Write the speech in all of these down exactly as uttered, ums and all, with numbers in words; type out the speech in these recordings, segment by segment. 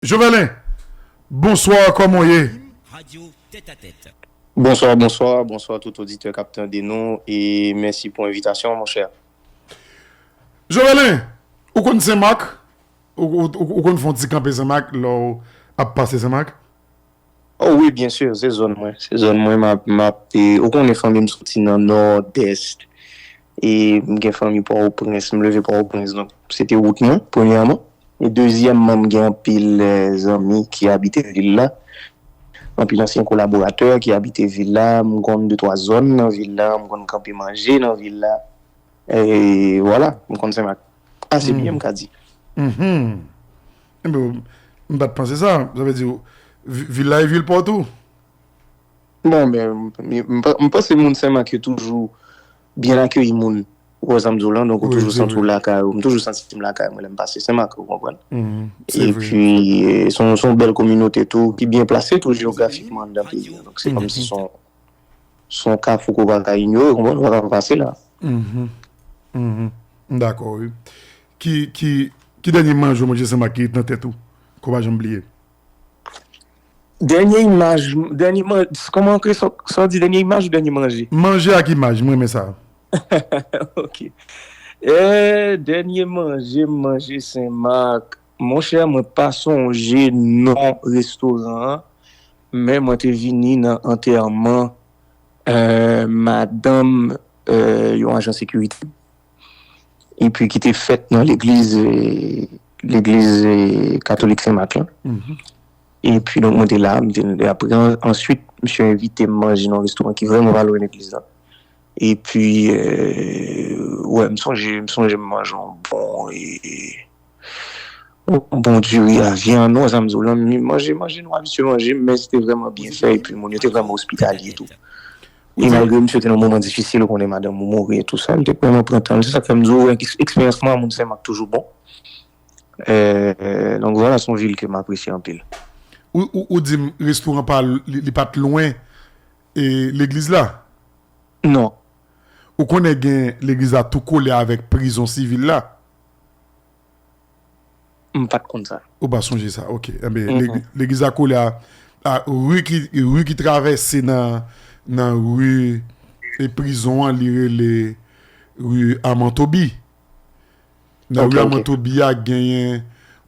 Jovelin, bonswa, kòman w ye? Bonswa, bonswa, bonswa tout oditè k ap tande nou e mèsi pou envitasyon an, monchè. Jovelin, ou konn Senmak? Ou, ou, ou, ou konn fè yon ti kanpe Senmak lè w ap pase Senmak? Oh wi, byen si, se zòn mwen. Se zòn mwen, m ap, m ap, e, ou konnen fanmi m soti nan Nòdès. E m gen fanmi Pòtoprens, m leve Pòtoprens, donk se te wout mwen, premyèman. E dezyèmman, m gen anpil, e, zanmi ki abite vil la. Anpil ansyen kolaboratè ki abite vil la. M konn de twa zòn nan vil la, m konn kanpe manje nan vil la. E vwala, m konn Senmak ase byen, m ka di. Mhm. Enben, m pa t panse sa. Sa vle di, vi- vil la e vil pa w tou? Bon, men, m, m, m pa- m panse moun Senmak yo toujou byen akeyi moun. Ou wè sa m di w lan, donk ou Wi, toujou se santi w vre. Lakay ou. M toujou santi m lakay mwen lè m pase Senmak, ou konprann? Mhm, se vre. Epi, e, se yon, se yon bèl kominote tou, ki byen plase tou jewografikman anndan peyi a. Donk, se kòmsi se yon, se yon kafou ke w pa ka inyore, ou konprann, ou pa ka pa pase la. Mhm. Mhm. M dakò, wi. Ki, ki, ki dènye manje w manje Senmak ki ret nan tèt ou, ke w pa janm bliye? Dènye imaj, dènye man, kòman ke sa, sa w di, dènye imaj ou dènye manje? Manje ak imaj, m renmen sa. Ok. E, dènye manje m manje Senmak, monchè, mwen pa sonje non restoran an, men mwen te vini nan antèman, e, madanm, e, yon ajan sekirite. Epi ki te fèt nan legliz, e, legliz, e, katolik Senmak lan. Epi donk mwen te la, m te, apre, an- answit, misye envite m manje nan yon restoran ki vrèman pa lwen legliz la. Epi, e, wè, m sonje, m sonje m manje yon bon, e, e, yon bon diri a vyann, ou wè sa m di w lan, m manje, manje nou abitye manje, men se te vrèman byen fè, epi moun yo te vrèman ospitalye tou. E malgre misye te nan moman difisil, ou konnen madanm ou mouri e tou sa, li te vrèman pran tan l. Se sa k fè m di w, eks- eksperyans mwen a moun Senmak toujou bon. E, donk vwala, se yon vil ke m apresye anpil. Ou, ou, ou di m restoran pa, li, li pa t lwen e legliz la? Non. Ou konnen gen legliz la tou kole avèk prizon sivil la? M pa t konn sa. Ou pa sonje sa, ok. Enben, legliz la kole a, a ri ki, ri ki travèse nan, nan ri e prizon an, li rele ri Amantobi. Nan ri Amantobi a, genyen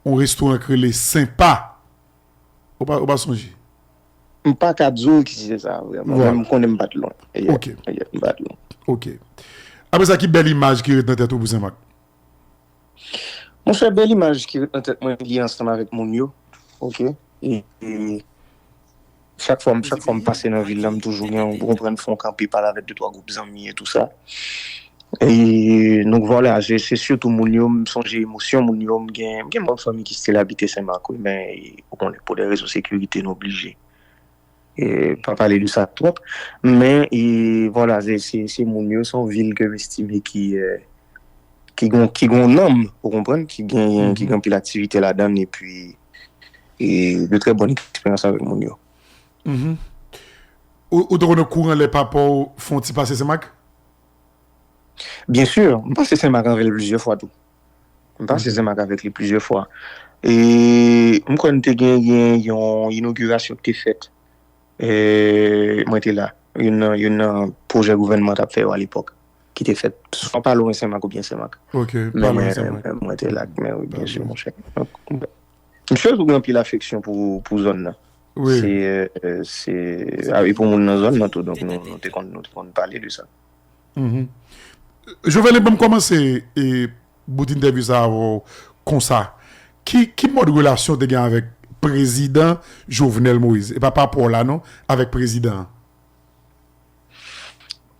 yon restoran ki rele Senpa. Ou pa, ou pa sonje? M pa ka di w ki se sa, vrèman. Men m konnen m pa t lwen. Ok. M pa t lwen. Ok. Apre sa, ki bèl imaj ki ret nan tèt ou pou Senmak? Monchè, bèl imaj ki ret nan tèt mwen, li ansanm avèk moun yo. Ok. E, e chak fwa, chak fwa m pase nan vil la, m toujou gen yon konprann fè yon kanpe pale avèk de twa gwoup zanmi e tou sa. E donk vwala, se se sitou moun yo, m sonje emosyon moun yo, m gen, m gen manm fanmi ki still abite Senmak wi, men e, ou konnen, pou de rezon sekirite, nou oblije e, pa pale de sa twòp. Men e, vwala, se se se moun yo, se yon vil ke m estime ki, e, ki gon, ki gon nanm, ou konprann, ki gen, ki gen anpil aktivite ladan l, epi e, de trè bòn eksperyans avèk moun yo. Mhm. Ou, ou te konn okouran lè papa w fè yon ti pase Senmak? Byen si, m pase Senmak avè l plizyè fwa tou. M pase Senmak avèk li plizyè fwa. E m kwè n te genyen yon inogirasyon ki te fèt. E mwen te la. Youn nan, youn nan pwojè gouvènman t ap fè yo alepòk, ki te fèt swa pa lwen Senmak oubyen Senmak. Ok, pa lwen Senmak. Mwen te la, men wi, byen si, monchè. Misye tou gen anpil afeksyon pou, pou zòn nan. Wi. Se, e, se, a, e pou moun nan zòn nan tou, donk nou, nou te konn, nou te konn pale de sa. Mhm. Jovelin, ban m kòmanse e, bout entèvyou sa avè w konsa. Ki, ki mòd relasyon w te gen avèk prezidan Jovenel Moïse? E pa pa pa w la non, avèk prezidan an.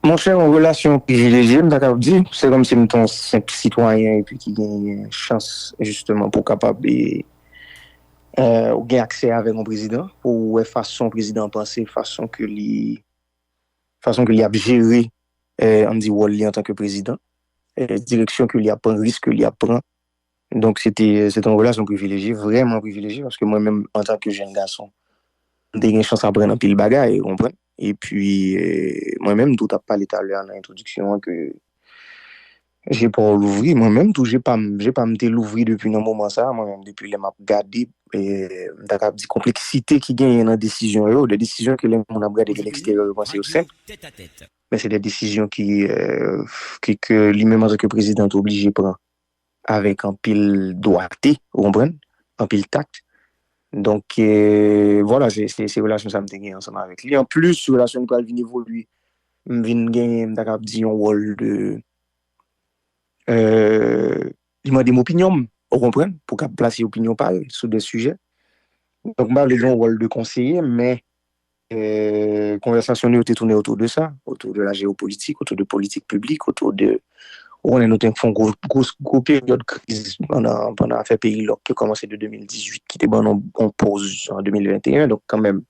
Monchè, yon relasyon privilejye, m ta kapab di. Se kòmsi m te yon senp sitwayen epi ki genyen chans, jisteman, pou kapab, e, e, ou gen aksè avèk yon prezidan, pou w wè fason prezidan an panse, fason ke li, fason ke li ap jere, e, ann di wòl li antanke prezidan, e, direksyon ke li ap pran, risk ke li ap pran. Donk, se te, se te yon relasyon privilejye, vrèman privilejye, paske mwen menm, antanke jèn gason, m te gen chans aprann anpil bagay, ou konprann? Epi, e, mwen menm, tou, t ap pale talè a nan entwodiksyon an ke J'ai pas louvri, mwen menm tou, j'ai pas, j'ai pas m te louvri depi nan moman sa, mwen menm depi lè m ap gade, e, m ta kab di konpleksite ki genyen nan desizyon yo, de desizyon ke lè moun ap gade de leksteryè, yo panse yo senp. Men se de desizyon ki, e, ki, ke li menm antanke prezidan te oblije pran avèk anpil dwate, ou konprann? Anpil tak. Donk, e, vwala, se, se, se relasyon sa m te gen ansanm avèk li. Anplis, relasyon nou pral vin evolye, m vin gen, m ta kab di, yon wòl de, e, li mande m opinyon m, ou konprann, pou kab plase opinyon pa l sou de sijè. Donk, m pa vle gen yon wòl de konseye, men, e, konvèsasyon nou yo te tounen otou de sa, otou de la jewopolitik, otou de politik piblik, otou de, ou konnen nou te fè yon gwo, gwo, gwo peryòd kriz pandan, pandan afè peyi lòk ki kòmanse de de mil dizuit, ki te ban nou yon poz an de mil venteyen, donk kanmenm,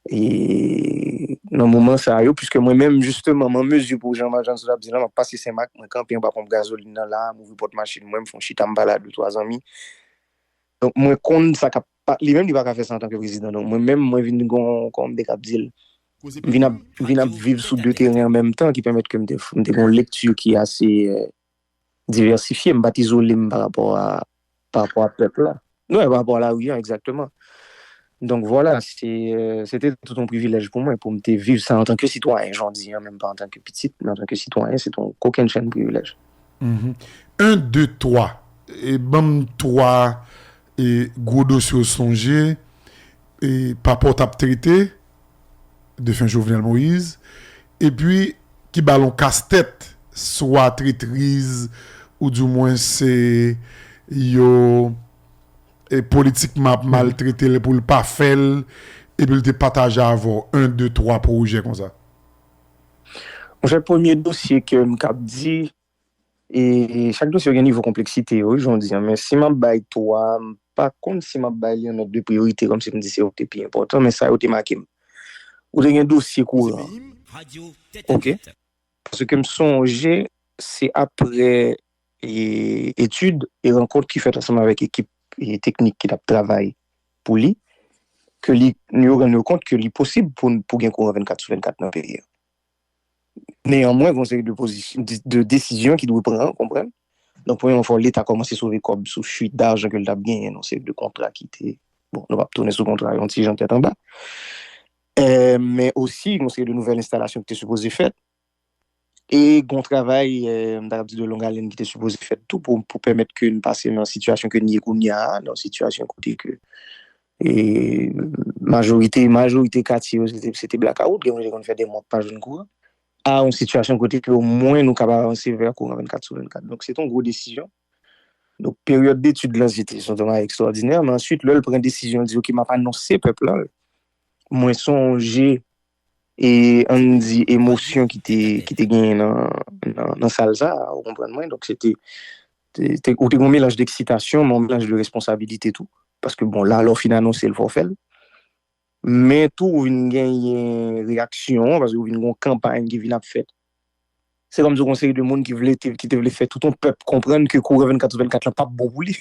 e nan moman sa yo, piske mwen menm, jisteman, m an mezi pou jan Majan sot ap di la, m ap pase Senmak, mwen kanpe anba ponp gazolin nan la, m ouvri pòt machin mwen, m fè yon chita, m pale a de twa zanmi. Donk, mwen konn sa k ap pa, li menm, li pa ka fè sa antanke prezidan. Donk, mwen menm, mwen vin gon, kòman m te kab di l, m vin ap, m vin ap viv sou de teren an menm tan, ki pèmèt ke m te, m te gen yon lekti ki ase, e, divèsifye, m pa t izole m pa rapò a, pa rapò a pèp la. Non, pa rapò a lari a, egzakteman. Donk, vwala, se, e, se te tout yon privilèj pou mwen, pou m te viv sa antanke sitwayen, jan w di an, menm pa antanke pitit, men antanke sitwayen, se te yon kokennchenn privilèj. Mhm. En, de, twa. E ban m twa, e, gwo dosye w sonje, e, pa rapò w t ap trete, defen Jovenel Moïse, epi ki ba l yon kastèt, swa tretriz, oudimwen se yo, e, politikman ap maltrete l pou l pa fè l, epi l te pataje avè w en, de, twa pwojè konsa. Monchè, premye dosye ke m kab di, e chak dosye yo gen nivo konpleksite yo, wi, jan w di an, men si m ap bay twa, m pa konn si m ap bay li yon nòt de priyorite, kòmsi m di se yo ki te pi enpòtan, men sa yo te make m. Ou te gen dosye kouran. Ok. Paske m sonje, se aprè, e, etid e rankont ki fèt ansanm avèk ekip, e, teknik ki t ap travay pou li, ke li, yo rann yo kont ke li posib pou, pou gen kouran vennkat sou vennkat nan peyi a. Neyanmwen, gen yon seri de pozisyon, de, de desizyon ki dwe pran, konprann? Donk, premyèman, fò Leta kòmanse sove kòb sou fuit d'argent ke l t ap genyen nan seri de kontra ki te, bon, nou p ap tounen sou kontra yo, yon ti jan tèt anba. E, men osi, gen yon seri de nouvèl enstalasyon ki te sipoze fèt. E gen yon travay, e, m ta kab di de long haleine ki te sipoze fèt tou pou, pou pèmèt ke n pase nan sitiyasyon ke n ye kounye a, nan sitiyasyon kote ke, e, majorite, majorite katye yo, se te, se te blakawout, gen moun ki konn fè de mwa k pa jwenn kouran, a yon sitiyasyon kote ke omwen nou kab avanse vè kouran vennkat sou vennkat. Donk, se te yon gwo desizyon. Donk, peryòd detid lan, se te, se yon travay ekstwòdinè, men answit, lè l pran desizyon, l di, "Ok, m ap anonse pèp la." Mwen sonje, e ann di, emosyon ki te, ki te genyen nan, nan, nan sal sa a, ou konprann mwen? Donk, se te, te, te, ou te gen yon melanj d'eksitasyon, men yon melanj de responsabilite tou. Paske, bon, la, lè w fin anonse l, fò w fè l. Men tou, ou vin genyen reyaksyon, paske ou vin gen yon kanpay ki vin ap fèt. Se kòmsi yon seri de moun ki vle te, ki te vle fè tout yon pèp konprann ke kouran vennkat sou vennkat lan p ap bon pou li.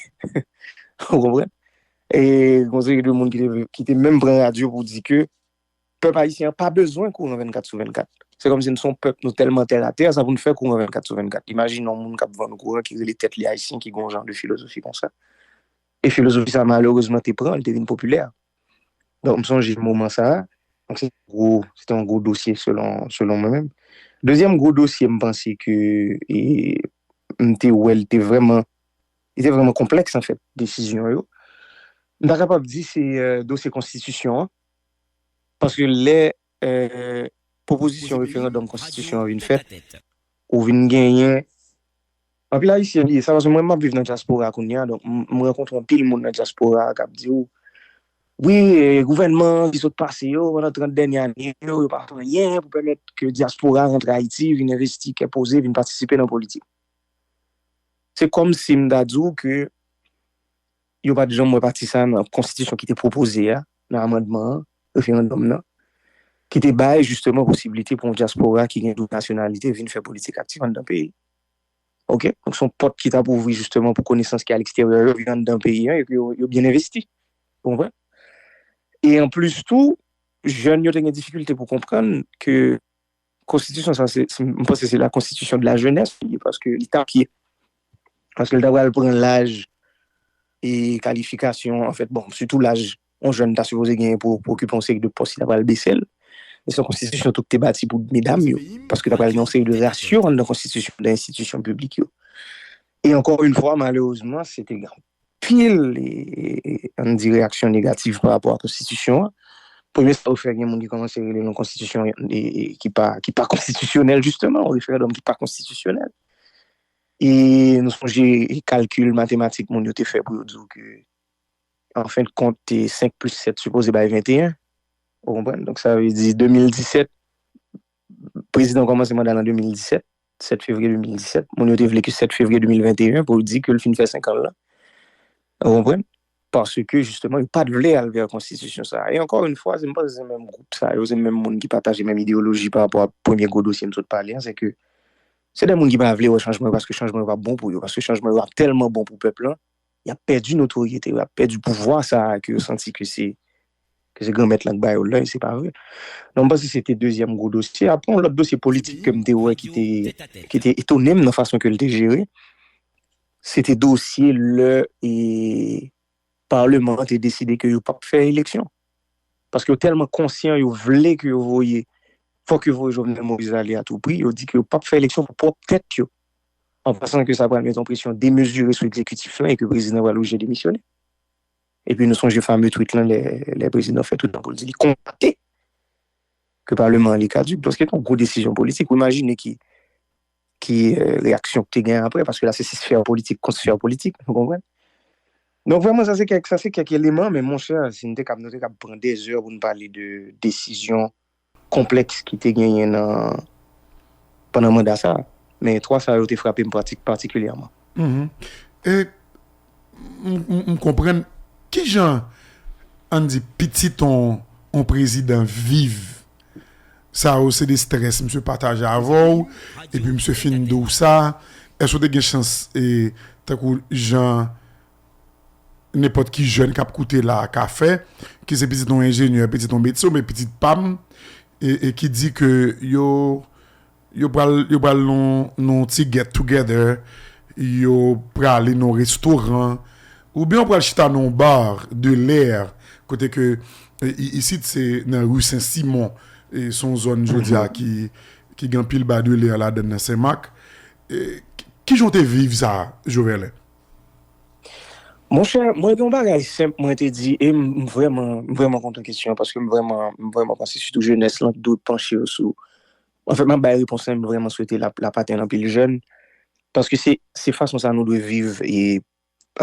Ou konprann? E yon seri de moun ki te, ki te menm pran radyo pou di ke pèp ayisyen an pa bezwen kouran vennkat sou vennkat. Se kòmsi n se yon pèp, nou tèlman tèratè, sa pou n fè kouran vennkat sou vennkat. Imajine yon moun k ap vann kouran, ki rele tèt li ayisyen, ki gen yon jan de filozofi konsa. E filozofi sa, malerezman, te pran, li te vin popilè. Donk, m sonje moman sa a. Donk, se gwo, se te yon gwo dosye selon, selon mwen menm. Dezyèm gwo dosye, m panse ke, e, m te wè, li te vrèman, li te vrèman konplèks, anfèt, desizyon yo. M ta kapab di se, e, dosye konstitisyon an. Paske lè, e, pwopozisyon referandòm konstitisyon an vin fèt, ou vin genyen, anpil Ayisyen bliye sa, paske mwen, m ap viv nan dyaspora kounye a, donk m, m rankontre anpil moun nan dyaspora a k ap di w, wi, e, gouvènman ki sot pase yo, pandan trant dènye ane yo, yo pa fè anyen pou pèmèt ke dyaspora rantre Ayiti, vin envesti, kè poze, vin patisipe nan politik. Se kòmsi m ta di w ke yo pa t janm wè pati sa nan konstitisyon ki te pwopoze a, nan amandman an, referandòm nan, ki te bay jisteman posiblite pou yon dyaspora ki gen doub nasyonalite vin fè politik aktif anndan peyi. Ok? Donk, se yon pòt ki t ap ouvri jisteman pou konesans ki a leksteryè yo vin anndan peyi an e ke yo, yo byen envesti. Ou konprann? E anplis tou, jèn yo te gen difikilte pou konprann ke Konstitisyon sa, se, se- m panse se la constitution de la jeunesse li ye, paske li t ap ye. Paske l ta pral pran laj e kalifikasyon, anfèt, bon, sitou laj yon jèn ta sipoze genyen pou, pou okipe yon seri de pòs, li ta pral bese l. E se yon konstitisyon tou ki te bati pou medam yo, paske ta pral gen yon seri de rasyon anndan konstitisyon, de enstitisyon piblik yo. E ankò yon fwa, malerezman, se te gen anpil, e, e, ann di, reyaksyon negatif pa rapò a konstitisyon an. Premye sa yo fè, gen moun ki kòmanse rele l yon konstitisyon e, e, ki pa, ki pa konstitisyonèl, jisteman, yon referandòm ki pa konstitisyonèl. E nou sonje kalkil matematik moun yo te fè pou yo di w ke, an fen de kont, senk plis sèt sipoze bay venteyen. Ou konprann? Donk, sa vle di de mil disèt, prezidan kòmanse manda l an de mil disèt, sèt fevriye de mil disèt. Moun yo te vle ke sèt fevriye de mil venteyen pou yo di ke l fin fè senk an l lan. Ou konprann? Paske, jisteman, yo pa t vle al vè konstitisyon sa a. E ankò yon fwa, se, m panse se menm gwoup sa yo, se menm moun ki pataje menm ideyoloji pa rapò a premye gwo dosye m sot pale a, se ke se de moun ki pa vle wè chanjman yo, paske chanjman yo p ap bon pou yo, paske chanjman yo ap tèlman bon pou pèp lan, y ap pèdi notoryete, y ap pèdi pouvwa sa a ke yo santi ke se, ke se Granmèt lan k ba yo l lan, e se pa vre. Donk, m panse se te dezyèm gwo dosye. Apre, yon lòt dosye politik ke m te wè ki te, ki te etone m nan fason ke l te jere, se te dosye lè e Palman an te deside ke yo p ap fè eleksyon. Paske yo tèlman konsyan yo vle ke yo voye, fòk yo voye Jovenel Moïse ale a tou pri, yo di ke yo p ap fè eleksyon pou pwòp tèt yo. An pasan ke sa pral mete yon presyon demezire sou egzekitif lan e ke prezidan pral oblije demisyone. Epi nou sonje fame tweet lan, lè, lè prezidan fè tweet lan pou l di li konstate ke palman an li kadik. Donk, se te yon gwo desizyon politik. Ou imajine ki, ki e, reyaksyon ki te gen apre, paske la, se sfè politik kont sfè politik, ou konprann? Donk, vrèman, sa se kèk, sa se kèk eleman, men monchè, si n te kab, nou te kab pran dèzè pou n pale de desizyon konplèks ki te genyen nan, pandan manda sa a. Men twa sa yo te frape m pratik, patikilyèman. Mhm. E m, m, m konprann kijan, ann di, pitit on, on prezidan viv. Sa yo se de strès misye pataje avè w, epi misye fin di w sa. Èske w te gen chans, e, tankou jan nenpòt ki jèn k ap koute la a ka fè, ki se pitit yon enjenyè, pitit yon medsen, oubyen pitit pa m, e, e ki di ke yo, yo pral, yo pral nan, nan ti get together, yo prale nan restoran, oubyen yo pral chita nan yon bar de lè, kote ke, e, i-, isit se nan ri Sen Simon, e se yon zòn jodi a ki, ki gen anpil bar de lè ladan nan Senmak. E, ki, kijan w te viv sa, Joverlin? Monchè, mwen gen yon bagay senp, mwen te di, e m, m vrèman, m vrèman kontan kesyon an, paske m vrèman, m vrèman panse sitou jenès lan dwe panche yo sou, anfèt, m ap bay repons lan, m vrèman swete l ap, l ap atenn anpil jèn, paske se, se fason sa nou dwe viv, e,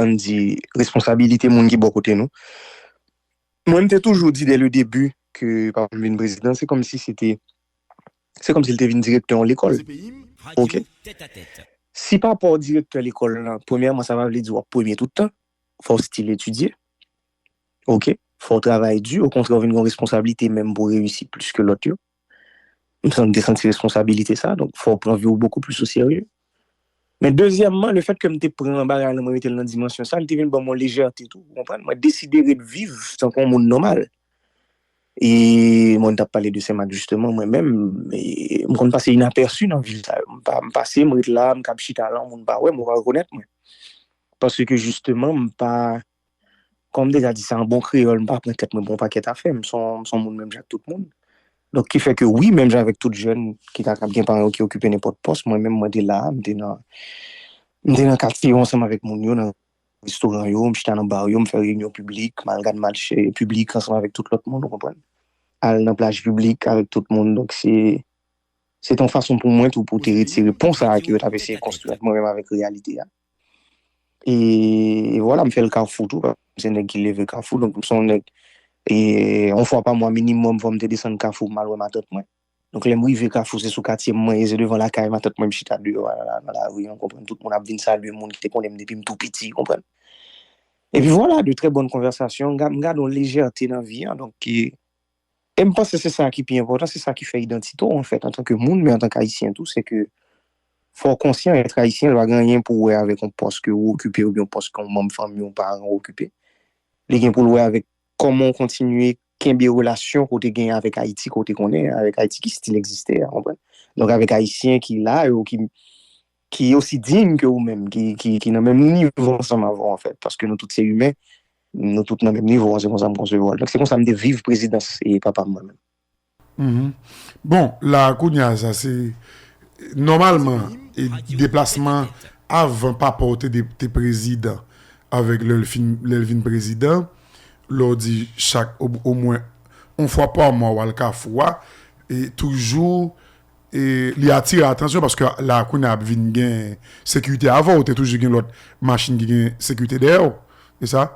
ann di, responsabilite moun ki bò kote nou. Mwen, m te toujou di dè le debi ke papa m vin prezidan, se kòmsi se te, se kòmsi l te vin direktè yon lekòl. Ok? Si papa w direktè lekòl lan, premyèman, sa pa vle di w ap premye tout tan. Fò w still etidye. Ok? Fò w travay di. Okontrè, w vin gen yon responsablite menm pou w reyisi plis ke lòt yo. M santi, te santi responsabilite sa, donk fò w pran vi w bokou plis o serye. Men dezyèmman, lefèt ke m te pran bagay lan, mwen mete l nan dimansyon sa, li te vin ban m yon lejète tou, ou konprann? Mwen deside ret viv tankou yon moun nòmal. E mwen t ap pale de Senmak jisteman, mwen menm, e m konn pase inapèsi nan vil sa yo. M pa, m pase, m ret la, m kab chita la, yon moun pa wè m, ou pa rekonèt mwen. Paske jisteman, m pa, kòm m deja di sa an bon kreyòl, m pa pran tèt mwen pou yon pakèt afè. M se yon, m se yon moun menm jan ak tout moun. Donk, ki fè ke wi, menm jan avèk tout jèn ki ta kab gen paran yo ki okipe nenpòt pòs, mwen menm, mwen te la, m te nan, m te nan katye yo ansanm avèk moun yo, nan restoran yo, m chita nan bar yo, m fè reyinyon piblik, m al gad match, e, piblik ansanm avèk tout lòt moun, ou konprann? Al nan plaj piblik avèk tout moun. Donk, se, se te yon fason pou mwen tou pou te retire pon sa a ke yo t ap eseye konstwi ant mwen menm avèk reyalite a. E, e vwala, m fè l Kafou tou, paske m se nèg ki leve Kafou, donk m se yon nèg, e, yon fwa pa mwa minimòm, fò m te desann Kafou pou m al wè matant mwen. Donk, lè m rive Kafou, se sou katye m mwen ye, se devan lakay matant mwen, m chita deyò a, la, nan lari an, konprann, tout moun ap vin salye moun ki te konnen m depi m tou piti, konprann. Epi vwala, de trè bòn konvèsasyon, m ga-, m gade yon lejète nan vi an, donk, ki, e m panse se sa ki pi enpòtan, se sa ki fè idantite w, anfèt, antanke moun, men antanke Ayisyen tou, se ke fò w konsyan, èt Ayisyen, l pa gen anyen pou wè avèk yon pòs ke ou okipe oubyen yon pòs ke yon manm fanmi, yon paran okipe. Li gen pou l wè avèk kòman w kontinye kenbe relasyon ke w te genyen avèk Ayiti, ke w te konnen, avèk Ayiti ki still egziste a, konprann? Donk, avèk Ayisyen ki la, yo, ki, ki osi diy ke ou menm, ki, ki, ki nan menm nivo ansanm avè w, anfèt, paske nou tout se imen, nou tout nan menm nivo, se konsa m konsevwa l. Donk, se konsa m te viv prezidans e papa m mwen menm. Mhm. Bon, la, kounye a, sa se, nòmalman, e deplasman avan papa w te, de- te prezidan, avèk lè l fin, lè l vin prezidan, lè w di chak, o- omwen, yon fwa pa mwa, w al Kafou a, e toujou, e li atire atansyon, paske la, kounye a ap vin gen sekirite avè w, te toujou gen lòt machin ki gen sekirite dèyè w, e sa?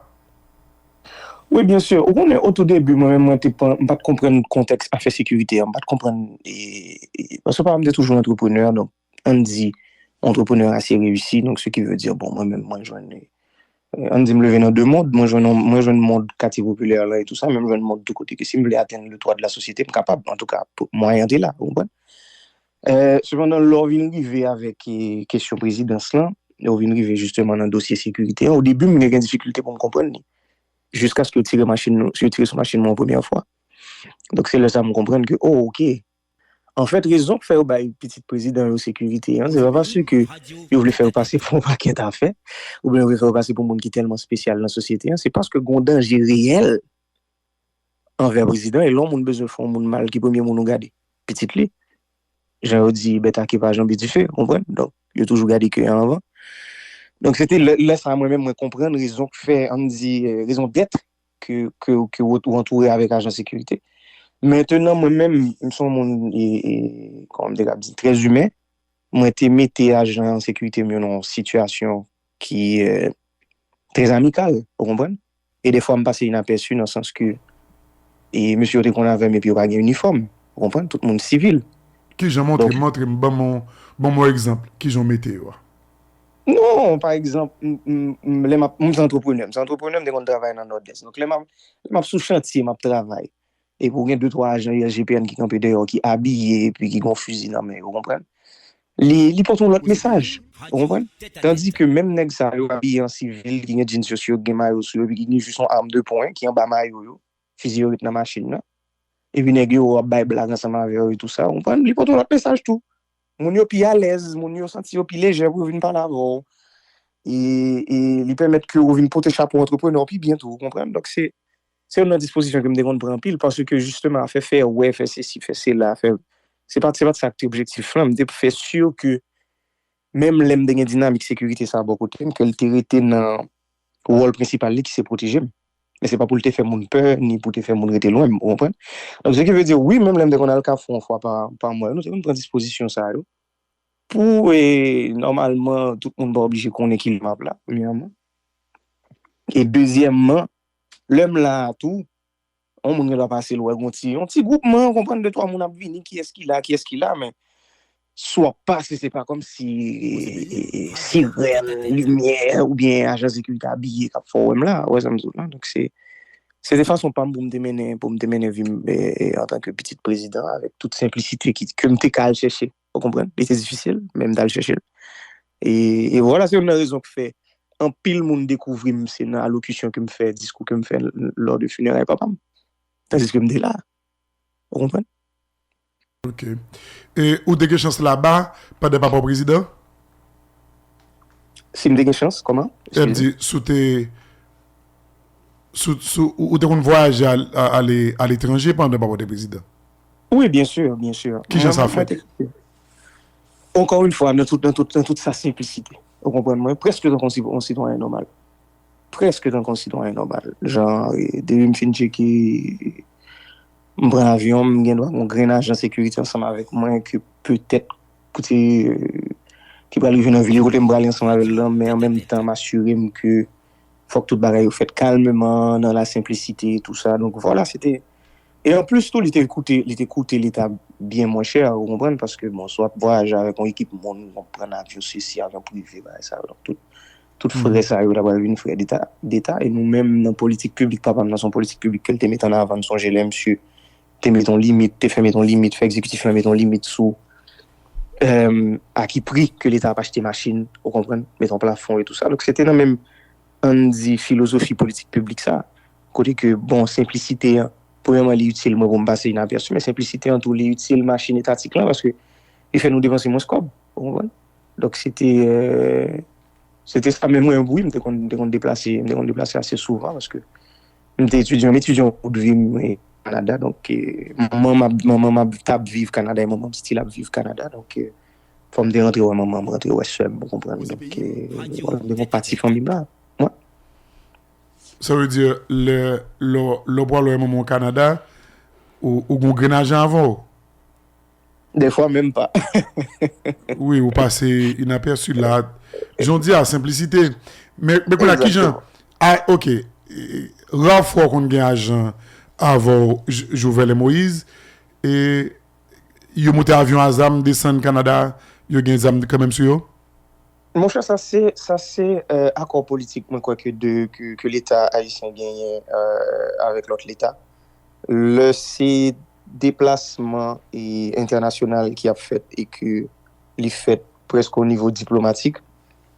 Wi, byen si. Ou konnen, o tou debi, mwen menm, mwen te pa, m pa t konprann kontèks afè sekirite a. M pa t konprann, e, e, paske papa m te toujou antreprenè, donk, ann di, antreprenè ase reyisi, donk, ce qui veut dire, bon, mwen menm, mwen jwenn, e, ann di, m leve nan de mond, mwen jwenn, mwen jwenn mond katye popilè la e tou sa, men m jwenn mond tou kote ke si m vle atenn le toit de la société, m kapab, antouka, mwayen an te la, ou konprann? E, sepandan, lè w vin rive avèk, e, kesyon prezidans lan, lè w vin rive jisteman nan dosye sekirite an, o debi, m te gen difikilte pou m konprann li. Jiskaske yo tire machin nou, yo tire sou machin mwen yon premyè fwa. Donk, se lè sa a m konprann ke, o, oke. Anfèt, rezon k fè yo bay pitit prezidan yo sekirite an, se pa paske yo vle fè yo pase pou yon pakèt afè, oubyen yo vle fè yo pase pou moun ki tèlman espesyal nan sosyete an, se paske gen yon danje reyèl anvè prezidan, e lè yon moun bezwen fè yon moun mal, ki premye moun ou gade? Pitit li. Jan yo di, bèt a ke pa janbe dife, ou konprann? Donk, yo toujou gade ke a anvan. Donk, se te lè, lè sa a, mwen menm, mwen konprann rezon k fè, ann di, e, rezon dèt ke, ke, ke ou, ou antoure avèk ajan sekirite. Mentenan, mwen menm, m se yon moun, e, e, kòman m te kab di, trè imen. Mwen te mete ajan sekirite m yo nan yon sitiyasyon ki, e, trè amikal, ou konprann? E defwa, m pase inapèsi nan sans ke, e, mesye yo te konn avè m epi yo pa gen inifòm, ou konprann? Tout moun sivil. Kijan, montre m, montre m, ban m, ban m yon egzanp, kijan w mete yo a? Non, pa egzanp, m, m, m, lè m ap, m se antreprenè, m se antreprenè, m te konn travay nan Nòdès. Donk, lè m ap, lè m ap sou chantye, m ap travay. Epi w gen de twa ajan I S G P N ki kanpe dèyè w, ki abiye, epi ki gen yon fizi nan men yo, ou konprann? Li, li pote yon lòt mesaj, ou konprann? Tandis ke menm nèg sa yo abiye an sivil, ki gen jeans yo sou yo, ki gen mayo sou yo, epi ki gen jis yon arm de poing ki anba mayo yo, fizi yo ret nan machin nan. Epi nèg yo ap bay blag ansanm avè yo e tou sa, ou konprann? Li pote yon lòt mesaj tou. Moun yo pi alèz, moun yo santi yo pi lejè pou yo vin pale avè w. E, e li pèmèt ke ou vin pote chapo antreprenè w pi byen tou, ou konprann? Donk, se, se youn nan dispozisyon ke m te konn pran anpil, paske jisteman, afè fè wè, fè sesi, fè sela, fè, se pa, se pa t sa k te objektif lan. M te fè si ke, menm lè m te gen dinamik sekirite sa a bò kote m, ke l te rete nan wòl prensipal li ki se pwoteje m. Men se pa pou l te fè moun pè, ni pou te fè moun rete lwen m, ou konprann? Donk, ce qui veut dire, wi, menm lè m te konn al Kafou yon fwa pa, pa mwa, nou te konn pran dispozisyon sa yo. Pou, e, nòmalman, tout moun pa oblije konnen kilè m ap la, premyèman. E dezyèmman, lè m la a tou, yon moun gen dwa pase l wè gon ti, yon ti gwoupman, ou konprann, de twa moun ap vini, kiyès ki la, kiyès ki la, men si w ap pase, se pa kòmsi, e, sirèn, limyè, oubyen ajan sekirite abiye k ap fè w wè m la, ou wè sa m di w la. Donk, se, se te fason pa m pou m te mennen, pou m te mennen vi m, e, e, antanke pitit prezidan, avèk tout senplisite ki, ke m te ka al chèche, ou konprann? Li te difisil, men m t al chèche l. E, e vwala, se youn nan rezon k fè anpil moun dekouvri m, se nan alokisyon ke m fè, diskou ke m fè l, lò de fineray papa m. Tandiske m te la. Ou konprann? Ok. E ou te gen chans laba pandan papa w prezidan? Si m te gen chans, kòman? Sa vle di, si w te, si, si, ou, ou te konn vwayaje al, a- ale aletranje pandan papa w te prezidan? Wi, byen si, byen si. Kijan sa fèt? Ankò yon fwa, nan tout, nan tout, nan tout sa senplisite. Ou konprann mwen? Prèske tankou yon si- yon sitwayen nòmal. Prèske tankou yon sitwayen nòmal. Jan, e, depi m fin tcheke, m pran avyon, m gen dwa gen yon grenn ajan sekirite ansanm avèk mwen ke petèt, kote, e, ki pral rive nan vil kote m prale ansanm avè l lan, men an menm tan, m asire m ke fòk tout bagay yo fèt kalmeman, nan la senplisite, tou sa. Donk, vwala, se te. E anplis tou, li te koute, li te koute Leta byen mwen chè, ou konprann, paske, bon, si w ap vwayaje avèk yon ekip moun, w ap pran avyon, sesi, avyon prive, bagay sa yo. Donk, tout, tout frè sa yo, ta pral vin frè deta, deta. E nou menm, nan politik piblik, papa m nan, se yon politik piblik ke l te mete an avan, n sonje lè misye te mete yon limit, te fè mete yon limit, fè egzekitif lan mete yon limit sou, e, a ki pri ke Leta ap achte machin, ou konprann, mete yon plafon e tou sa. Donk, se te nan menm, ann di, filozofi politik piblik sa, kote ke, bon, senplisite an, premyèman, li itil mwen pou m pase inapèsi, men senplisite an tou, li itil machin etatik lan, paske li fè nou depanse mwens kòb, ou konprann? Donk, se te, euh, se te sa. Men mwen, wi, m te konn, m te konn deplase, m te konn deplase ase souvan, paske m te etidyan, m etidyan kout vi m, e, Kanada, donk, euh, manman m ap, manman m ap, t ap viv Kanada, e manman m still ap viv Kanada, donk, euh, fò m te rantre wè manman m, rantre wè sè m, ou konprann? Donk, euh, vwala, m te gon pati fanmi m la. Mwen. Sa vle di, lè, lè, lè w pral wè manman w Kanada, ou, ou gon grenn ajan avè w? Dèfwa menm pa. Wi, ou pase inapèsi la. Jan w di a, senplisite. Men, men kounye a, kijan? Ah, ok. Ra fwa w konn gen ajan avè w, Jovenel Moïse. E yo monte avyon a zam, desann Kanada, yo gen zam kanmenm sou yo? Monchè, sa se, sa se euh, akò politik, mwen kwè ke de, ke, ke Leta ayisyen genyen euh, avèk lòt Leta. Lè se deplasman e entènasyonal ki ap fèt e ke li fèt prèske o nivo diplomatik,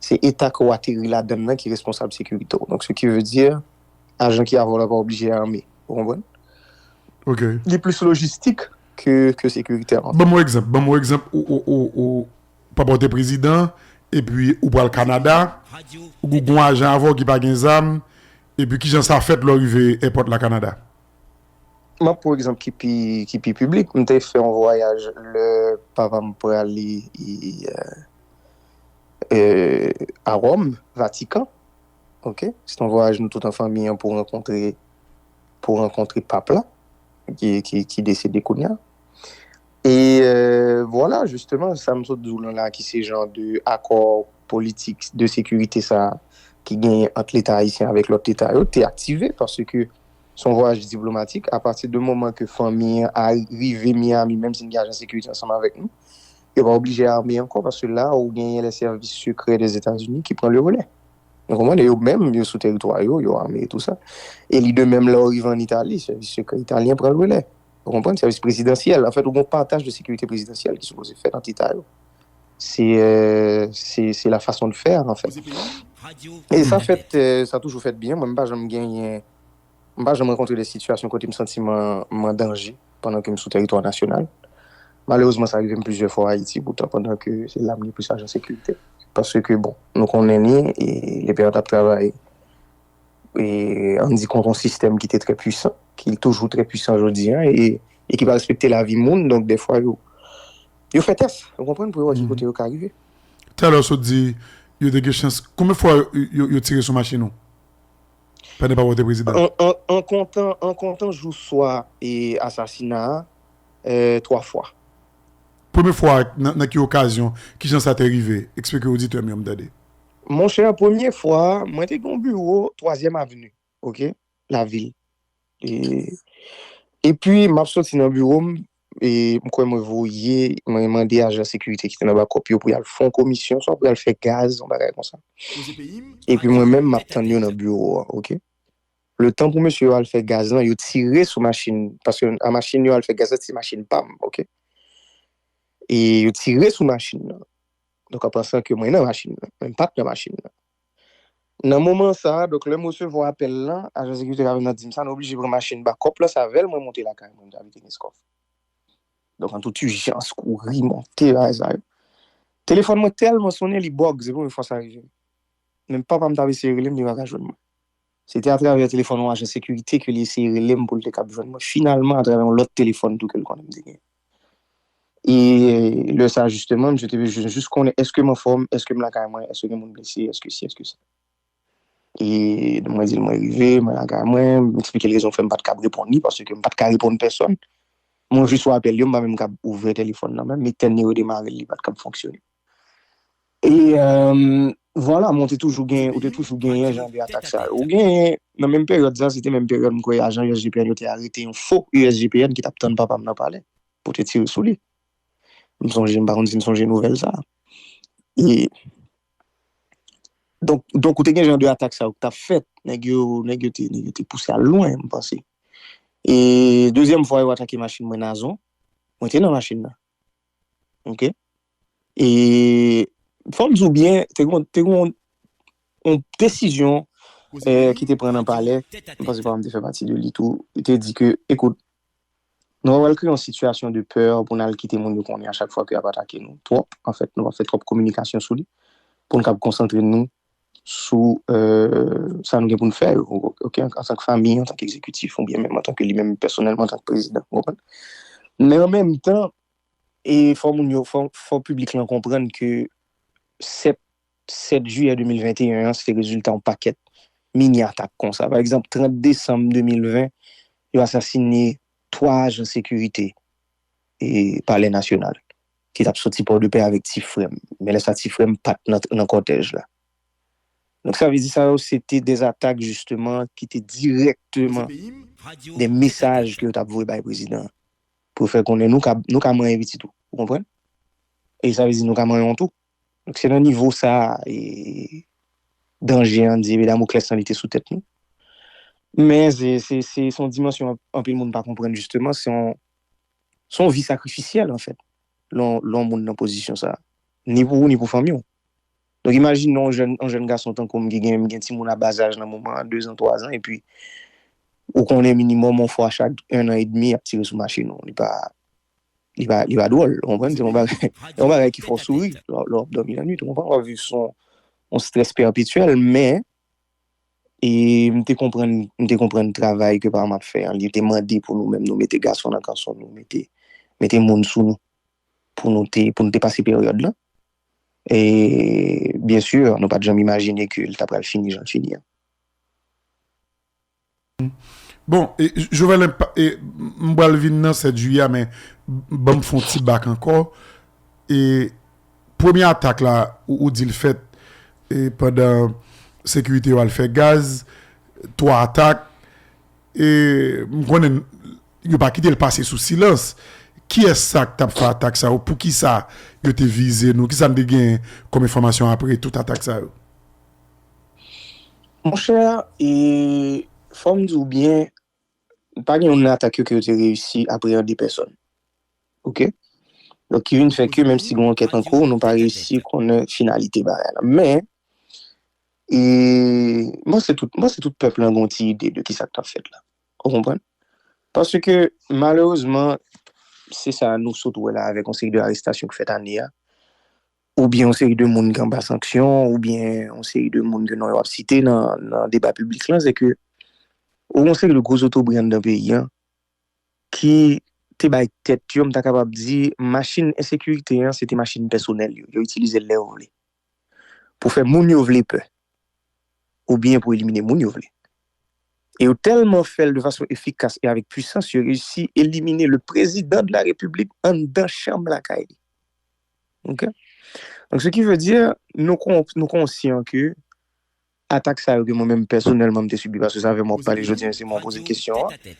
se eta ke w ateri ladan l nan ki responsab sekirite w. Donk, ce qui veut dire, ajan ki avè w la pa oblije ame. Ou konprann? Ok. Li plis lojistik ke, ke sekirite an. Ban m yon egzanp. Ban m yon egzanp. Ou, ou, ou, ou pa pòte prezidan, epi ou pral Kanada, ou gon ajan avè w ki pa gen zam, epi kijan sa fèt lè w rive èpòt la Kanada? M ap pran egzanp ki pi, ki pi piblik. M te fè yon vwayaj lè papa m prale e, euh, euh, a Wòm, Vatikan. Ok? Se te yon vwayaj nou tout an fanmi an pou rankontre, pou rankontre pap la, ki, ki, ki desede kounye a. E euh, vwala, jisteman, sa m sot di w lan la, ki se jan de akò politik de sekirite sa ki genyen ant Leta ayisyen avèk lòt Leta yo, te aktive, paske se yon vwayaj diplomatik. Apati de moman ke fanmi an a rive Miami, menm si n gen ajan sekirite ansanm avèk nou, yo pa oblije ame ankò, paske la, ou genyen les services secrets des États-Unis ki pran le relais. Ou konprann? E yo menm, yo sou teritwa yo, yo ame e tou sa. E li de menm lè w rive an Itali, sèvis sekrè italyen pran le relais. Ou konprann? Sèvis prezidansyèl. Anfèt, ou gen yon pataj de sekirite prezidansyèl ki sipoze fèt ant eta yo. Se, euh, se, se la fason de fè, anfèt. E sa fèt, euh, sa toujou fèt byen. Mwen, m pa janm genyen, m pa janm rankontre de sitiyasyon kote m santi m an, m an danje pandan ke m sou teritwa nasyonal. Malerezman, sa rive m plizyè fwa Ayiti, poutan pandan ke se la m gen plis ajan sekirite. Paske, bon, nou konnen li, e le Père t ap travay, e, ann di, kont yon sistèm ki te trè pwisan, ki toujou trè pwisan jodi a, e, e ki pa respekte lavi moun, donk dèfwa yo, yo fè tès, ou konprann, pou yo wè ki kote yo ka rive. Talè w sot di, yo te gen chans, konbyen fwa yo, yo, yo tire sou machin ou? Pandan pa w te prezidan. An, an, an kontan, an kontan jou swa e asasina a, euh, twa fwa. Premye fwa, nan, nan ki okazyon, kijan sa te rive? Eksplike oditè m yo m tande. Monchè, premye fwa, mwen te gen yon biwo twazyèm avni, ok, lavil. E, epi, m ap soti nan biwo m, e m kwè mwen voye, mwen mande ajan sekirite ki te nan bakòp yo pou y al fè yon komisyon, swa pou y al fè gaz, yon bagay konsa. Epi mwen menm, m ap tann yo nan biwo a, ok? Letan pou mesye yo al fè gaz lan, yo tire sou machin, paske a machin yo al fè gaz lan, se machin pa m, ok? E yo tire sou machin nan. Donk, an pansan ke mwen nan machin nan, men m pa t nan machin nan. Nan moman sa a, donk, lè m resevwa apèl lan, ajan sekirite k avè m nan di m sa, nou oblije pran machin bakòp lan, se avè l mwen monte lakay mwen, m te abite Kenskòf. Donk, an tout ijans, kouri, monte, bagay sa yo. Telefòn mwen tèlman sonnen, li bug, se premye fwa sa rive m. Men papa m t ap eseye rele m, li pa ka jwenn mwen. Se te atravè telefòn yon ajan sekirite ke li eseye rele m pou l te kab jwenn mwen. Finalman, atravè yon lòt telefòn tou ke l konnen m te gen. E lè sa, jisteman, misye te bezwen jis konnen èske m anfòm, èske m lakay mwen, èske gen moun blese, èske si, èske sa. E mwen di l mwen rive, mwen lakay mwen, m eksplike l rezon fè m pa t kab reponn li, paske m pa t ka reponn pèsòn. Mwen jis wè apèl yo, m pa menm kab ouvè telefòn nan menm, m etèn li, redemare l, li pa t kab fonksyone. E euh, vwala, mwen te toujou gen, ou te toujou genyen jan de atak sa yo. Ou genyen, nan menm peryòd sa, se te menm peryòd m kwè ajan U S G P N yo te arete yon fo U S G P N ki t ap tann papa m nan palè pou te tire sou li. M sonje, m pa konn si n sonje nouvèl sa. E donk, donk ou te gen jan de atak sa yo k t ap fèt. Nèg yo, nèg yo te, nèg yo te pouse al lwen, m panse. E dezyèm fwa yo atake machin mwen Nazon, mwen te nan machin nan. Ok? E fò m di w byen, te gon, te gon yon desizyon eh, ki te pran nan palè, m panse papa m te fè pati de li tou, li te di ke, ekout, Nou pa pral kreye yon sitiyasyon de pè pou n al kite moun yo konnen a chak fwa ke y ap atake nou twòp. Anfèt, nou pa fè twòp kominikasyon sou li pou n kab konsantre nou sou euh, sa nou gen pou n fè yo. Ok, antanke fanmi, antanke egzekitif, oubyen menm antanke li menm pèsonèlman, antanke prezidan. Ou konprann? Men an menm tan, e fò moun yo, fò, fò piblik lan konprann ke sèt, sèt jiyè de mil venteyen an, se te rezilta yon pakèt mini atak konsa. Pa egzanp, trant desanm de mil ven, yo asasine twa ajan sekirite e Palè Nasyonal ki t ap soti Pòdepè avèk ti frè m. Men lè sa ti frè m pa t nan, nan kòtèj la. Donk sa vle di sa yo se te de atak jisteman ki te dirèkteman de mesaj ke yo t ap voye bay prezidan an. Pou yo fè konnen nou ka, nou ka manyen pitit ou. Ou konprann? E sa vle di nou ka manyen w tou. Donk se nan nivo sa a e danje an, dye Damokles lan li te sou tèt nou. Men se, se, se, se yon dimansyon anpil moun pa konprann jisteman, se yon, se yon vi sakrifisyèl anfèt. Lè yon, lè yon moun nan pozisyon sa a. Ni pou ou, ni pou fanmi w. Donk imajine yon jèn, yon jèn gason tankou m ki gen, gen timoun a bazaj nan moman an, dezan, twazan, epi ou konnen minimòm yon fwa chak en an edmi y ap tire sou machin ou. Li pa, li pa, li pa dwòl, ou konprann? Se yon bagay, yon bagay ki fè w souri lè, lè w ap dòmi lannwit, ou konprann? W ap viv sou yon, yon strès pèpetyèl, men e m te konprann, m te konprann travay ke paran m ap fè an. Li te mande pou nou menm, nou mete gason nan kanson, nou mete, mete moun sou nou pou nou te, pou nou te pase peryòd lan. E byen si, nou pa t janm imajine ke l ta pral fini jan l fini an. Bon, e, Jovenel, e, m pral vin nan sèt jiyè a, men ban m fè yon ti bak ankò. E premye atak la, ou, ou di l fèt e, pandan sekirite yo al fè gaz, twa atak, e m konnen yo pa kite l pase sou silans. Kiyès sa k t ap fè atak sa yo? Poukisa yo te vize nou? Kisa n te genyen kòm enfòmasyon apre tout atak sa yo? Monchè, e, fò m di w byen, pa gen youn nan atak yo ke yo te reyisi apre an de pèsòn. Ok? Donk, ki vin fè ke menm si gen yon ankèt an kou, nou pa reyisi konnen finalite bagay la. Men, e, m panse tout, m panse tout pèp lan gen yon ti ide de kisa k t ap fèt la. Ou konprann? Paske, malerezman, se sa nou sot wè la avèk yon seri de arestasyon ki fèt ane a. Oubyen yon seri de moun ki anba sanksyon, oubyen yon seri de moun ke non yo ap site nan, nan deba piblik lan, se ke ou gen yon seri de gwo zotobre anndan peyi an ki te bay tèt yo, m ta kapab di, machin ensekirite an, se te machin pèsonèl yo. Yo itilize l lè yo vle. Pou fè moun yo vle pè. Oubyen pou elimine moun yo vle. E yo tèlman fè l de fason efikas e avèk pwisans, yo reyisi elimine le président de la République anndan chanm lakay li. Ok? Donk, ce qui veut dire, nou, kon, nou konsyan ke atak sa yo ke mwen menm pèsonèlman m te sibi, paske se avè mwen w ap pale jodi a, se mwen w poze kesyon an.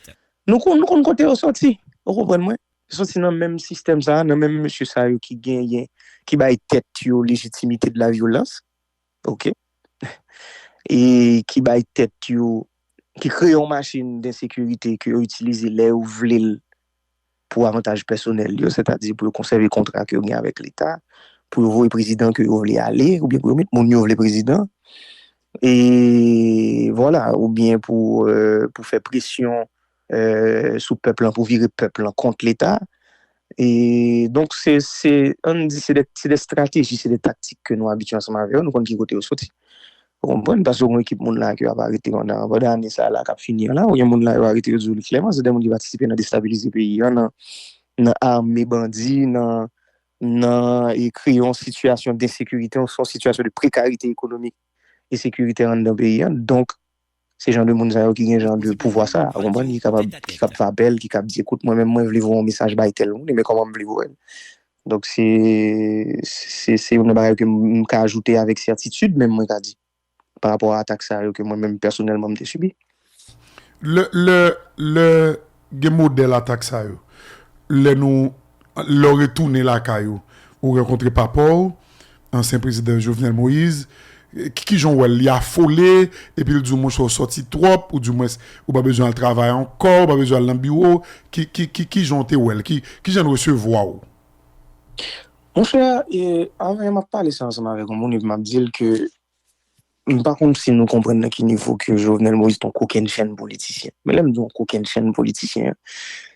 Nou konn, nou konn kote yo soti. Ou konprann mwen? Yo soti nan menm sistèm sa a, nan menm mesye sa yo ki genyen, ki bay tèt yo lejitimite de la vyolans. Ok? E ki bay tèt yo, ki kreye yon machin densekirite ke yo itilize lè yo vle l pou avantaj pèsonèl yo, sètadi pou yo konsève kontra ke yo gen avèk Leta, pou yo voye prezidan ke yo vle ale, oubyen pou yo met moun yo vle prezidan. E vwala, oubyen pou, euh, pou fè presyon euh, sou pèp lan, pou vire pèp lan kont Leta. E donk, se, se, ann di, se de, se de estrateji, se de taktik ke nou abitye ansanm avè yo, nou konn ki kote yo soti. Ou konprann? Paske ou gen ekip moun la ke yo ap arete pandan, pandan ane sa la k ap fini an la, ou gen moun la yo arete yo di w li klèman, se de moun ki patisipe nan destabilize peyi an, nan, nan ame bandi, nan, nan e kreye yon sitiyasyon densekirite, yon, yon sitiyasyon de prekarite ekonomik e sekiritè anndan peyi an. Donk, se jan de moun sa yo ki gen jan de pouvwa sa, ou konprann, ki kapab, ki kab fè apèl, ki kab di, ekout, mwen menm, mwen vle voye yon mesaj bay tèl moun, men kòman m vle voye l? Donk, se, se, se youn nan bagay ke m, m ka ajoute avèk sètitid, menm mwen ka di, pa rapò a atak sa yo ke mwen menm pèsonèlman m te sibi. Lè, lè, lè gen modèl atak sa yo, lè nou, lè w retounen lakay ou, ou rankontre papa w, ansyen prezidan Jovenel Moïse, ki, ki jan w wè l? Li afole, epi l di w, monchè, w sòti twòp, oudimwens, ou pa bezwen al travay ankò, ou pa bezwen al nan biwo. Ki, ki, ki, ki jan w te wè l? Ki, ki jan l resevwa w? Monchè, e, avè m ap pale sa ansanm avèk yon moun, epi m ap di l ke m pa konn si nou konprann nan ki nivo ke Jovenel Moïse te yon kokennchenn politisyen. Men lè m di yon kokennchenn politisyen,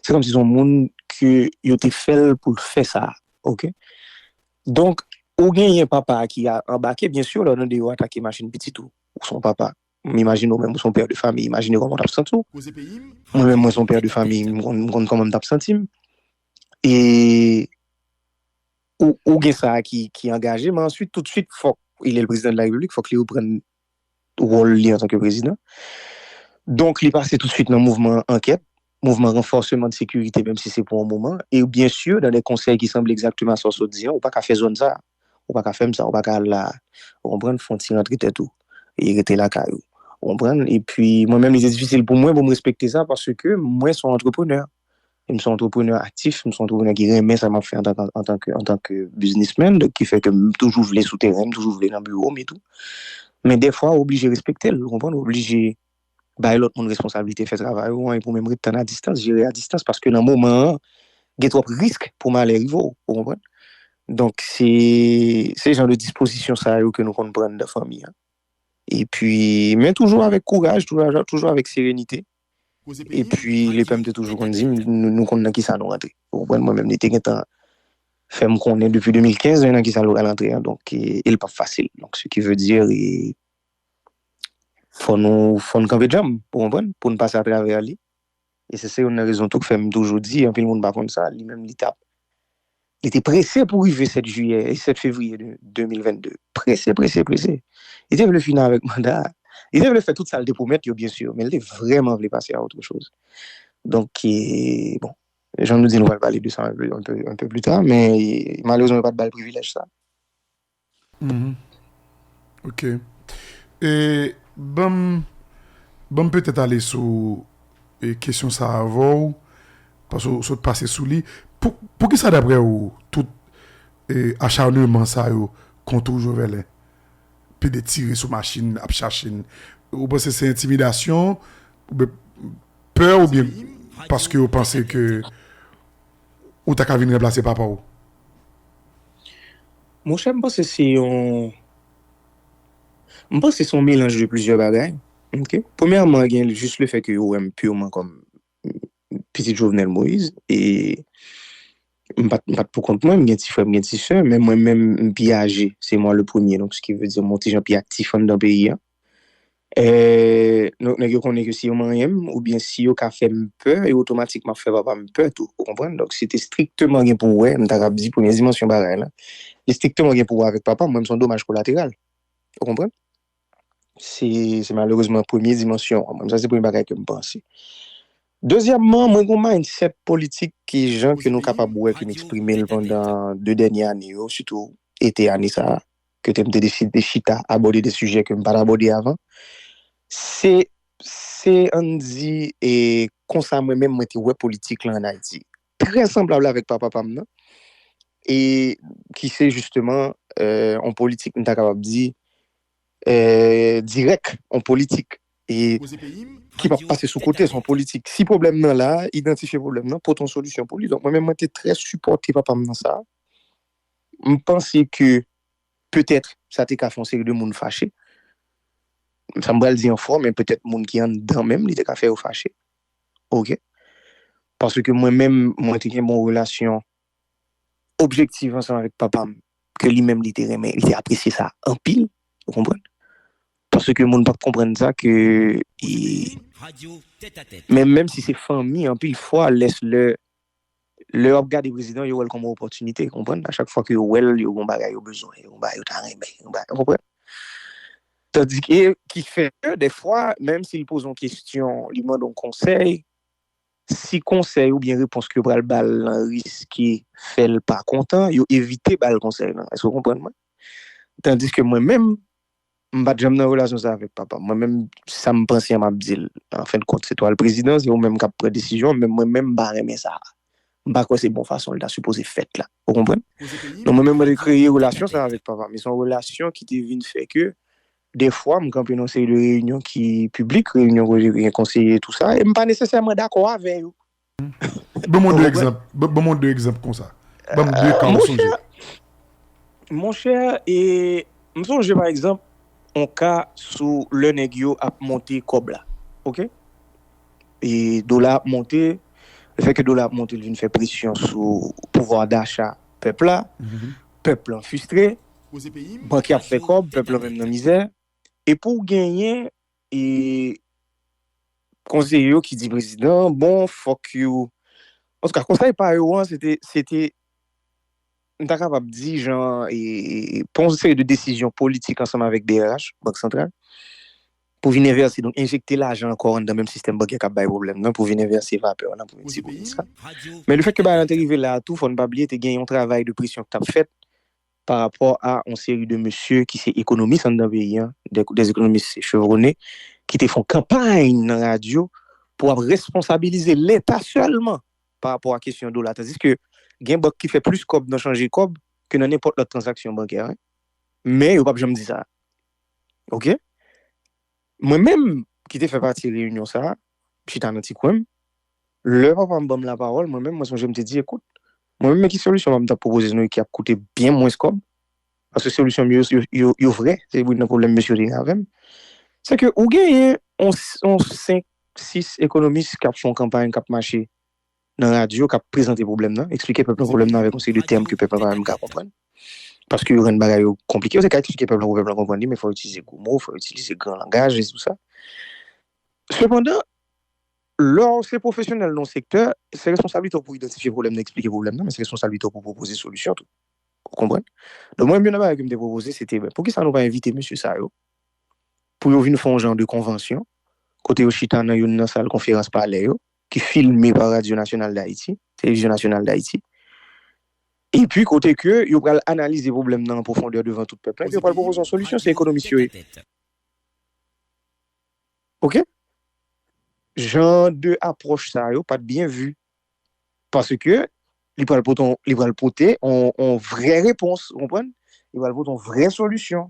se kòmsi se yon moun ke yo te fè l pou l fè sa, oke? Donk, ou genyen papa ki a anbake, byen si, lè w nan deyò atake machin pitit ou, ou se yon papa. M imajine w menm, ou se yon pè de fanmi, imajine kòman w t ap santi w. Mwen menm, mwen se yon pè de fanmi, m konn, m konn kòman m t ap santi m. E ou, ou gen sa ki, ki angaje, men answit, toutswit, fòk, il est le président de la République, fòk li reprann wòl li antanke prezidan. Donk, li pase toutswit nan mouvman ankèt, mouvman ranfòseman de sekirite, menm si se pou yon moman. E byen si, nan de konsèy ki sanble egzakteman a sa w sot di an, ou pa ka fè zòn sa a. Ou pa ka fè m sa, ou pa ka al la. Ou konprann? Fè yon ti rantre tèt ou. E rete lakay ou. Ou konprann? Epi, mwen menm, li te difisil pou mwen pou m respekte sa, paske mwen se yon antreprenè. M se yon antreprenè aktif, m se yon antreprenè ki renmen sa m ap fè antanke, antanke, antanke biznismenn, donk ki fè ke m toujou vle sou teren, m toujou vle nan biwo m e tou. Men dèfwa, ou oblije respekte l, ou konprann? Ou oblije bay lòt moun responsablite fè travay ou an, epi w menm ret tann a distans, jere a distans, paske nan moman an, gen twòp risk pou malè rive w, ou konprann? Donk, se, se jan de dispozisyon sa yo ke nou konn pran anndan fanmi an. Epi, men toujou avèk kouraj, toujou, toujou avèk serenite. Epi, lepè m te toujou konn di m, nou, nou konn nan kisa nou rantre. Ou konprann? Mwen menm, li te gentan fè m konnen depi de mil kenz, men nan kisa l pral rantre an. Donk, e, e l p ap fasil. Donk, ce qui veut dire, e, fò nou, fò n kanpe djanm, ou konprann? Pou n pase atravè li. E se, se youn nan rezon tou k fè m toujou di, anpil moun pa konn sa, li menm li t ap, li te prese pou rive sèt jiyè, e sèt fevriye de, de mil vennde. Prese, prese, prese. Li te vle fini avèk manda a. Li te vle fè tout sa l te pwomèt yo, byen si, men li te vrèman vle pase a autre chose. Donk, e, bon, jan nou di, nou pral pale de sa un peu, un peu, un peu plus tard, men, e, malerezman, yo pa t ba l privilèj sa. Mhm. Ok. E ban m, ban m petèt ale sou, e, kesyon sa a avè w, paske w sot pase sou li. Pou, poukisa, daprè w, tout, e, acharneman sa yo kont ou, Jovelin? Pede tire sou machin, ap chache n. Ou panse se entimidasyon, oubyen pè, oubyen paske yo panse ke ou ta ka vin ranplase papa w? Monchè, m panse se yon, m panse se yon melanj de plizyè bagay. Ok? Premyèman, gen jis le fè ke yo wè m pirman kòm pitit Jovenel Moïse, e m pa t, m pa t pou kont mwen, m gen ti frè m, gen ti sè, men mwen menm, m pi aje, c'est moi le premier, donc ce qui veut dire m yon ti jan pi aktif anndan peyi a. E, donk, nèg yo konnen ke si yo manyen m, oubyen si yo ka fè m pè, e otomatikman ap fè papa m pè tou, ou konprann? Donk, se te strikteman gen pou wè, m ta kab di, premye dimansyon bagay la, li strikteman gen pou wè avèk papa m, mwen, m se yon domaj kolateral, ou konprann? Se, se malerezman premye dimansyon an, mwen, sa se premye bagay ke m panse. Dezyèmman, mwen gen yon mindset politik ki jan ke nou kapab wè ke m eksprime l pandan de dènye ane yo, sitou ete ane sa a, kote m te deside chita abòde de sijè ke m pa t abòde avan. Se, se, ann di, e, konsa mwen menm, mwen te wè politik la ann Ayiti. Trè sanblab avèk papa pa m nan, e ki se jisteman, e, yon politik, m ta kapab di, e, dirèk, yon politik, e ki p ap pase sou kote, se yon politik. Si pwoblèm nan la, idantifye pwoblèm nan, pote yon solisyon pou li. Donk, mwen menm, mwen te trè sipòte papa m nan sa. M panse ke petèt sa te ka fè yon seri de moun fache. Sa m pral di an fò, men petèt moun ki anndan menm, li te ka fè yo fache. Ok? Paske mwen menm, mwen te gen bon relasyon objektif ansanm avèk papa m, ke li menm li te renmen, li te apresye sa anpil, ou konprann? Paske moun p ap konprann sa ke, e, men menm si se fanmi, anpil fwa, lè, lè, lè yo ap gade prezidan, yo wè l kòm yon opòtinite, ou konprann? A chak fwa ke yo wè l, yo gen yon bagay yo bezwen, yo gen yon bagay yo ta renmen, yo gen yon bagay, ou konprann? Tandis ke, ki fè ke, dèfwa, menm si l poze yon kesyon, li mande yon konsèy, si konsèy oubyen repons ke yo pral ba l lan riske fè l pa kontan, yo evite ba l konsèy lan. Èske w konprann mwen? Tandis ke mwen menm, m pa t janm nan relasyon sa avèk papa m. Mwen menm, sa m panse an, m ap di l. An fen de kont, se twa l prezidan, se ou menm k ap pran desizyon, men mwen menm, m pa renmen sa. M pa kwè se bon fason l ta sipoze fèt la. Ou konprann? Donk, mwen menm, mwen te kreye relasyon sa avèk papa m. E se yon relasyon ki te vin fè ke, dèfwa, m kanpe nan yon seri de reyinyon ki piblik, reyinyon kote gen konseye, tou sa, e m pa nesesèman dakò avè yo. Ban mwen de egzanp. Ban mwen de egzanp konsa. Ban m de ka ou sonje. Monchè, e, m sonje, pa egzanp, yon ka sou lè nèg yo ap monte kòb la. Oke? E dola ap monte, lefètke dola ap monte, li vin fè presyon sou pouvwa dacha pèp la. Pèp lan fristre, bank y ap fè kòb, pèp lan menm nan mizè. Epi w genyen e konseye yo ki di prezidan, bon, fòk yo. Antouka, konsèy pa yo an, se te, se te, m ta kapab di, jan, e, pran yon seri de desizyon politik ansanm avèk B R H, Bank Santral, pou vin envèse, donk enjekte lajan ankò anndan menm sistèm bankè k ap bay pwoblèm nan, pou vin envèse vapè nan, pou vin diminye sa. Men lefètke bagay lan te rive la a tou, fò n pa bliye, te gen yon travay de presyon ki t ap fèt pa rapò a yon seri de mesye ki se ekonomis anndan peyi an, des, des économistes chevronnés, ki te fè yon kanpay nan radyo pou ap responsabilize Leta sèlman pa rapò a kesyon dola. Tandiske gen bank ki fè plis kòb nan chanje kòb ke nan nenpòt lòt tranzaksyon bankè, wi. Men yo p ap janm di sa. Oke? Mwen menm ki te fè pati reyinyon sa a, m chita nan ti kwen m, lè papa m ban m lapawòl, mwen menm, mwen sonje m te di, ekout, mwen menm, men ki solisyon m ap, m t ap pwopoze nou ki ap koute byen mwens kòb, paske solisyon m yo, yo, yo, yo vrè, se youn nan pwoblèm mesye yo te gen avè m. Se ke ou genyen yon, yon senk, sis ekonomis k ap fè yon kanpay, k ap mache nan radyo, k ap prezante pwoblèm nan, eksplike pèp lan pwoblèm nan avèk yon seri de tèm ke pèp lan pa menm ka konprann. Paske yo rann bagay yo konplike. Yo te ka eksplike pèp lan pou pèp lan konprann li, men fò yo itilize gwo mo, fò yo itilize gran langaj e tou sa. Sepandan, lè w se pwofesyonèl nan yon sektè, se responsablite w pou idantifye pwoblèm nan, eksplike pwoblèm nan, men se responsablite w pou pwopoze solisyon tou. Ou konprann? Donk, mwen, youn nan bagay ke m te pwopoze, se te, ben, poukisa nou pa envite mesye sa yo pou yo vin fè yon jan de konvansyon, kote yo chita nan youn nan sal konferans palè yo, ki filme pa Radyo Nasyonal d Ayiti, Televizyon Nasyonal d Ayiti, epi kote ke yo pral analize pwoblèm nan an pwofondè devan tout pèp la, epi yo pral pwopoze yon solisyon, se ekonomis yo ye. Oke? Jan de apwòch sa yo pa t byen vi. Paske li pral pote, li pral pote yon, yon vrè repons, ou konprann? Li pral pote yon vrè solisyon.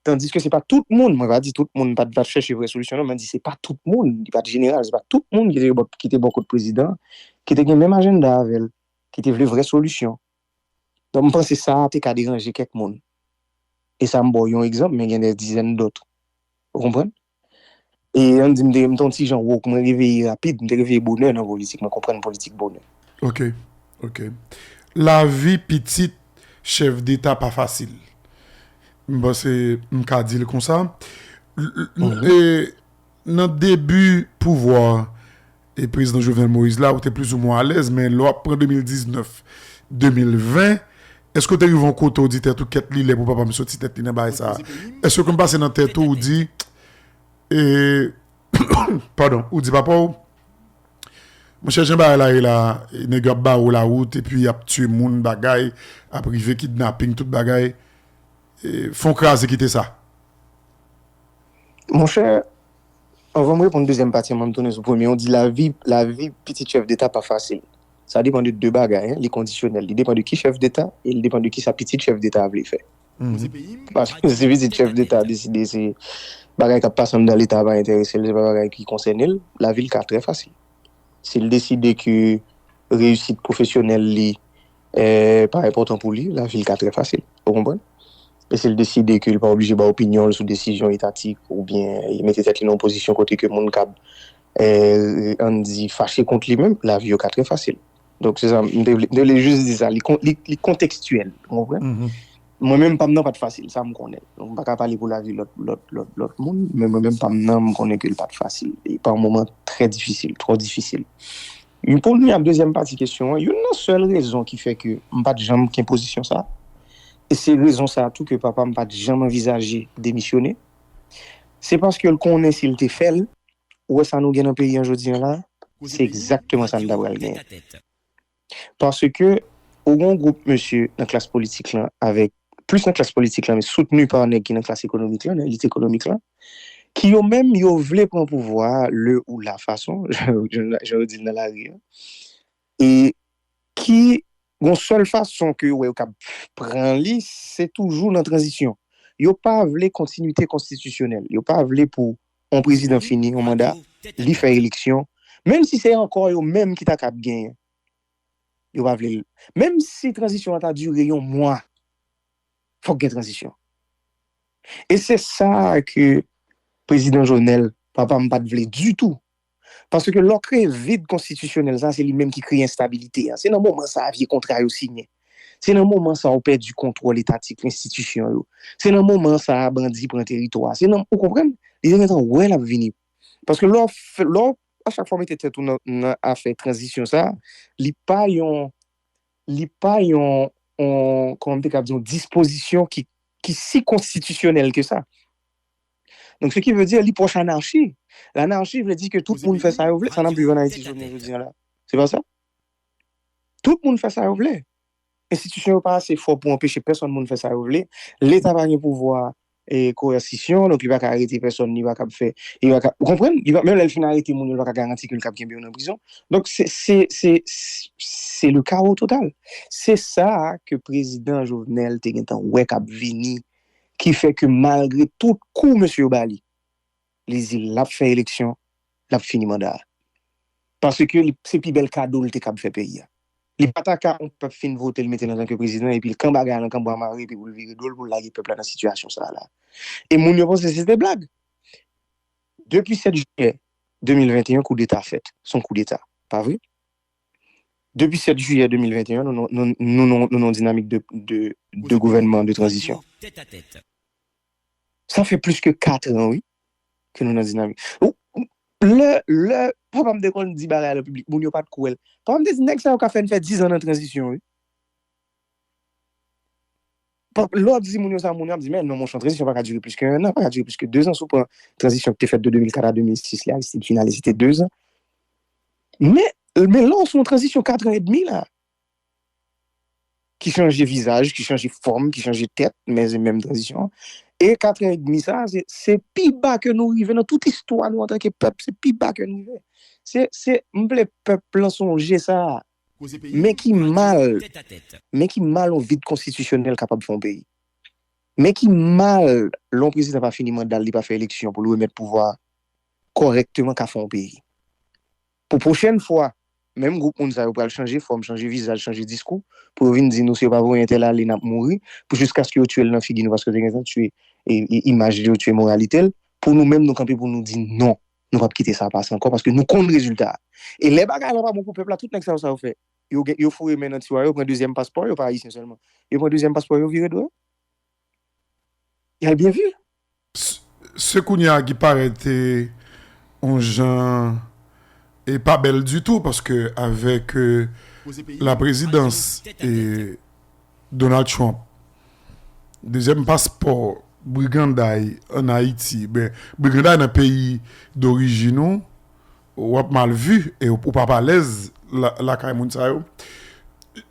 Tandiske se pa tout moun, mwen pa di tout moun pa t, pa t chèche vrè solisyon, non, mwen di se pa tout moun, li pa t jeneral, se pa tout moun ki te bò, ki te bò kot prezidan, ki te gen menm ajanda avè l, ki te vle vrè solisyon. Donk, m panse sa a te ka deranje kèk moun. E sa, m ba w yon egzanp, men gen dè dizèn dòt. Ou konprann? E ann di m te, m te yon ti jan woke, mwen reveye rapid, m te reveye bonè nan politik, mwen konprann politik bonè. Ok, ok. Lavi pitit chèf deta pa fasil. M panse m ka di l konsa. L- l- Mhm. E nan debi pouvwa e prezidan Jovenel Moïse la, ou te plizoumwen alèz, men lè w ap pran de mil diznèf, de mil ven, èske w te rive yon kote w di tèt ou kèt li lè pou papa m soti tèt li nan bagay sa a? Èske w konn pase nan tèt ou, ou di, e, padon, ou di papa w, monchè, jan bagay la ye la, e, nèg yo ap bare w lawout, epi y ap tiye moun, bagay, ap rive kidnaping, tout bagay, e, fon kraze kite sa. Monchè, anvan m reponn dezyèm pati an, m tounen sou premye. Ou di lavi, lavi pitit chèf deta pa fasil. Sa depann de de bagay, en. Li kondisyonèl. Li depann de ki chèf deta e li depann de ki sa pitit chèf deta a vle fè. Mhm. Paske si pitit chèf deta a deside se bagay k ap pase anndan leta a pa enterese l, se pa bagay ki konsène l, lavi l ka trè fasil. Si l deside ke reyisit pwofesyonèl li, eh, pa enpòtan pou li, lavi l ka trè fasil. Ou konprann? E si l deside ke l pa oblije ba opinyon l sou desizyon etatik oubyen mete tèt li nan yon pozisyon kote ke moun kab, eh, ann di, fache kont li menm, lavi yo ka trè fasil. Donk, se sa, m te vle, m te vle jis di sa, li, kon- li, li kontekstyèl, ou konprann? Mhm. Mwen menm, pa m nan pa t fasil, sa m konnen. Donk, m pa ka pale pou lavi lòt, lòt, lòt, lòt moun, men mwen menm, pa m nan, m konnen ke l pa t fasil. E pa yon moman trè difisil, twò difisil. Pou n vin a dezyèm pati kesyon an, youn nan sèl rezon ki fè ke m pa t janm gen pozisyon sa, e se rezon sa a tou ke papa m pa t janm anvizaje demisyone, se paske l konnen si l te fè l, ou wè sa nou gen nan peyi an jodi an la, se egzakteman sa n ta pral genyen. Paske ou gen yon gwoup mesye nan klas politik lan, avèk, plis nan klas politik lan, men soutni pa nèg ki nan klas ekonomik lan, nan elit ekonomik lan, ki yo menm, yo vle pran pouvwa a le ou la fason, jan, jan yo di l nan lari a, e ki gon sèl fason ke yo wè yo kab pran li, se toujou nan tranzisyon. Yo pa vle kontinite konstitisyonèl. Yo pa vle pou yon prezidan fini yon manda, li fè eleksyon, menm si se ankò yo menm ki ta kab genyen. Yo pa vle l. Menm si tranzisyon an ta dire yon mwa, fòk gen tranzisyon. E se sa ke prezidan Jovenel, papa m pa t vle ditou. Paske lè w kreye vid konstitisyonèl sa, se li menm ki kreye enstabilite a. Se nan moman sa a vye kontra yo siyen. Se nan moman sa a w pèdi kontwòl etatik enstitisyon yo. Se nan moman sa a bandi pran teritwa. Se nan, ou konprann? Li te gentan wè l ap vini. Paske lè w fè, lè w, a chak fwa w mete tèt ou nan, nan afè tranzisyon sa, li pa yon, li pa yon, yon, kòman m te ka di, yon dispozisyon ki, ki si konstitisyonèl ke sa. Donk, ce qui veut dire, li pwòch anachi. Lanachi vle di ke tout moun fè sa yo vle. Sa n ap viv an Ayiti jounen jodi a la. Se pa sa? Tout moun fè sa yo vle. Enstitisyon yo pa ase fò pou anpeche pèsòn moun fè sa yo vle. Leta pa gen pouvwa e koèsisyon, donk li pa ka arete pèsòn, li pa ka fè, li pa ka, ou konprann? Li pa, menm lè l fin arete moun yo, li pa ka garanti ke l k ap kenbe yo nan prizon. Donk, se, se, se, se le chaos total. Se sa ke prezidan Jovenel te gentan wè k ap vini, ki fè ke malgre tout kou mesye yo ba li, li di l ap fè eleksyon, l ap fini manda a. Paske li, se pi bèl kado l te kab fè peyi a. Li pa ta ka yon pèp fin vote l, mete l antanke prezidan, epi l kanpe bagay la nan kanbo a mare, epi pou l vire do l, pou l lage pèp la nan sitiyasyon sa a la. E moun yo panse se te blag. Depi sèt jiyè de mil venteyen, koudeta fèt. Se yon koudeta. Pa vre? Depi sèt jiyè de mil venteyen, nou, nou, nou, nou, nou, nou nan yon dinamik de, de, de gouvènman de tranzisyon. Sa fè plis ke kat an, wi, ke nou nan dinamik. Ou, ou, lè, lè, papa m te konn di bagay la piblik, moun yo pa t kwè l. Papa m te di, nèg sa yo ka fè n fè diz an nan tranzisyon, wi. Pa, lè w ap di moun yo sa, moun yo ap di, men non, monchè, tranzisyon pa ka dire plis ke en an, pa ka dire plis ke de zan. Si w pran tranzisyon ki te fèt de de mil kat a de mil sis la, Aristide fin ale, se te de zan. Men, men la, se yon tranzisyon kat an edmi la. Ki chanje vizaj, ki chanje fòm, ki chanje tèt, men se menm tranzisyon an. E kat an edmi sa, se, se pi ba ke nou rive nan tout istwa nou antanke pèp, se pi ba ke nou rive. Se, se, m vle pèp lan sonje sa. Men ki mal, men ki mal yon vid konstitisyonèl kapab fè yon peyi. Men ki mal, lè yon prezidan pa fini manda l, li pa fè eleksyon pou l remèt pouvwa kòrèkteman ka fè yon peyi. Pou pwochèn fwa, menm gwoup moun sa yo pral chanje fòm, chanje vizaj, chanje diskou, pou yo vin di nou si yo pa voye entèl ale, n ap mouri, pou jiskaske yo tiye l nan figi nou, paske yo te gentan tiye e, e, imaj li, yo tiye moralite l, pou nou menm nou kanpe pou nou di non, nou p ap kite sa pase ankò, paske nou konn rezilta a. E lè bagay la pa bon pou pèp la, tout nèg sa yo, sa yo fè? Yo gen, yo foure men nan tiwa, yo pran dezyèm paspò, yo pa ayisyen sèlman. Yo pran dezyèm paspò, yo vire do yo. Y al byen viv. Se kounye a ki parèt e, yon jan e pa bèl ditou, paske avèk e, laprezidans e, Donald Trump, dezyèm paspò briganday ann Ayiti, ben, briganday nan peyi dorijin ou, w ap mal vi e ou pa pa alèz lakay moun sa yo.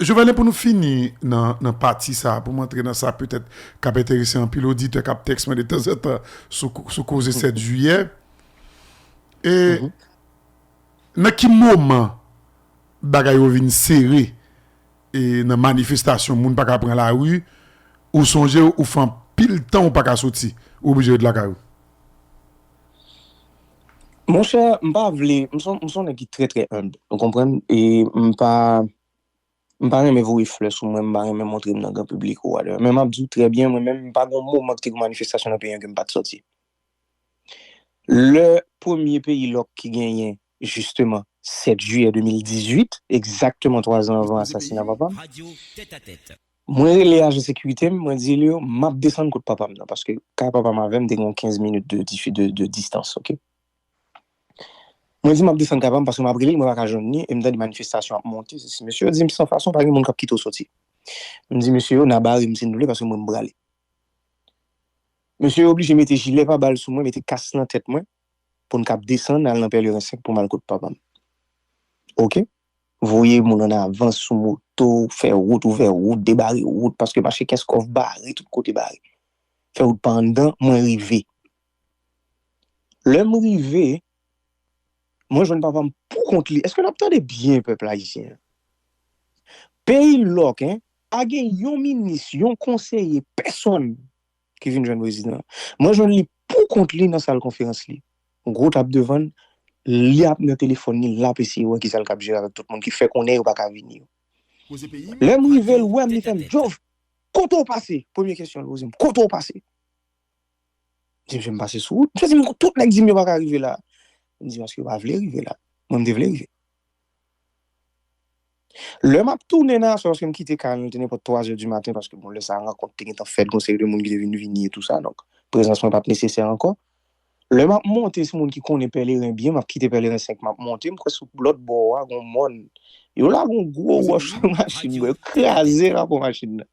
Jovenel, pou nou fini nan, nan pati sa a, pou m antre nan sa petèt k ap enterese anpil oditè k ap tèks mwen detanzantan sou, sou koze sèt jiyè. E nan ki moman bagay yo vin sere e nan manifestasyon, moun pa ka pran lari, ou sonje ou fè anpil tan ou pa ka soti, ou oblije ret lakay ou? Monchè, m pa vle, m se yon nèg ki trè, trè enb, ou konprann? E m pa, m pa renmen voye flè sou mwen, m pa renmen montre m nan gran piblik ou whatever. Men m ap di w trè byen, mwen menm, m pa gen yon moman ki te gen manifestasyon nan peyi an ke m pa t soti. Lè premye peyi lòk ki genyen, jisteman, sèt jiyè de mil dizuit, egzakteman twa zan anvan asasina papa m, mwen rele ajan sekirite m, mwen di yo, m ap desann kot papa m nan, paske kay papa m avè m te gen yon kenz minit de, de, de distans, oke? Mwen di m ap desann kay papa m paske m ap rele l, mwen pa ka jwenn li, e m tande manifestasyon ap monte, sesi. Mesye yo di m san fason, pa gen moun k ap kite w soti. M di mesye yo, n a bare m si n vle, paske mwen m prale. Mesye yo oblije mete jilè pa bal sou mwen, mete kas nan tèt mwen, pou n kab desann al nan Pèleren senk pou m al kot papa m. Oke? Voye moun an avans sou moto, fè wout, ouvè wout, debare wout, paske mache Kenskòf bare, tout kote bare. Fè wout pa anndan, mwen rive. Lè m rive, mwen jwenn papa m pou kont li. Èske n ap tande byen, pèp ayisyen an? Peyi lòk, en, pa gen yon minis, yon konseye, pèsonn ki vin jwenn prezidan an. Mwen jwenn li pou kont li nan sal konferans li. Gwo tab devan l, li ap nan telefòn li, l ap eseye wè kisa l kab jere avèk tout moun, ki fè konnen yo pa ka vini yo. Lè m rive, l wè m, li fè m, Jov, kote w pase? Premye kesyon l poze m, kote w pase? Di misye m pase sou wout. Misye di m tout nèg di m yo pa ka rive la. M di paske yo pa vle rive la. Mwen m te vle rive. Lè m ap tounen nan aswè, paske m kite kay lan, li te nenpòt twa zè di maten, paske bon, lè sa a rankont te gentan fèt, gon seri de moun ki te vin vini e tou sa, donk prezans mwen pa t nesesè ankò. Lè m ap monte, si moun ki konnen Pèleren byen, m ap kite Pèleren senk, m ap monte, m kwè sou lòt bò a, gon mòn. Yo lage yon gwo wòch sou machin mwen, yo kraze rapò machin nan.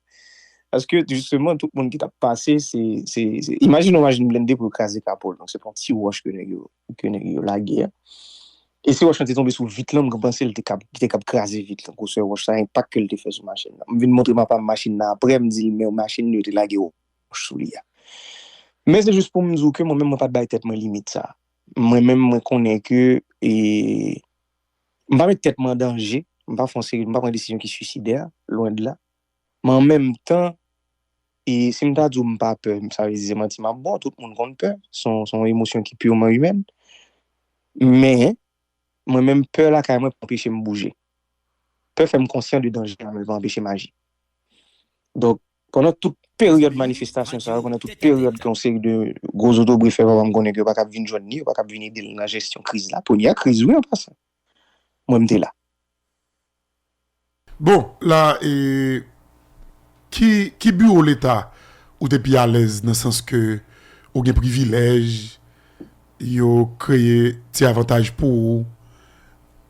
Paske, jisteman, tout moun ki t ap pase, se, se, se, imajine yon machin blende pou yo kraze kapo l. Donk, se pa yon ti wòch ke nèg yo, ke nèg yo lage a. E si wòch lan te tonbe sou vit lan, m panse l te kab, li te kab kraze vit lan. Gwosè wòch sa, enpak ke l te fè sou machin nan. M vin montre papa m machin nan apre, m di l, men machin yo te lage wòch sou li a. Men se jis pou m di w ke mwen menm, mwen pa t bay tèt mwen limit sa. Mwen menm, mwen konnen ke, e, m pa met tèt mwen an danje, m pa fè yon seri, m pa pran desizyon ki swisidè, lwen de la. Men an menm tan, e si m ta di w m pa pè, sa vle di se manti m ap ba w, tout moun konn pè, se yon, se yon emosyon ki piman imèn. Men, mwen menm, pè lakay mwen pa anpeche m bouje. Pè fè m konsyan de danje a, men l pa anpeche m aji. Donk, pandan tout peryòd manifestasyon sa yo, pandan tout peryòd ke yon seri de gwo zotobre fè papa m konnen ke yo pa kab vin jwenn li, yo pa kab vin ede l nan jesyon kriz la, premyè kriz, wi, an pasan, mwen, m te la. Bon, la, e, ki, ki biwo Leta ou te pi alèz nan sans ke ou gen privilèj, yo kreye ti avantaj pou ou,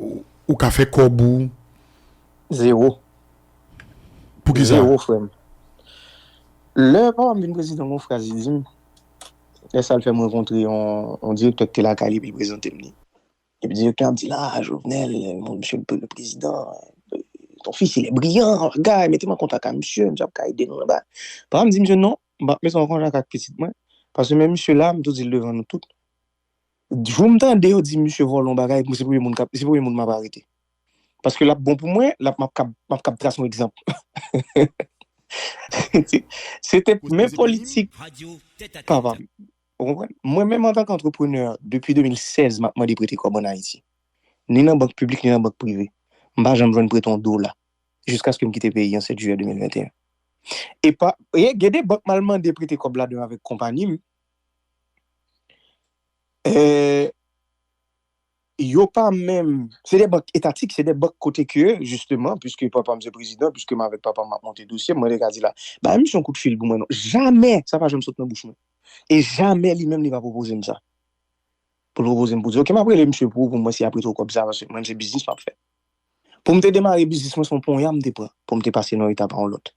ou, ou ka fè kòb ou? Zewo. Poukisa? Zewo, frè m. Lè papa m vin prezidan, gon fraz li di m, lè sa l fè m rankontre yon, yon direktè ki te lakay li, epi l prezante m li. Epi direktè a ap di l, ah, Jovenel, mon monsieur le, le président, ton fils, il est brillant, bagay, mete m an kontak ak misye, misye ap ka ede nou nan bagay. Papa m di misye, non, m p ap mete w an kontak ak pitit mwen, paske men misye la, m tou di l devan nou tout. Jou m tande yo di misye vòlè yon bagay, se premye moun k ap, se premye moun m ap arete. Paske l ap bon pou mwen, l ap, m ap kab, m ap kab trase yon egzanp. Se te men politik papa m. Ou konprann? Mwen menm antanke antreprenè, depi de mil sèz, m ap mande prete kòb ann Ayiti. Ni nan bank piblik, ni nan bank prive. M pa janm jwenn prete yon dola. Jiskaske m kite peyi an sèt jiyè de mil venteyen. E pa, e gen de bank m al mande prete kòb ladan avèk konpanyi m. E, yo pa menm, se de bank etatik, se de bank kote ke, jisteman, piske papa m se prezidan, piske m avèk papa m ap monte dosye, mwen te ka di la, ba misye yon kout fil pou mwen non. Jamè, sa pa janm sot nan bouch mwen. E jamè li menm li pa pwopoze m sa. Pou l pwopoze m pou di, oke, m ap rele misye pou ou, pou m wè si y ap prete w kòb sa, paske mwen se biznis m ap fè. Pou m te demare biznis mwen, se yon ponya m te pran, pou m te pase nan yon etap a yon lòt.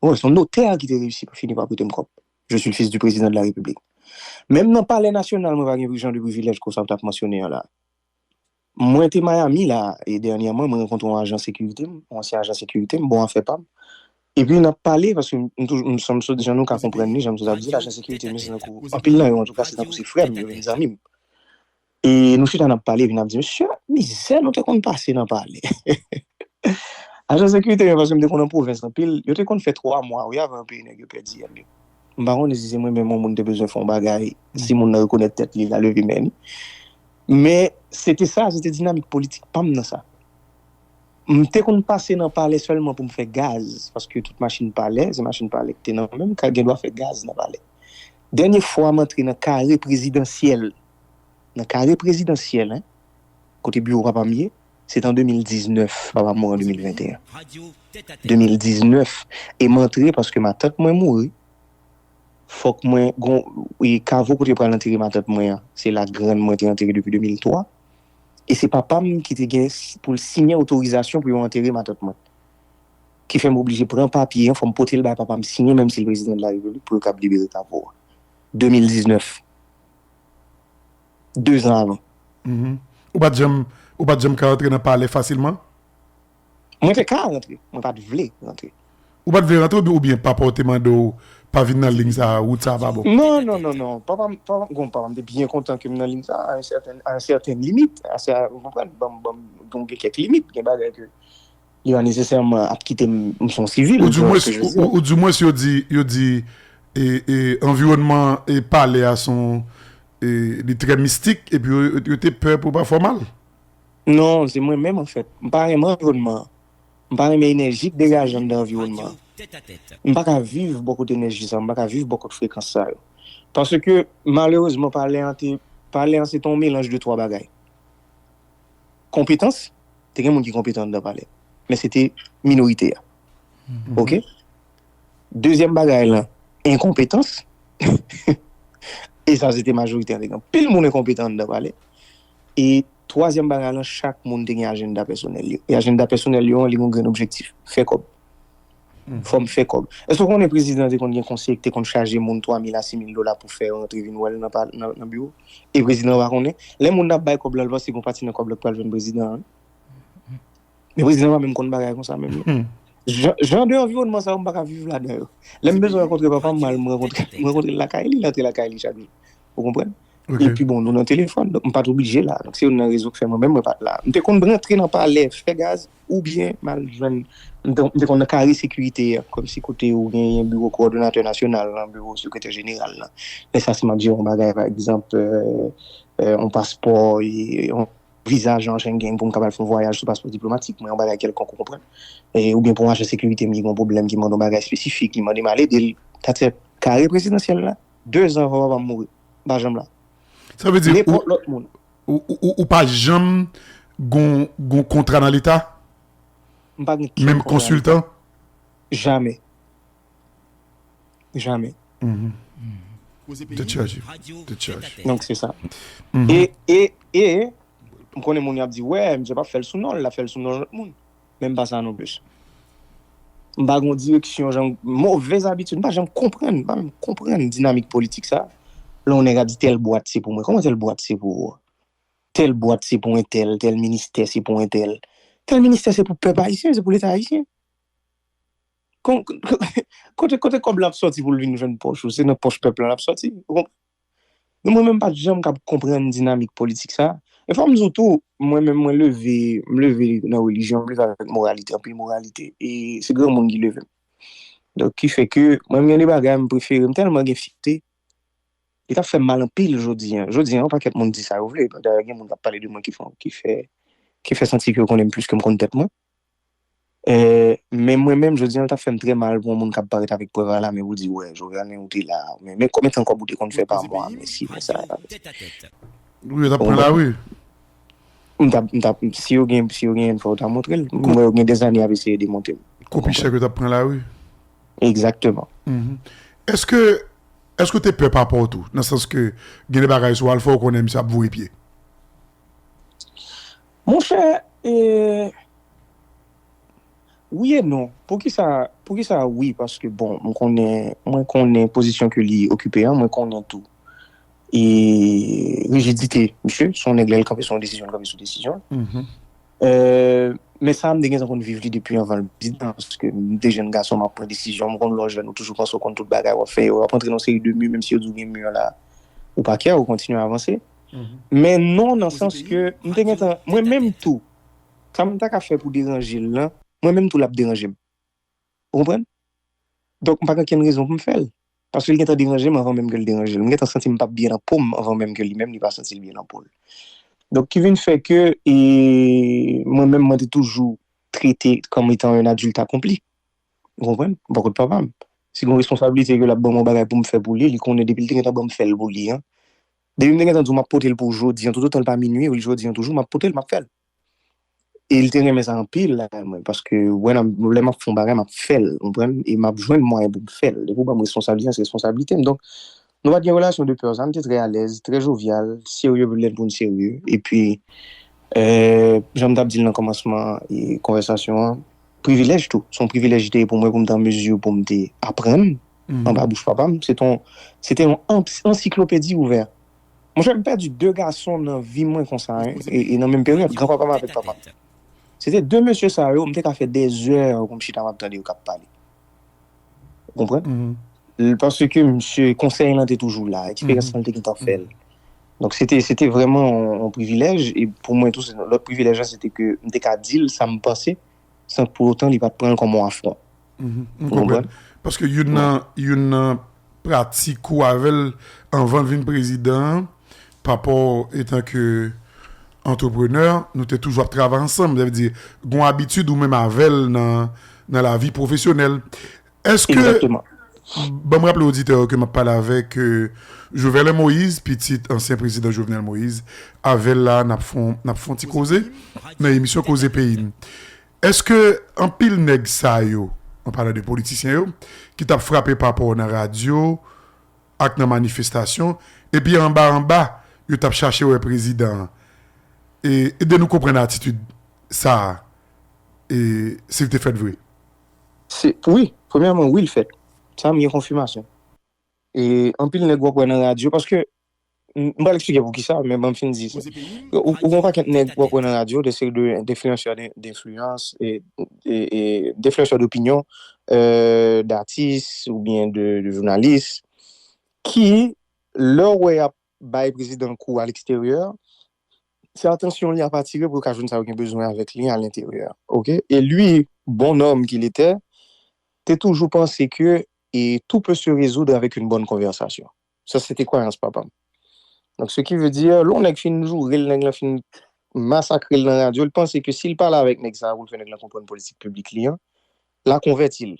Wi, se yon notè ki te reyisi fini pa prete m kòb. Je suis le fils du président de la République. Menm nan palè nasyonal, mwen pa gen jan de privilèj konsa w t ap mansyone an la. Mwen te Miami la, e dènyèman, mwen rankontre yon ajan sekirite m, yon ansyen ajan sekirite m, bon afè pa m. Epi n ap pale, paske m toujou, m sanm sot, jan nou ka konprann li, jan m sot ap di l, ajan sekirite m yo se tankou, anpil nan yo, antouka, se tankou se frè m, yo vin zanmi m. E nou chita n ap pale, epi n ap di, mesye, mizè nou te konn pase nan palè. Ajan sekirite yo, paske m te konn nan pwovens anpil, yo te konn fè twa mwa, wi, avan yo peye nèg yo pèdi yèm yo. M pa konnen si se mwen menm yon moun te bezwen fè yon bagay, si moun nan rekonèt tèt li, l a leve men li. Men, se te sa, se te dinamik politik pa m nan sa. M te konn pase nan palè sèlman pou m fè gaz, paske tout machin palè, se machin palè ki te nan men m, ka gen dwa fè gaz nan palè. Dènye fwa m antre nan kare prezidansyèl, nan kare prezidansyèl, en, kote biwo papa m ye, se te an de mil diznèf, papa m mouri an de mil venteyen. De mil diznèf, e m antre paske matant mwen mouri. Fòk mwen, gon, e kavo kote yo pral antere matant mwen an, se la grann mwen te antere depi de mil twa. E se papa m ki te gen s- pou l siyen otorizasyon pou yo antere matant mwen. Ki fè m oblije pran papye an, fò m pote l bay papa m siyen, menm si l prezidan de la repiblik, pou yo kab libere kavo a. De mil diznèf. De zan avan. Mhm. Ou pa t janm, ou pa t janm ka rantre nan palè fasilman? Mwen te ka rantre, mwen pa t vle rantre. Ou pa t vle rantre oubyen, oubyen papa w te mande w pa vin nan liy sa a, wout sa a pa bon? Non, non, non, non. Papa m, papa m, bon, papa m te byen kontan ke m nan liy sa a, a yon sèten, a yon sèten limit. A sa, ou konprann? Ban m, ban m, gen kèk limit, gen bagay ke li pa nesesèman ap kite m, m se yon sivil, Ou di mwens, ou, ou, ou di mwens yo di, yo di, e, e, anviwònman e palè a se yon, e, li trè mistik, epi yo, yo te pè pou pa fè w mal. Non, se mwen menm, anfèt. M pa renmen anviwònman an. M pa renmen enèji k degaje anndan anviwònman an. M pa ka viv bò kote enèji sa yo, m pa ka viv bò kote frekans sa yo. Paske, malerezman, palè an te, palè an se te yon melanj de twa bagay. Konpetans, te gen moun ki konpetan anndan palè, men se te minorite a. Oke? Dezyèm bagay lan, enkonpetans. E sa, se te majorite a, te gen anpil moun enkonpetan anndan palè. E twazyèm bagay lan, chak moun te gen ajanda pèsonèl yo. E ajanda pèsonèl yo an, li gen yon grenn objektif, fè kòb. Fò m fè kòb. Èske w konnen prezidan te konn gen konseye ki te konn chaje moun twa mil a sis mil dola pou fè yo rantre vin wè l nan, pa- nan, nan biwo? E prezidan an pa konnen. Lè moun nan ap bay kòb la, l panse gen yon pati nan kòb la ki pral jwenn prezidan an. Men prezidan an pa menm konn bagay konsa menm non. Jan, jan de anviwònman sa yo, m pa ka viv ladan yo. Lè m bezwen rankontre papa m, m al, m rankontre, m rankontre l lakay li, l antre lakay li chak jou. Ou konprann? Epi bon, nou nan telefòn, donk m pa t oblije la. Donk se youn nan rezon k fè mwen menm mwen pa t la. M te konn rantre nan palè, fè gaz, oubyen m al jwenn, m te, m te konn nan kare sekirite a, kòmsi kote ou genyen biwo kowòdonatè nasyonal lan, biwo sekretè jeneral lan. Lè sa, si m ap jere yon bagay, pa egzanp, euh, euh, yon paspò, e, yon viza jan Schengen pou m kapab fè yon vwayaj sou paspò diplomatik mwen, yon bagay kèlkonk, ou konprann? E, oubyen pou yon ajan sekirite m ki gen yon pwoblèm, ki mande yon bagay espesifik, li mande m al ede l. Sa t fè kare prezidansyèl la, dezan anvan papa m mouri, m pa janm la. Sa vle di ou, Nenpòt lòt moun. ou, ou, ou, ou pa janm gon, gon kontra nan Leta? M pa gen kenn Menm kontra nan Leta. Konsiltan? Jamè. Jamè. Tèt chaje. Tèt chaje. Donk se sa. E, e, e, m konnen moun yo ap di, wè, misye p ap fè l sou non l, l ap fè l sou non lòt moun. Men m pa sa non plis. M pa gen yon direksyon, jan, movèz abitid, m pa janm konprann, m pa menm konprann dinamik politik sa. Lè yon nèg ap di tèl bwat se pou mwen. Kòman tèl bwat se pou ou? Tèl bwat se pou entèl, tèl ministè se pou entèl. Tèl ministè se pou pèp ayisyen, se pou Leta ayisyen. Kon- kote, kote kòb la ap sòti pou l vin jwenn pòch ou? Se nan pòch pèp la l ap sòti. Ou konprann? Men mwen menm, m pa t janm kab konprann dinamik politik sa. E fò m di w tou, mwen menm, mwen leve, m leve nan relijyon, m leve avèk moralite, anpil moralite. E se granmoun ki leve m. Donk, ki fè ke mwen, m gen de bagay m prefere, m tèlman gen fyète. Li t ap fè m mal anpil jodi a. Jodi a, yon pakèt moun di sa yo vle. Dayè, gen moun k ap pale de mwen ki fè, ki fè, ki fè santi ke yo konnen m plis ke m konn tèt mwen. Eh, men mwen menm, jodi a, l t ap fè m trè mal pou yon moun k ap parèt avèk prèv alamen pou di, wè, Jovenel, ou te la. Men, men konbyen tan kòb ou te konn fè pa mwa, men si, men sa. Wi, yo t ap pran lari. M t ap, m t ap, si yo gen, si yo gen enfo, yo ta montre l. M wè yo gen dèzane y ap eseye demonte m. Kopi chèk yo t ap pran lari. Egzakteman. Èske, èske w te pè papa w tou? Nan sans ke gen de bagay sou al fè w konnen misye ap voye pye. Monchè, eh, wi e non. Poukisa, poukisa wi? Paske, bon, m konnen, mwen konnen pozisyon ke li okipe an, mwen konnen tou. E rijidite misye, se yon nèg lè l kanpe sou yon desizyon, l kanpe sou desizyon l. Eh, men sa, m te gentan konn viv li depi anvan l prezidan, paske m te jèn gason, m ap pran desizyon, m konn lè w jèn, ou toujou panse w konn tout bagay, w ap fè, w ap antre nan yon seri de mi, menm si yo di w gen mi la, ou pa kè, ou kontinye avanse. Men non, nan sans ke m te gentan, mwen menm tou, sa m ta ka fè pou deranje l lan, mwen menm tou l ap deranje m. Ou konprann? Donk, m pa gen okenn rezon pou m fè l. Paske l gentan deranje m anvan menm ke l deranje l. M gentan santi m p ap byen nan po m anvan menm ke li menm li pa santi l byen nan po l. Donk, ki vin fè ke, e, mwen menm, mwen te toujou trete kòm etan yon adilt akonpli. Ou konprann? Bò kot papa m. Si gen yon responsablite ke l ap ban m yon bagay pou m fè pou li, li konnen depi l te gentan ban m fè l pou li an. Depi m te gentan di w m ap pote l pou w jodi an, toutotan l pa minui, jodi an toujou, m ap pote l, m ap fè l. E li te renmen sa anpil, la, mwen, paske wè, nan, lè m ap fè yon bagay, m ap fè l, ou konprann? E m ap jwenn mwayen pou m fè l. Depi w ban m responsablite, se responsablite m. Donk, nou pa t gen relasyon de pè sa, m te trè alèz, trè jovyal, serye lè pou n serye. Epi, eh, jan m t ap di l nan kòmansman, e, konvèsasyon an, privilèj tou. Se yon privilèj li te ye pou mwen, pou m te an mezi pou m te aprann anba bouch papa m. Se te yon, se te yon ansiklopedi ouvè. Monchè, m pèdi de gason nan vi mwen konsa, hein, e, e nan menm peryòd, granpapa m avèk papa m. Se te de mesye sa yo, m te ka fè dèzè pou m chita m ap tande yo k ap pale. Ou konprann? L- Paske misye, konsèy lan te toujou la, eksperyans lan te gentan fè l. Donk, se te, se te vrèman yon, yon privilèj, e pou mwen tou, se lòt privilèj la, se te ke m te ka di l sa m panse, san pou otan li pa t pran l kòm yon afwon. Ou konprann? Paske youn nan, youn nan pratik ou avè l anvan l vin prezidan an, pa rapò etan ke antreprenè, nou te toujou ap travay ansanm. Sa vle di, gon abitid ou menm avè l nan, nan lavi pwofesyonèl. Èske, Egzakteman. Ban m raple oditè yo ke m ap pale avèk euh, Jovenel Moïse, pitit ansyen prezidan Jovenel Moïse. Avè l la, n ap fon, n ap fon ti koze nan emisyon Koze Peyi m. Èske anpil nèg sa yo, an palan de politisyen yo, ki t ap frape papò nan radyo ak nan manifestasyon, epi anba anba, yo t ap chache wè prezidan an? E, ede nou konprann atitid sa a, e, si l te fèt vre. Se, wi, premyèman, wi, l fèt. Sa, m gen konfimasyon. E anpil nèg w ap wè nan radyo, paske, m m pral eksplike pou ki sa, men ban m fin di sa. Ou, ou gen yon pakèt nèg w ap wè nan radyo, de seri de, de enfliyansè, de, de enfliyans, e, e, e, de enfliyansè dopinyon, euh, d'atis oubyen de, de jounalis, ki, lè w wè y ap bay prezidan kou a leksteryè, se atansyon li ap atire pou yo ka jwenn sa yo gen bezwen avèk li a lenteryè. Oke? E li, bon nonm qu'il était, te toujou panse ke et tout peut se résoudre avec une bonne conversation. Sa se te kwayans papa m. Donk, ce qui veut dire, lè yon nèg fin joure l, nèg lan fin masakre l nan radyo, l panse ke si l pale avèk nèg sa a pou l fè nèg lan konprann politik piblik li an, l a konvèti l.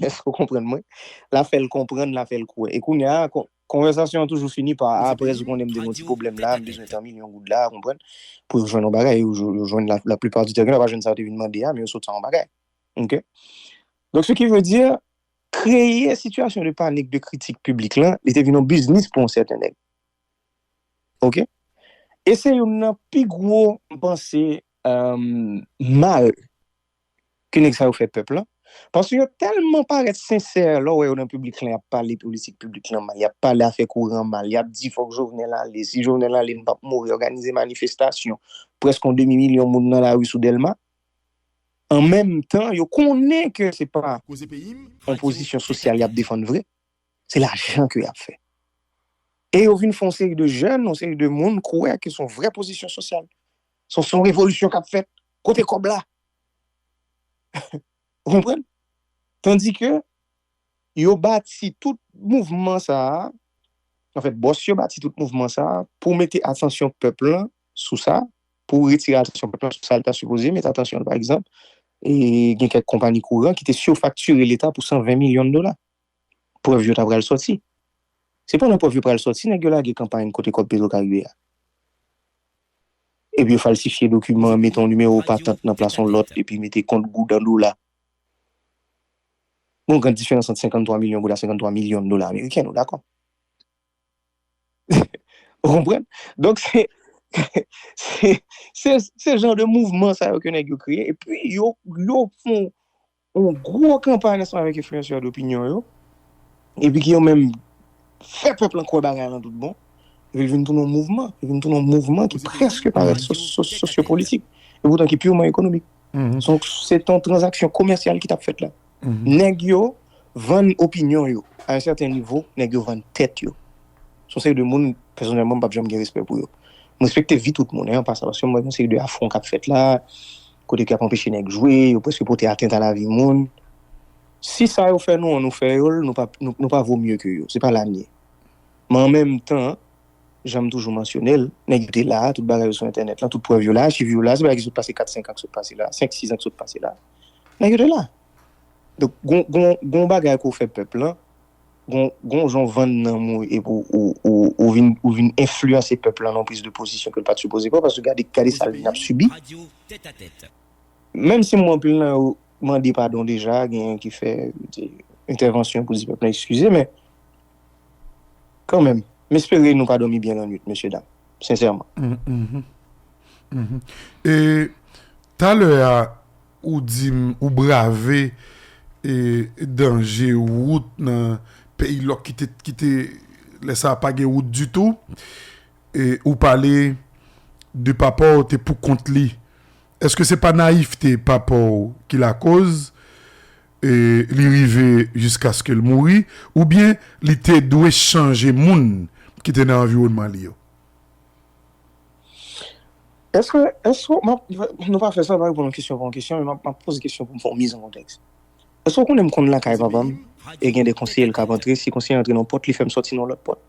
Èske w konprann mwen? L a fè l konprann, l a fè l kwè. E kounye a, kon- konvèsasyon an toujou fini pa, a, apre ou konnen m te gen yon ti pwoblèm la, m bezwen tan milyon goud la, konprann? Pou yo jwenn yon bagay, yo, yo jwenn la, la plupart du temps, yo pa jwenn sa yo te vin mande a, men yo sot sa yon bagay. Oke? Donk, ce qui veut dire, kreye sitiyasyon de panik, de kritik piblik lan, li te vin yon biznis pou yon sèten nèg. Oke? E se youn nan pi gwo, m panse, euh, mal ke nèg sa yo fè pèp lan. Paske yo tèlman parèt sensè lè w wè yo nan piblik lan, y ap pale politik piblik lan mal, y ap pale afè kouran mal, y ap di fòk Jovenel ale, si Jovenel ale, n p ap mouri, òganize manifestasyon, prèske yon demi milyon moun nan lari sou Dèlma. An menm tan, yo konnen ke se pa yon pozisyon sosyal y ap defann vre, se lajan ke y ap fè. E yo vin fè yon seri de jèn, yon seri de moun kwè ke se yon vrè pozisyon sosyal. Se se yon revolisyon k ap fèt. Kote kòb la? Ou konprann? Tandike yo bati tout mouvman sa a, anfèt, bòs yo bati tout mouvman sa a pou mete atansyon pèp lan sou sa, pou retire atansyon pèp lan sou sa l ta sipoze mete atansyon l, pa egzanp, e gen kèk konpayi kouran ki te sifaktire Leta pou san ven milyon dola. Prèv yo ta pral sòti. Se pandan prèv yo pral sòti, nèg yo lage kanpay kote kòb Petwokaribe a. Epi yo falsifye dokiman, mete yon nimewo patant nan plas yon lòt, epi mete kont goud an dola. Bon, gran diferans ant senkant twa milyon goud a senkant twa milyon dola ameriken, nou dakò? Ou konprann? Donk, se, se, se, se jan de mouvman sa yo ke nèg yo kreye. Epi, yo, yo fè yon gwo kanpay ansanm avèk enfliyansè dopinyon yo. Epi ki yo menm fè pèp lan kwè bagay lan tout bon. Epi l vin tounen yon mouvman. Li vin tounen yon mouvman ki prèske parèt so- so- sosyopolitik. E poutan ki piman ekonomik. Se yon- se te yon tranzaksyon komèsyal ki t ap fèt la. Nèg yo vann opinyon yo. A yon sèten nivo, nèg yo vann tèt yo. Se yon seri de moun, pèsonèlman, m p ap janm gen respè pou yo. M respekte vi tout moun, en, an pasan, paske m wè gen yon seri de afwon k ap fèt la, kote ke y ap anpeche nèg jwe, yo prèske pote atent a lavi moun. Si sa yo fè nou an, nou fè yo l, nou pa, nou, nou pa vo mye ke yo. Se pa la n ye. Men an menm tan, jan m toujou mansyone l, nèg yo te la, tout bagay yo sou entènèt lan, tout prèv yo la, achiv yo la, se bagay ki sot pase kat, senk an ki sot pase la, senk, sis an ki sot pase la. Nèg yo te la. Donk, gon, gon, gon bagay ke w fè pèp lan, gon, gon jan w vann nanm ou epi w, ou, ou, ou vin, ou vin enfliyanse pèp lan nan yon priz de pozisyon ke l pa t sipoze pran, paske gade, gade sa n ap sibi. Menm si m wè anpil nan yo mande padon deja, genyen ki fè entèvansyon pou di pèp lan eskize, men kanmenm, m espere nou pa dòmi byen lannwit, mesye dam, sensèman. E talè a, ou di m, ou brave e danje wout nan peyi lòk ki te, ki te, lè sa a pa gen wout ditou, e ou pale de papa w te pou kont li. Èske se pa nayifte papa w ki lakoz e li rive jiskaske l mouri, oubyen li te dwe chanje moun ki te nan anviwònman li yo? Èske, èske, m ap, nou pa fè sa, pa reponn yon kesyon pou yon kesyon, men m ap, m ap poze kesyon pou m fè yon miz an kontèks. Èske w konnen m konn lakay papa m, e gen de konseye l k ap antre, si konseye antre nan yon pòt, li fè m sòti nan yon lòt pòt?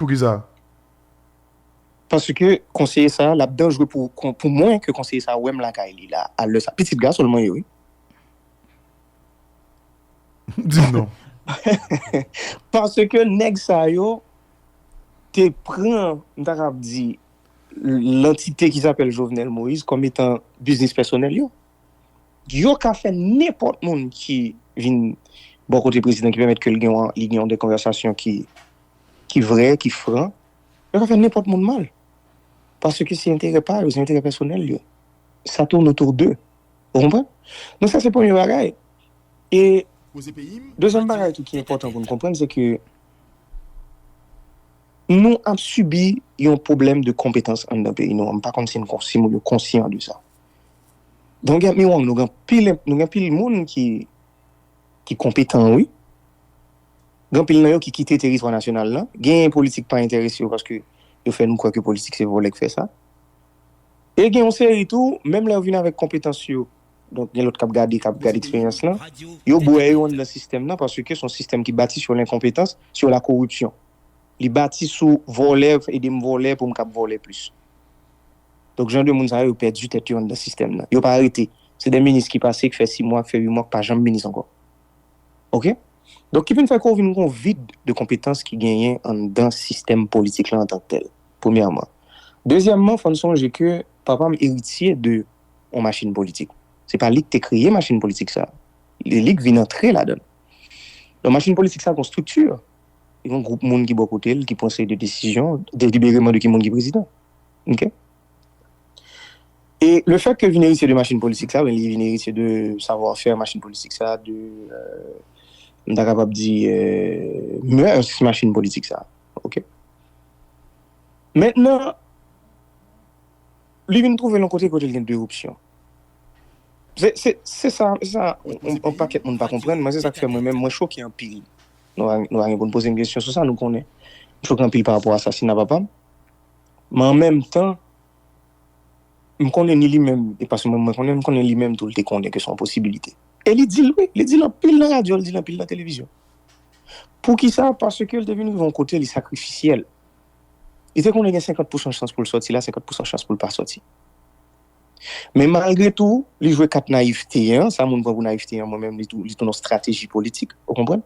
Poukisa? Paske konseye sa, l ap danjre pou, pou mwen ke konseye sa wè m lakay li la, a lè sa. Pitit gason l mwen ye, wi. Di m non. Paske nèg sa yo te pran, m ta kab di, lantite ki apèl Jovenel Moïse kòm etan biznis pèsonèl yo. Yo ka fè nenpòt moun ki vin bò kote prezidan ki pèmèt ke l gen yon, li gen yon de konvèsasyon ki, ki vrè, ki fran. Yo ka fè nenpòt moun mal. Paske se enterè pa yo, se enterè pèsonèl yo. Sa tourne autour d'eux. Ou konprann? Donk sa se premye bagay. E dezyèm bagay tou ki enpòtan pou nou konprann, se ke nou ap sibi yon pwoblèm de konpetans anndan peyi nou an. M pa konn si n kon-, si moun yo konsyan de sa. Don't get me wrong, nou gen pil, nou gen pil moun ki, ki konpetan, wi. Gen pil nan yo ki kite teritwa nasyonal lan. Genyen politik pa enterese yo paske yo fè nou kwè ke politik se vòlè k fè sa. E gen yon seri tou, menm lè yo vin avèk konpetans yo, donk gen lòt k ap gade, k ap gade eksperyans lan, yo bwè yo anndan sistèm nan paske se yon sistèm ki bati sur lenkonpetans, sur la koripsyon. Li bati sou vòlè, ede m vòlè pou m kab vòlè plis. Donk jan de moun sa yo, yo pèdi tèt yo anndan sistèm nan. Yo pa rete. Se de minis ki pase, ki fè sis mwa, ki fè uit mwa, ki pa janm minis ankò. Oke? Donk ki vin fè ke w vin gen yon vid de konpetans ki genyen anndan sistèm politik la antanktèl. Premyèman. Dezyèmman, fò n sonje ke papa m eritye de yon machin politik. Se pa li ki te kreye machin politik sa. Li, li k vin antre ladan l. Donk machin politik sa gon estrikti. Li gon gwoup moun ki bò kote l, ki pran seri de desizyon, delibereman de ki moun ki prezidan. Oke? E le fèt ke l vin eritye de machin politik sa, oubyen li vin eritye de savwa fè machin politik sa, de, euh, m ta kapab di, euh, mœurs machin politik sa. Oke? Mentnan, li vin twouve l yon kote, kote l gen de opsyon. Se, se, se sa, se sa, yon, yon pakèt moun pa konprann, mwen se sa k fè mwen menm, mwen choke anpil. Nou pa, nou pa gen pou n poze m kesyon sou sa, nou konnen. M choke anpil pa rapò a asasina papa m. Men an menm tan, m konnen ni li menm, e paske mwen, mwen konnen, m konnen li menm tou, li te konnen ke se yon posibilite. E li di l, wi, li di l anpil nan radyo, li di l anpil nan televizyon. Poukisa? Paske l te vin rive yon kote, li sakrifisyèl. Li te konnen gen senkant pousan chans pou l sòti la, senkant pousan chans pou l pa sòti. Men malgre tou, li jwe kat nayifte an, sa moun pran pou nayifte an, mwen menm, li tou, li tounen yon estrateji politik, ou konprann?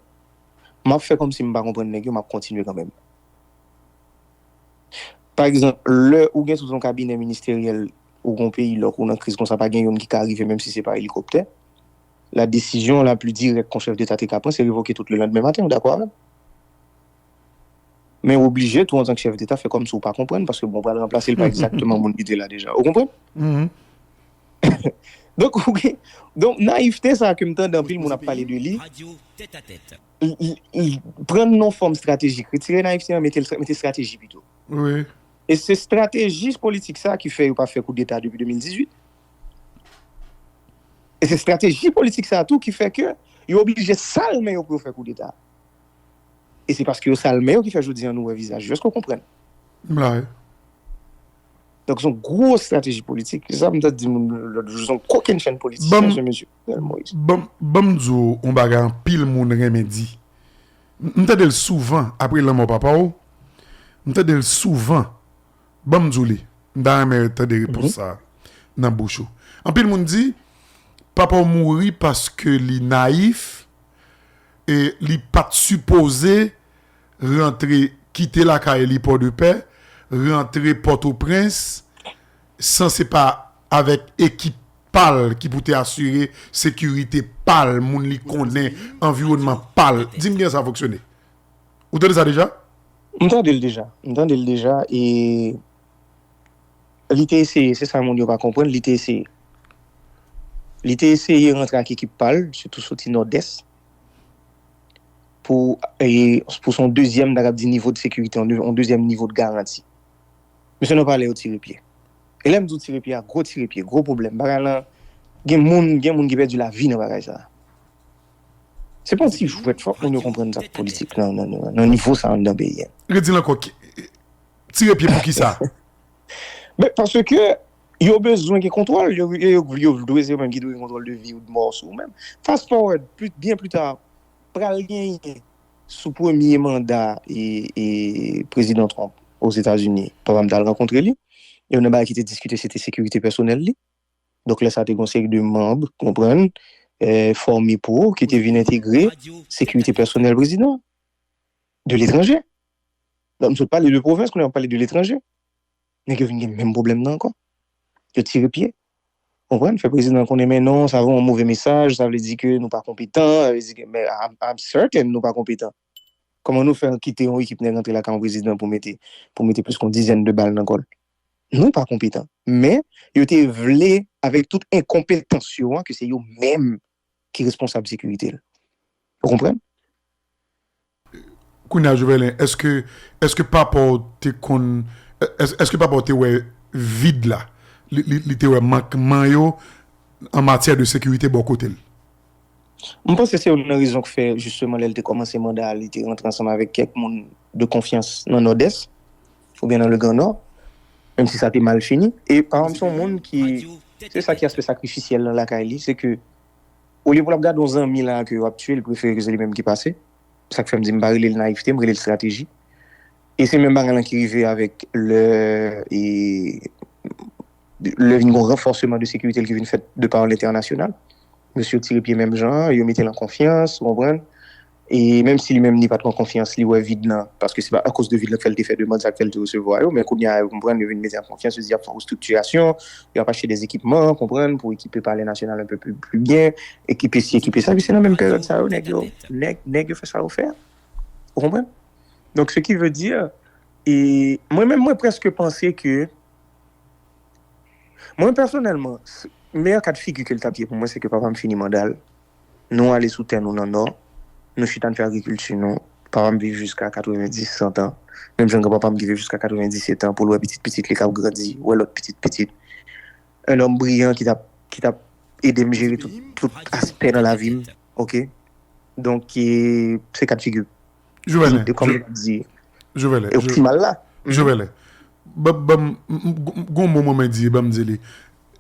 M ap fè kòmsi m pa konprann nèg yo, m ap kontinye kanmenm. Pa egzanp, lè ou gen tout yon kabinè ministeryèl, ou gon peyi lòk, ou nan kriz konsa, pa gen youn ki ka rive, menm si se pa elikoptè, la desizyon la pli dirèk yon chèf deta te ka pran, se revoke tout lelandmen maten, ou dakò avè m? Men ou oblije tou, antank chèf deta, fè kòmsi ou pa konprann, paske bon, ou pral ranplase l pa egzakteman moun ki te la deja. Ou konprann? Donk, ou gen, donk, nayifte sa ke m tande anpil moun ap pale de li, l, l, l pran nan yon fòm estratejik. Retire nayifte an, mete l, mete estrateji pito. Wi. E se estrateji politik sa ki fè yo pa fè koudeta depi de mil dizuit. E se estrateji politik sa tou ki fè ke yo oblije sal men yo pou yo fè koudeta. E se paske yo sal men yo ki fè jodi an nou wè vizaj yo. Èske w konprann? M la, wi. Donk, se yon gwo estrateji politik. Se sa m t ap di moun lòt jou, se yon kokennchenn politisyen, se mesye Jovenel Moïse. Ban m, ban m di w yon bagay anpil moun renmen di. M, m tande l souvan, apre lanmò papa w, m tande l souvan. Ban m di w li. M ta renmen tande repons sa nan bouch ou. Anpil moun di, papa w mouri paske li nayif, e li pa t sipoze rantre, kite lakay li Pòdepè, rantre Pòtoprens, san se pa avèk ekip pa l ki pou te asire sekirite pa l, moun li konnen, anviwònman pa l. Di m kijan sa fonksyone. Ou tande sa deja? M tande l deja. M tande l deja, e li te eseye, se sa moun yo pa konprann, li te eseye. Li te eseye rantre ak ekip pa l, sitou soti Nòdès, pou, e, pou se yon dezyèm, m ta kab di, nivo de sekirite, yon de-, yon dezyèm nivo de garanti. Mesye nan palè yo tire pye. E lè m di w tire pye a, gwo tire pye, gwo pwoblèm. Bagay lan, gen moun, gen moun ki pèdi lavi nan bagay sa. Se pa yon ti jwèt, fòk moun yo konprann sa k politik nan, nan, nan, nan nivo sa anndan peyi a. Redi l ankò, ki, tire pye pou kisa? Men, paske yo bezwen gen kontwòl, yo, yo, yo, yo dwe se yo menm ki dwe gen kontwòl de vi ou de mò sou ou menm. Fast forward, pli, byen pli ta, pral genyen sou premye manda e, e prezidan Trump Ozetazini, papa m t al rankontre li. Youn nan bagay ki te diskite, se te sekirite pèsonèl li. Donk, lè sa a te gen yon seri de manm, konprann, eh, fòme pou ou, ki te vin entegre sekirite pèsonèl prezidan de letranje. Donk, m sot pale de pwovens, kounye a m ap pale de letranje. Nèg yo vin gen menm pwoblèm nan ankò. Yo tire pye. Konprann? Fè prezidan konnen, men non, sa voye yon move mesaj, sa vle di ke nou pa konpetan, sa vle di ke, men I'm, I'm certain nou pa konpetan. Kòman nou fè kite yon ekip nèg antre lakay yon prezidan pou mete, pou mete plis ke yon dizèn de bal nan kò l? Nou pa konpetan. Men, yo te vle, avèk tout enkonpetans yo an, ke se yo menm ki responsab sekirite l. Ou konprann? Kounye a, Jovelin, èske, èske papa w te konn, èske, èske papa w te wè vid la? Li, li, li te wè mankman yo an matyè de sekirite bò kote l? M panse se youn nan rezon k fè, jisteman, lè l te kòmanse manda a, li te rantre ansanm avèk kèk moun de konfyans nan Nòdès, oubyen nan le Gran Nò, menm si sa te mal fini. E papa m se yon moun ki, se sa ki aspè sakrifisyèl nan lakay li, se ke, olye pou l ap gade yon zanmi la ke yo ap tiye, li prefere ke se li menm ki pase. Sa k fè m di m pa rele l nayivte, m rele l estrateji. E se menm bagay lan ki rive avèk lè, e, lè vin gen yon ranfòseman de sekirite l ki vin fèt de pa lentènasyonal. Mesye yo tire pye menm jan an, yo mete l an konfyans, ou konprann? E menm si li menm li pa t pran konfyans, li wè vid lan, paske se pa akoz de vid lan k fè l te fè demann, sa k fè l te resevwa yo, men kounye a, yo konprann, yo vin mete an konfyans, yo di y ap fè yon estriktirasyon, y ap achte de ekipman, konprann, pou ekipe Palè Nasyonal un peu plus, plus byen, ekipe si, ekipe sa, epi se nan menm peryòd sa yo, nèg yo, nèg, nèg yo fè sa yo fè a. Ou konprann? Donk, ce qui veut dire, e mwen menm, mwen prèske panse ke, mwen pèsonèlman, meyè ka de figi ke l t ap ye pou mwen, se ke papa m fini manda l. Nou ale sou tè nou nan Nò, nou chita n fè agrikilti nou. Papa m viv jiska katrevenndis, sant an. Menm jan granpapa m ki viv jiska katrevenndisèt an, pou l wè pitit pitit li k ap grandi, wè lòt pitit pitit. Un homme brillant ki t ap, ki t ap ede m jere tout, tout aspè nan lavi m, oke? Donk, e, se ka de figi, Jovelin, kòm yo di, Jovelin, optimal la. Jovelin, ban m, ban m, m, m, gon mo mwen di, ban m di li.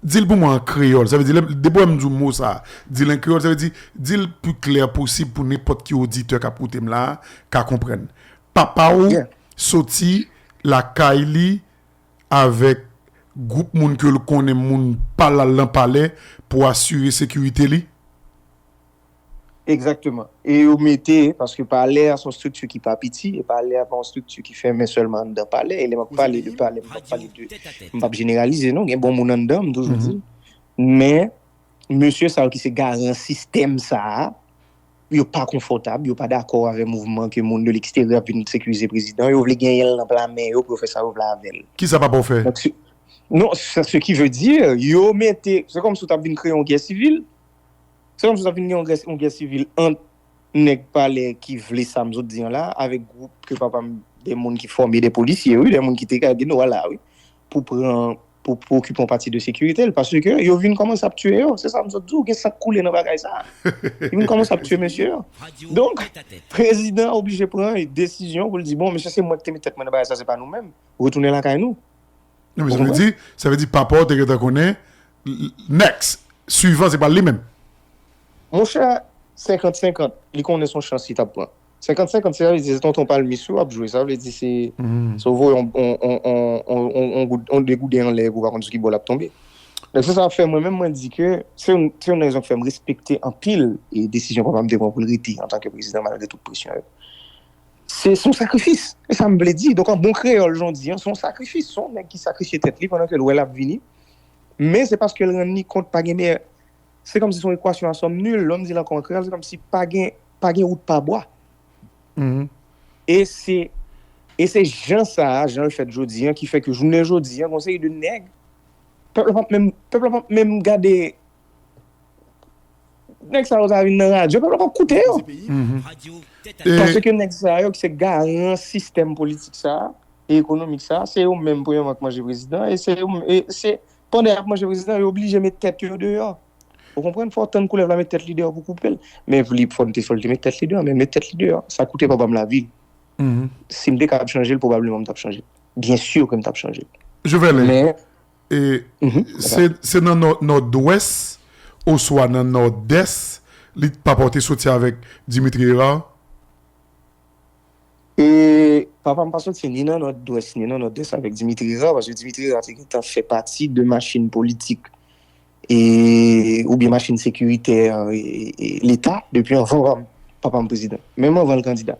Di l pou mwen an kreyòl. Sa vle di, lè, depi w wè m di w mo sa, di l an kreyòl, sa vle di, di l pi klè posib pou nenpòt ki oditè k ap koute m la a ka konprann. Papa w soti lakay li avèk gwoup moun ke l konnen, moun pa l al nan palè pou asire sekirite li? Egzakteman. E yo mete, paske palè a se yon estrikti ki pa piti, e palè a pa yon estrikti ki fèmen sèlman anndan palè, e lè m ap pale de palè, m p ap pale de, m p ap jeneralize non, gen bon moun anndan, m toujou di. Men, mesye sa yo ki se garan sistèm sa a, yo pa konfòtab, yo pa dakò avè mouvman ke moun de leksteryè ap vin sekirize prezidan, yo vle genyen l nan pla men yo pou yo fè sa yo vle avè l. Kisa papa w fè? Donk, se, non, se, ce qui veut dire, yo mete, se kòmsi w t ap vin kreye yon gè sivil, se kòmsi w t ap vin gen yon gè, yon gè sivil ant nèg palè ki vle sa m sot di an la, avèk gwoup ke papa m, de moun ki fòme, de polisye, wi, de moun ki te ka gen dwa la, wi, pou pran, pou, pou okipe yon pati de sekirite l, paske yo vin kòmanse ap tiye yo, se sa m sot di w, gen san k koule nan bagay sa a. Yo vin kòmanse ap tiye mesye yo. Donk, prezidan an oblije pran desizyon pou l di, bon, mesye, se mwen ki te met tèt mwen nan bagay sa, se pa nou menm. Retounen lakay nou. Non, men sa vle di, sa vle di papa w te gentan konnen, l-, l-, next, swivan se pral li menm. Monchè, senkant senkant, li konnen se yon chans li t ap pran. Senkant senkant, se, sa vle di se tonton palmis wi w ap jwe. Sa vle di se, se w voye yon, yon, yon, yon, yon, yon goud-, yon de gouden anlè epi w pa konn sou ki bò l ap tonbe. Donk, se sa k fè mwen menm, mwen di ke se youn, se youn nan rezon k fè m respekte anpil e desizyon papa m te pran pou l rete antanke prezidan malgre tout presyon yo. Se, se yon sakrifis. E sa m vle di. Donk, an bon kreyòl, jan w di an, se yon sakrifis. Se yon nèg ki sakrifye tèt li pandan ke l wè l ap vini. Men se paske l rann li kont pa gen meyè. Se kòmsi se yon ekwasyon a sòm nil. Lè m di l ankò an kreyòl, se kòmsi pa gen, pa gen wout pa bwa. E se, e se jan sa a, jan l fèt jodi an, ki fè ke jounen jodi an, gen yon seri de nèg, pèp la p ap menm, pèp la p ap menm gade. Nèg sa yo ta vin nan radyo, pèp la p ap koute yo. Paske nèg sa yo ki se garan sistèm politik sa a, e ekonomik sa a, se yo menm premyèman k manje prezidan, e se yo, e se pandan y ap manje prezidan, yo oblije met tèt yo deyò. Ou konprann? Fò w tann koulèv la met tèt li deyò pou koupe l. Men li, fò l te, fò l te met tèt li deyò, men met tèt li deyò. Sa koute papa m lavi l. Si m te kapab chanje l, pwobableman m t ap chanje l. Byen si ke m t ap chanje l. Jovelin, Men, e, se, se nan nò-, nòdwès oswa nan nòdès li papa w te soti avèk Dimitri Hérard? E papa m pa soti ni nan nòdwès ni nan nòdès avèk Dimitri Hérard, paske Dimitri Hérard te gentan fè pati de machin politik e, oubyen machin sekiritè e, e, Leta depi anvan papa m, papa m prezidan, menm anvan l kandida.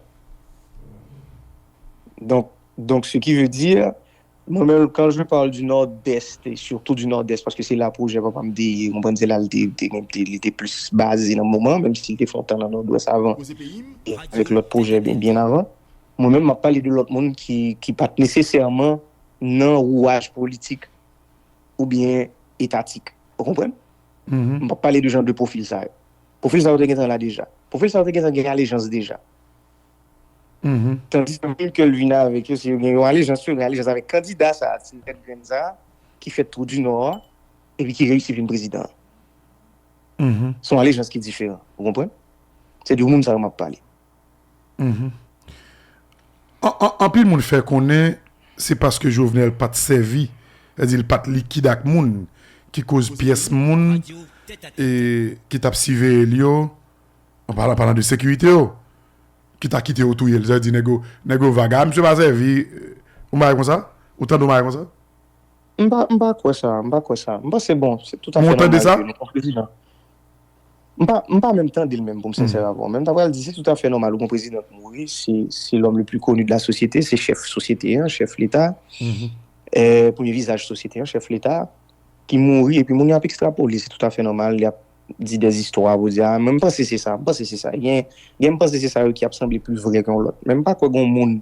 Donk, donk, ce qui veut dire, mwen menm, quand je parle du Nord-Est, et surtout du Nord-Est, paske se la pwojè papa m te ye, ou konprann, se la l te, te, te, li te plis baze nan moman, menm si l te fè yon tan nan Nòdwès avan, e avèk lòt pwojè byen, byen avan. Mwen menm, m ap pale de lòt moun ki, ki pa t nesesèman nan wouwaj politik oubyen etatik. Ou konprann? M p ap pale de jan de pwofil sa yo. Pwofil sa yo te gentan la deja. Pwofil sa yo te gentan gen alejans deja. Tandis ke moun ke l vin avèk yo, se yo gen yon alejans, yo gen alejans avèk kandida sa a, ti tèt grenn sa a, ki fèt Twou di Nò a, epi ki reyisi vin prezidan an. Se yon alejans ki diferan, ou konprann? Se de moun sa yo m ap pale. An- an- Anpil moun fè konnen se paske Jovenel pa t sèvi, sètadi l pa t likid ak moun, ki koz pyès moun e, ki t ap siveye l yo, an palan, palan de sekirite yo, ki ta kite yo touye l. Sètadi nèg yo, nèg yo vaga, a, misye pa sèvi, yon bagay konsa? Ou tande yon bagay konsa? M pa, m pa kwè sa, m pa kwè sa. M panse, bon, se toutafè nòmal ke nou pran prezidan. M pa, m pa menm tande l menm, pou m sensè avè w. Men m ta pral di, se toutafè nòmal ou gon prezidan k mouri, se, se l'homme le plus connu de la société, se chèf sosyete an, chèf leta, e, premye vizaj sosyete an, chèf leta, ki mouri, epi moun yo ap ekstrapole, se toutafè nòmal, y ap di dè zistwa pou di, a, men m panse se sa, m panse se sa. Gen, gen m panse se sa yo ki ap sanble pli vre ke yon lòt. Men m pa kwè gon moun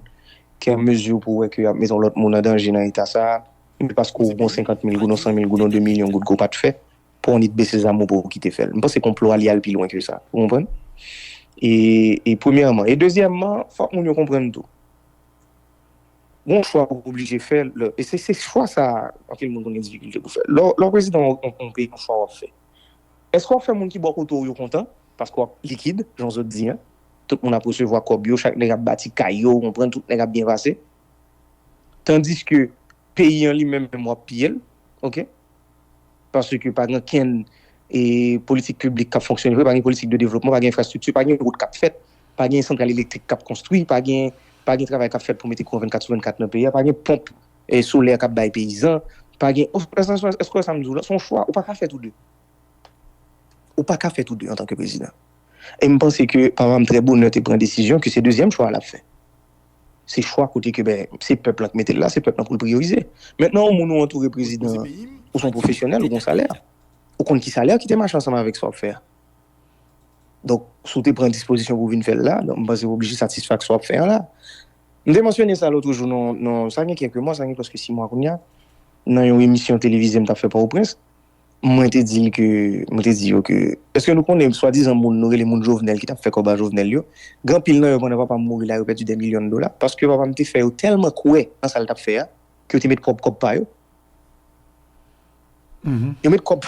ki an mezi pou wè ke y ap mete yon lòt moun an danje nan eta sa a, men paske w gon senkant mil goud, yon san mil goud, yon de milyon goud ke w pa t fè, pou w annik bese zam ou pou w kite fè l. M panse konplo a li al pi lwen ke sa. Ou konprann? E, e premyèman. E dezyèmman, fòk moun yo konprann tou. Gon chwa ou oblije fè, lè, e se, se chwa sa a, anpil moun konn gen difikilte pou fè. Lè, lè w prezidan yon, yon, yon peyi, yon chwa w ap fè. Èske w ap fè moun ki bò kote w yo kontan? Paske w ap likid, jan w sot di an. Tout moun ap resevwa kòb yo, chak nèg ap bati kay yo, ou konprann, tout nèg ap byen pase. Tandiske peyi an li menm, menm w ap piye l, oke? Paske pa gen okenn e, politik piblik k ap fonksyone vre, pa gen politik de devlopman, pa gen enfrastrikti, pa gen wout k ap fèt, pa gen santral elektrik k ap konstwi, pa gen, pa gen travay k ap fèt pou mete kouran vennkat sou vennkat nan peyi a, pa gen ponp e, solè k ap bay peyizan, pa gen, èske w wè sa m di w la? Se yon chwa, ou pa ka fè tou de. Ou pa ka fè tou de antanke prezidan. E m panse ke papa m trè bonè te pran desizyon ke se dezyèm chwa a l ap fè. Se chwa kote ke, ben, se pèp lan k mete l la, se pèp lan pou l priyorize. Mentnan, yon moun ou antoure prezidan an, ou se yon pwofesyonèl, ou gon salè. Ou konn ki salè ki te mache ansanm avèk sa w ap fè a. Donk, si w te pran dispozisyon pou w vin fè l la, donk m panse w oblije satisfè ak sa w ap fè an la. M te mansyone sa lòt jou nan, nan, sa gen kèk mwa, sa gen prèske sis mwa kounye a, nan yon emisyon televize m t ap fè Pòtoprens. Mwen te di l ke, mwen te di yo ke, èske nou konnen swadizan moun nou rele moun Jovenel ki t ap fè kòb a Jovenel yo, gen anpil nan yo pandan papa m mouri la yo pèdi dè milyon dola, paske papa m te fè yo tèlman kwè nan sa l t ap fè a, ke yo te met pwòp kòb pa yo. Yo met kòb,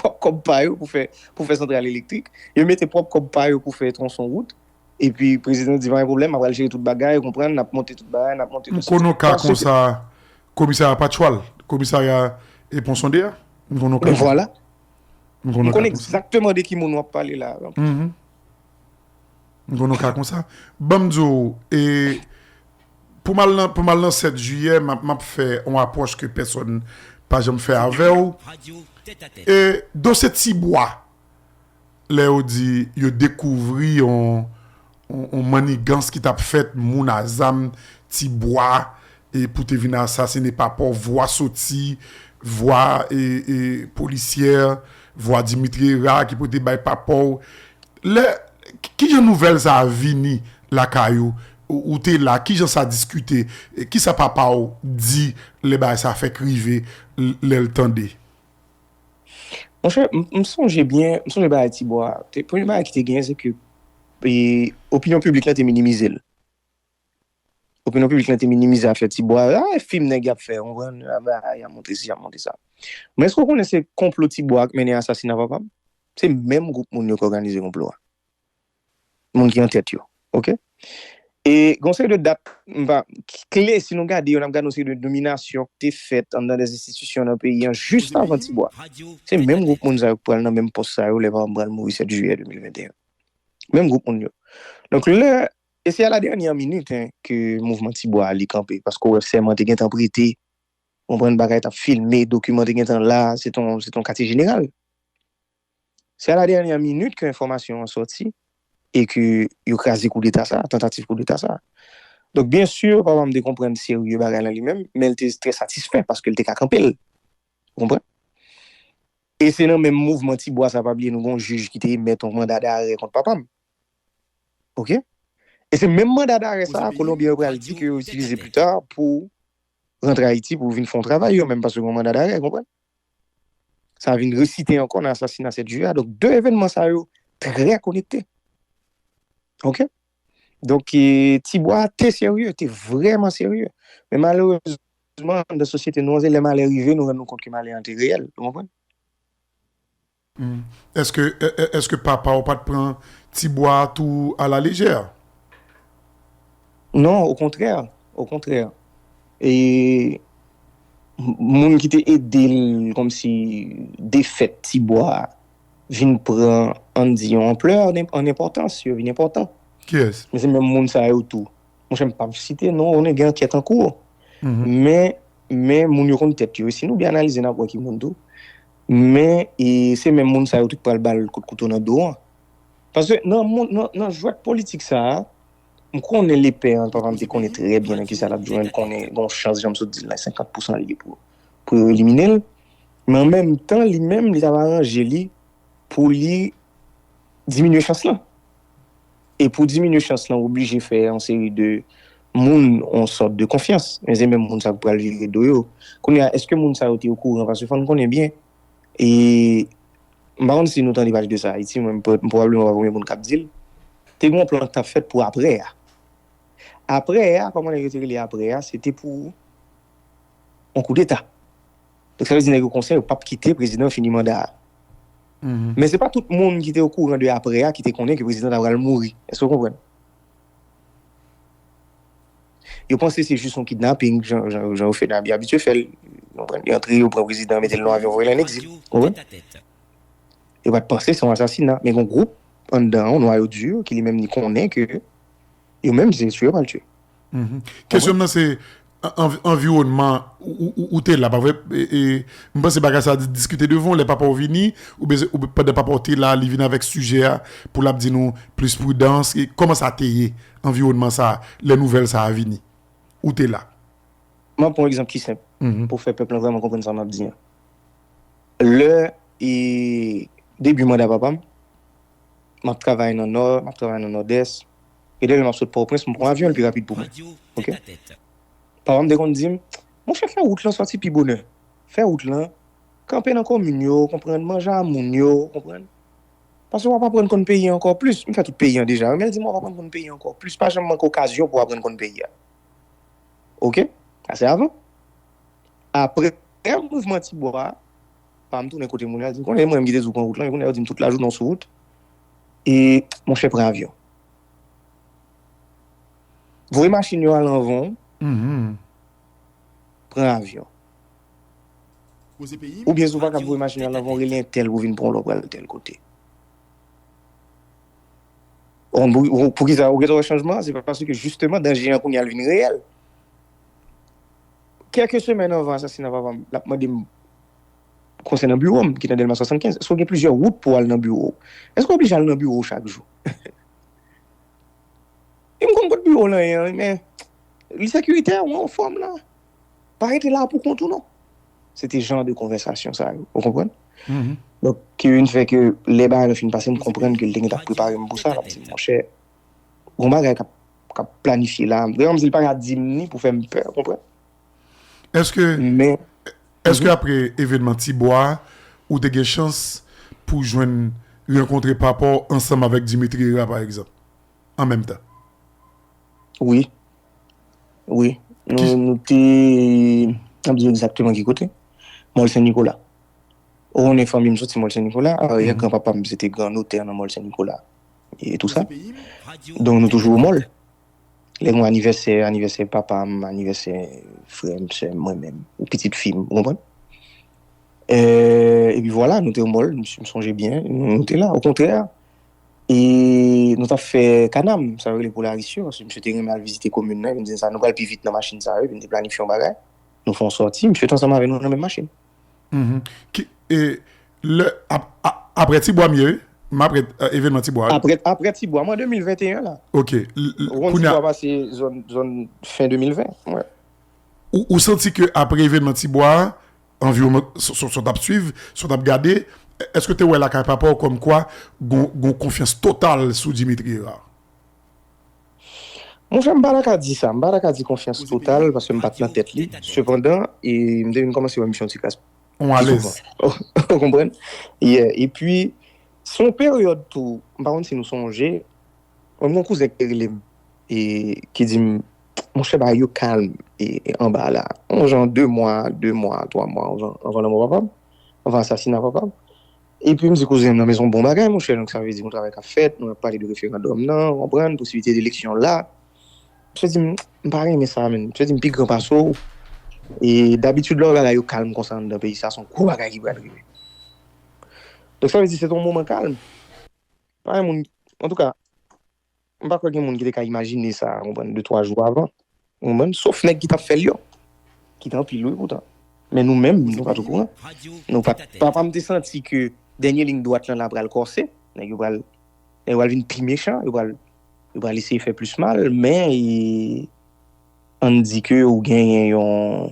pwòp kòb pa yo pou fè, pou fè santral elektrik, yo mete pwòp kòb pa yo pou fè twonson wout, epi prezidan di pa gen pwoblèm, m ap al jere tout bagay, ou konprann, n ap monte tout bagay, n ap monte tout. M konnen yon ka konsa, komisarya Patchwal, komisarya e Ponsonde a. M konnen yon ka. Vwala. M konnen egzakteman de ki moun w ap pale la. M konnen yon ka konsa. Ban m di w, e, pou m al nan, pou m al nan sèt jiyè, m ap, m ap fè yon apwòch ke pèsòn pa janm fè avè w. E, dosye Tibwa, lè yo di yo dekouvri yon, yon, yon mannigans ki t ap fèt, moun a zam, Tibwa, e pou te vin asasine papa w, vwa soti, vwa e, e polisyè, vwa Dimitri Hérard ki pote bay papa w. Lè, kijan nouvèl sa a vini lakay ou, ou, ou te la, kijan sa diskite, e kisa papa w di lè bagay sa a fèk rive, l- lè l tande? Monchè, m m sonje byen, m sonje bagay Tibwa a. Te- Premye bagay ki te genyen, se ke e, opinyon piblik la te minimize l. Opinyon piblik la te minimize afè Tibwa a. A, fim nèg y ap fè, ou konprann? A, ba, y ap montre si, y ap montre sa. Men èske w konnen se konplo Tibwa a k mennen asasina papa m? Se menm gwoup moun yo k òganize konplo a. Moun ki an tèt yo. Oke? E gon seri de dat, m pa, kle, si nou gade yo, n ap gade yon seri de nominasyon ki te fèt anndan de enstitisyon nan peyi an jis avan Tibwa. Se menm gwoup moun sa yo k pral nan menm pòs sa yo lè papa m pral mouri sèt jiyè de mil venteyen. Menm gwoup moun yo. Donk, lè, e se a la dènyè minit, en, ke mouvman Tibwa a li kanpe, paske w wè sèman te gentan prete, ou konprann, bagay t ap filme, dokiman te gentan la, se t on, se t on katye jeneral. Se a la dènyè minit ke enfòmasyon an sòti e ke yo kraze koudeta sa, tantativ koudeta sa. Donk, byen si, papa m te konprann serye bagay lan li menm, men l te trè satisfè paske l te ka kanpe l. Ou konprann? E se nan menm mouvman Tibwa sa, pa bliye nou gen yon jij ki te emèt yon manda darè kont papa m. Oke? E se menm manda darè sa, Kolonbyen yo pral di ke yo itilize pita pou rantre Ayiti pou vin fè yon travay yo menm, paske gen yon manda darè, konprann? Sa vin resite ankò nan asasina sèt jiyè a. Donk, de evènman sa yo trè konekte. Oke? Donk, e, Tibwa te serye, te vrèman serye. Men malerezman, anndan sosyete nou an, se lè malè rive, nou rann nou kont ke malè an te reyèl. Ou konprann? Hmm. Èske, è- è- èske papa w pa t pran Tibwa a tou a la lejè? Non, okontrè, okontrè. E m- moun ki te ede l kòmsi defèt Tibwa a vin pran, ann di, yon anplè an, an enpòtans, yo vin enpòtan. Kiyès? Men se menm moun sa yo tou. Monchè, m p ap site non, ou konnen gen ankèt an kou. Men, men moun yo konn tèt yo. E si nou byen analize, n ap wè ki moun tou. Men e, se menm moun sa yo tou k pral ba l kout kouto nan do an. Paske nan, moun, nan, nan jwèt politik sa a, m konnen lepè an, papa m te konnen trè byen nan kisa l ap jwe. L konnen gen yon chans, jan m sot di l la, senkant pousan li ye pou, pou yo elimine l. Men an menm tan, li menm, li t ap aranje li pou li diminye chans lan. E pou diminye chans lan, ou oblije fè yon seri de moun yon sòt de konfyans. Men se menm moun sa k pral vire do yo. Kounye a, èske moun sa yo te okouran? Paske fò n konnen byen. E m pa konn si nou tande pale de sa Ayiti, mwen m pwobableman pa premye moun k ap di l. Te gen yon plan k t ap fèt pou aprè a. Aprè a, kòman nèg yo te rele aprè a, se te pou yon koudeta. Donk, sa vle di nèg yo konsyan, yo p ap kite prezidan fini manda a. Men se pa tout moun ki te okouran de aprè a ki te konnen ke prezidan ta pral mouri. Èske w konprann? Yo panse se jis yon kidnaping, jan, jan, jan yo fè, yo abitye fè l. Yo pran, yo antre, yo pran prezidan, mete l nan avyon, voye l an egzil. Ou konprann? Yo pa t panse se yon asasina, men gen yon gwoup anndan an, yon nwayo di, ki li menm li konnen ke yo menm se tye yo pral tye. Kesyon m nan se, anviwònman ou te la, pa vre? M panse bagay sa di diskite devan w lè papa w vini, oubyen pandan papa w te la, li vin avèk sijè a pou l ap di nou plis pridans. Kòman sa te ye, anviwònman sa, lè nouvèl sa a vini? Ou te la? M ap pran yon egzanp ki senp pou fè pèp lan vrèman konprann sa m ap di an. Lè e debi manda papa m, m ap travay nan Nò, m ap travay nan Nòdès. E dèyè m ap sot Pòtoprens, m pran avyon, l pi rapid pou mwen. Oke? Papa m te konn di m, monchè, fè wout lan sòti pi bonè. Fè wout lan, kanpe nan komin yo, konprann, manje a moun yo, konprann. Paske w ap aprann konn peyi a ankò plis. M fè tout peyi an deja, men l di m w ap aprann konn peyi a ankò plis. Pa janm manke okazyon pou w aprann konn peyi a. Oke? Sa se avan. Aprè mouvman Tibwa a, pa m tounen kote moun yo, al di m, konnen mwen menm ki te di w pran wout lan, konnen yo di m tout lajounen w sou wout. E, monchè, pran avyon. Voye machin yo al anvan w, pran avyon. Oubyen si w pa kab voye machin yo al anvan w, rele entèl pou vin pran w lè w pral tèl kote. Ou konn pou, pou, poukisa ou gentan wè chanjman an? Se pa paske jisteman danje an kounye a l vin reyèl. Kèk semèn anvan asasina papa m, l ap mande m konsènan biwo m ki nan Dèlma swasannkenz. Èske w gen plizyè wout pou w al nan biwo w? Èske w oblije al nan biwo w chak jou? E m konn kot biwo w lan ye an, men li sekiritè, ou anfòm la. Pa rete la pou kont ou non. Se te jan de konvèsasyon sa yo, ou konprann? Donk, ki vin fè ke lè bagay lan fin pase, m konprann ke l te gentan ap prepare m pou sa, l ap di m, monchè, gon bagay k ap, k ap planifye la. Vrèman, m di l pa ka di m ni pou fè m pè, ou konprann? Èske, Men, èske apre evènman Tibwa a, ou te gen chans pou jwenn, rankontre papa w ansanm avèk Dimitri Hérard, pa egzanp, an menm tan? Wi. Wi. Nou, nou te, m ap di w egzakteman ki kote. Mòl Sen Nikola. Ou konnen fanmi m soti Mòl Sen Nikola, aryè granpapa m se te gran notè nan Mòl Sen Nikola. E tou sa. Donk nou toujou Mòl. Lè gen anivèsè, anivèsè papa m, anivèsè frè m, sè m, mwen menm, ou pitit fi m, ou konprann? E, epi vwala, nou te Mòl, m sonje byen, nou, nou te la. Okontrè, e nou t ap fè kanam, sa yo rele polaris yo, paske misye te renmen al vizite komin nan, epi m di sa, nou pral pi vit nan machin sa yo, epi m te planifye yon bagay, nou fè yon sòti, misye t ansanm avè nou nan menm machin. Ki, e, lè, ap, ap, Apre Tibwa m ye wi. M apre euh, evènman Tibwa wi. Apre, apre Tibwa, mwen de mil venteyen la. Ok. L- l- Ou konn Kounye Tibwa a, pase zòn, zòn fen de mil ven. Mwen. ou, ou santi ke apre evènman Tibwa a, anviwònman sa w t ap swiv, sa w t ap gade, èske w te wè lakay papa w kòmkwa gon, gon konfyans total sou Dimitri Hérard? Monchè, m pa ta ka di sa. M pa ta ka di konfyans total paske m pa t nan tèt li. Sepandan, e, m te vin kòmanse wè misye yon ti kras On alèz. Ou konprann? Yeah. Epi, se yon peryòd tou, m pa konn si nou sonje, mwen, yon kouzen ki te rele m, e ki di m, monchè, bagay yo kalm e, e anba la. Yon jan de mwa, de mwa, twa mwa anvan, anvan lanmò papa m, anvan asasina papa m. Epi m di kouzen m nan, men se yon bon bagay, monchè, donk sa vle di yon travay k ap fèt, nou ap pale de referandòm nan, ou konprann, posibilite de eleksyon la. Misye di m, m pa renmen sa, menn. Misye di m pi gran pase w. E dabitid, lè w wè bagay yo kalm konsa anndan peyi sa, se yon gwo bagay ki pral rive. Donk sa vle di se te yon moman kalm. Pa gen moun, antouka, m pa kwè gen moun ki te ka imajine sa, ou konprann, de twa jou avan. Ou konprann? Sof nèg ki t ap fè l yo. Ki te anpil wi poutan. Men nou menm, nou pa t okouran. Nou pa t, papa m te santi ke dènye liy dwat lan la pral kòse. Nèg yo pral, nèg yo pral vin pi mechan, yo pral, yo pral eseye fè plis mal, men e, ann di ke ou genyen yon,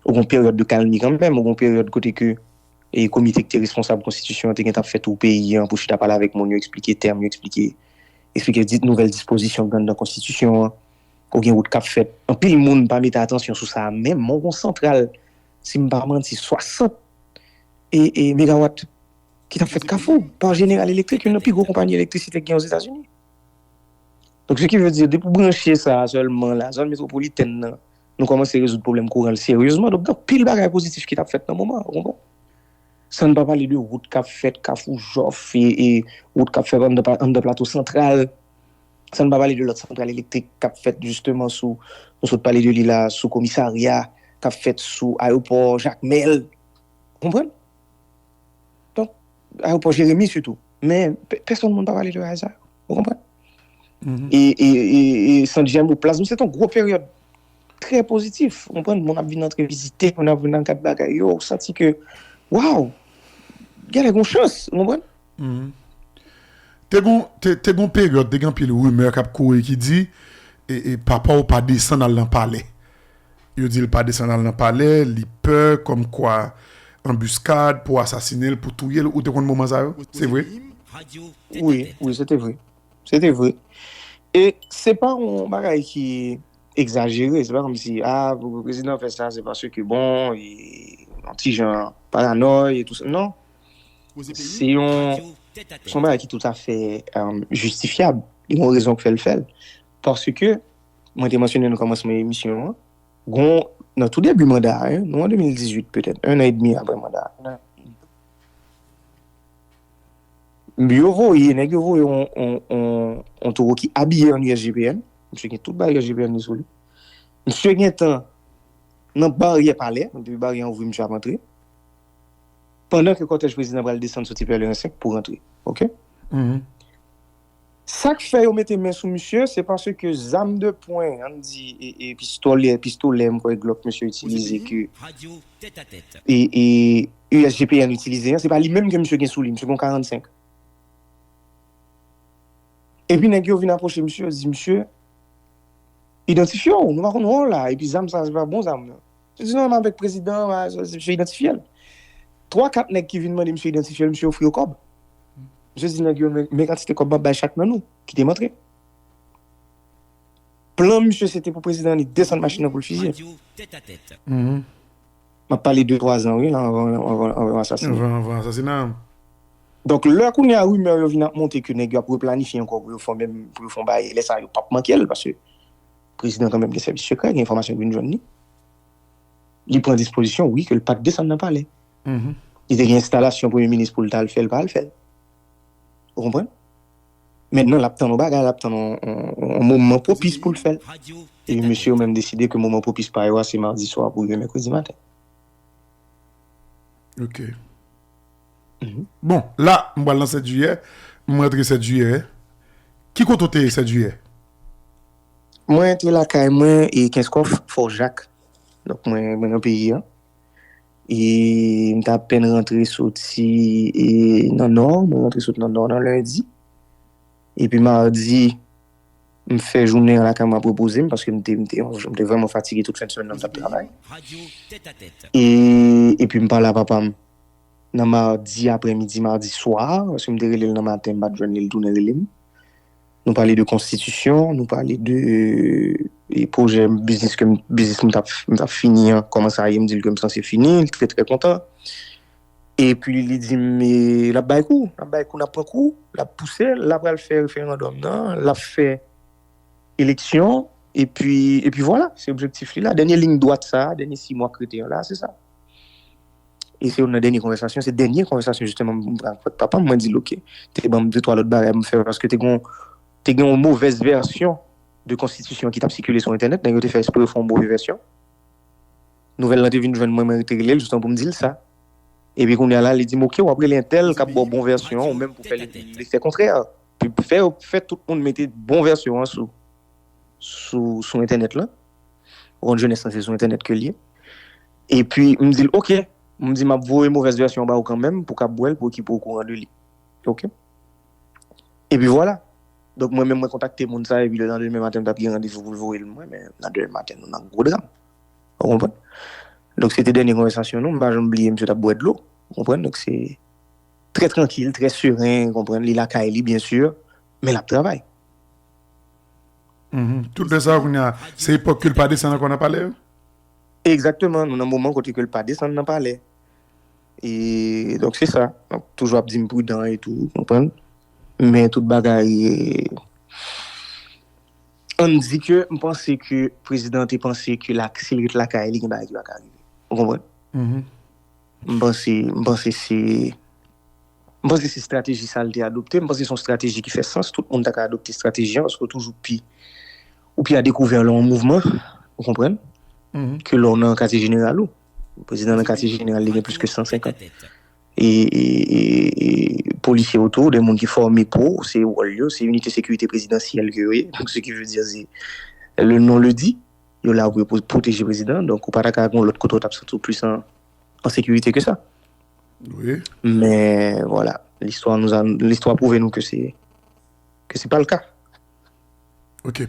ou gon peryòd de kalmi kanmenm, ou gon peryòd kote ke e komite ki te responsab konstitisyon an te gentan fè tou peyi an pou chita pale avèk moun yo, eksplike tèm yo, eksplike, eksplike di, nouvèl dispozisyon k anndan konstitisyon an. Ou gen wout k ap fèt. Anpil moun pa mete atansyon sou sa a menm, men ou gon santral, si m pa manti, swasant e, e megawat ki t ap fèt Kafou pa General Electric, youn nan pi gwo konpayi elektrisite ki gen Ozetazini. Donk, se ki vle di, depi w branche sa a sèlman la, zòn metwopolitèn nan, nou kòmanse rezoud pwoblèm kouran l seryezman. Donk, gen anpil bagay pozitif ki t ap fèt nan moman an, ou konprann? San n pa pale de wout k ap fèt Kafou Jòf e, e wout k ap fèt anndan, anndan Plato Santral. San n pa pale de lòt santral elektrik k ap fèt jisteman sou, nou sot pale de li la, sou komisarya, k ap fèt sou ayewopò Jakmèl. Ou konprann? Donk, ayewopò Jeremi sitou. Men, pèsonn moun pa pale de bagay sa yo. Ou konprann? E, e, e, e Sant Jèmo, Plas Mount, se te yon gwo peryòd trè pozitif. Ou konprann? Moun ap vin antre vizite, moun ap vin nan kad bagay yo. Ou santi ke, waw, genlè gon chans. Ou konprann? Te gon, te, te gon peryòd, te gen anpil rimè k ap kouri ki di e, e, papa w pa desann al nan palè. Yo di l pa desann al nan palè, li pè, kòmkwa anbiskad pou asasinen l, pou touye l. Ou te konn moman sa yo? Se vre? Wi, wi, se te vre. Se te vre. E se pa yon bagay ki egzajere, se pa kòmsi, a, pou prezidan fè sa, se paske, bon, e, yon ti jan paranòy e tou sa. Non. Se yon, se yon bagay ki toutafè um, jistifyab. Li gen yon rezon k fè l fè l. Paske, mwen te mansyone nan kòmansman emisyon an, gon, nan tou debi manda a, nou an de mil dizuit petèt, en an edmi apre manda a. Yo voye, nèg yo voye yon, yon, yon, yon towo ki abiye an U S G P N. Misye gen tout bagay U S G P N li sou li. Misye gentan nan baryè palè, depi baryè an ouvri, misye ap antre. Pandan ke kòtèj prezidan pral desann soti Pèlerensenk pou rantre. Oke? Sa k fè yo mete men sou misye, se paske zam de pwen, ann di, e, e pistolè, pistolè, m kwè Glock misye itilize ke e, e U S G P N itilize an, se pa li menm ke misye gen sou li, misye gen karannsenk. Epi nèg yo vin apwoche misye, yo di misye, idantifye w, nou pa konn wè w la, epi zam sa, se pa bon zam nan. Misye di non, m avèk prezidan, misye idantifye l. Twa, kat nèg ki vin mande misye idantifye l, misye ofri yo kòb. Misye di nèg yo, men, men kantite kòb m ap bay chak nan nou, kite m antre. Plan misye se te pou prezidan li desann machin nan pou l fizye. M ap pale de twa zan, wi, la, anvan, anvan, anvan asasina. Anvan, anvan asasina. Donk, lè kounye a rimè yo vin ap monte ke nèg yo ap replanifye ankò pou yo fè menm, pou yo fè yon bagay, lè sa yo p ap manke l, paske prezidan kanmenm gen sèvis sekrè, gen enfòmasyon ki vin jwenn li. Li pran dispozisyon, wi, ke l pa t desann nan palè. Li te gen enstalasyon premye minis pou l t al fè l, pa al fè l. Ou konprann? Mentnan, l ap tann yon bagay, l ap tann yon, yon, yon moman pwopis pou l fè l. E mesye yo menm deside ke moman pwopis pa yo a, se madi swa pou rive mèkredi maten. Ok. Bon, la, m pral nan sèt jiyè. M rantre sèt jiyè. Ki kote w te ye sèt jiyè? Mwen te lakay mwen e Kenskòf, Fò Jak. Donk, mwen, mwen nan peyi an. E m t apèn rantre soti e, nan Nò, mwen rantre soti nan Nò nan lendi. Epi madi, m fè jounen an lakay mwen ap repoze m paske m te, m te, m te vrèman fatige tout fen de semèn nan m t ap travay. E, epi m pale a papa m nan madi aprèmidi, madi swa, paske m te rele l nan maten, m pa t jwenn li, l tounen rele m. Nou pale de konstitisyon, nou pale de e, pwojè biznis ke m, biznis m t ap, m t ap fini an, kòman sa ye, m di l ke m sanse fini, l trè, trè kontan. Epi li di m, e, l ap bay kou, l ap bay kou, n ap pran kou, l ap pouse l, l ap pral fè referandòm nan, l ap fè eleksyon, epi, epi vwala, se objektif li la. Dènye liy dwat sa, dènye sis mwa k rete an la, se sa. E se youn nan dènye konvèsasyon, se dènye konvèsasyon jisteman m pran avèk papa m, mwen di l, oke, te ban m de twa lòt bagay pou m fè, paske te gen, te gen yon movèz vèsyon de konstitisyon ki t ap sikile sou entènèt, nèg yo te fè espre yo fè yon move vèsyon. Nouvèl lan te vin jwenn mwen, mwen te rele l jisteman pou m di l sa. Epi kounye a la, li di m, oke, w ap rele entèl k ap ba w bon vèsyon an, ou menm pou fè l efè kontrè. Pou fè, fè tout moun mete bon vèsyon an sou, sou, sou entènèt lan. Ou konn jenès lan se sou entènèt ke l ye. Epi, m di l, oke. M di, m ap voye movèz vèsyon an ba ou kanmenm pou w ka bwè l, pou w okipe w okouran de li. Oke? Epi vwala. Donk, mwen menm, mwen kontakte moun sa, epi lelandemen maten, m t ap gen randevou pou l voye l mwen, men nan demen maten, nou nan gwo dram. Ou konprann? Donk, se te dènye konvèsasyon nou, m pa janm bliye, misye t ap bwè dlo. Ou konprann? Donk, se trè trankil, trè seren, ou konprann? Li lakay li, byen si, men l ap travay. Mhm. Tout lè sa yo kounye a, se epòk ke l pa desann ankò nan palè yo? Egzakteman, nou nan moman kote ke l pa desann nan palè. E, donk, se sa. Donk, toujou ap di m pridan e tou, konprann? Men tout bagay, e, ann di ke m panse ke prezidan an te panse ke la, si l ret lakay li, gen bagay ki pa ka rive. Ou konprann? M panse, m panse se, m panse se estrateji sa l te adopte. M panse se yon estrateji ki fè sans. Tout moun ta ka adopte estrateji an, paske w toujou pi, ou pi a dekouvè lè w an mouvman, ou konprann, ke lè w nan katye jeneral ou. Prezidan nan katye jeneral li gen plis ke san senkant e, e, e, e polisye otou, de moun ki fòme pou, se wòl yo, se inite sekirite prezidansyèl ke yo ye. Donk, ce qui veut dire, se, le nom le dit, yo la pou yo pwoteje prezidan. Donk, ou pa ta ka gen yon lòt kote w t ap santi w plis an, an sekirite ke sa. Wi. Men, vwala, listwa nou, listwa pwouve nou ke se, ke se pa le ka. Ok.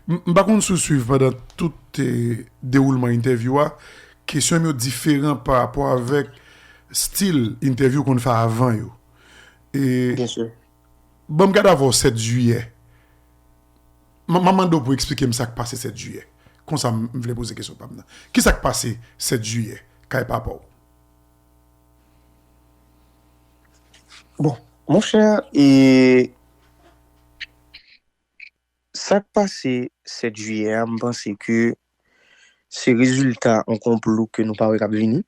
M pa konn si w swiv pandan tout eh, dewoulman entèvyou a, kesyon m yo diferan pa rapò avèk stil entèvyou w konn fè avan yo. E, Byen si. Ban m gade avè w sèt jiyè. M ap mande w pou w eksplike m sa k pase sèt jiyè. Konsa m vle poze kesyon pa m nan. Kisa k pase sèt jiyè kay papa w? Bon, monchè, e, sa k pase sèt jiyè a, m panse ke se rezilta yon konplo ke nou pa wè k ap vini.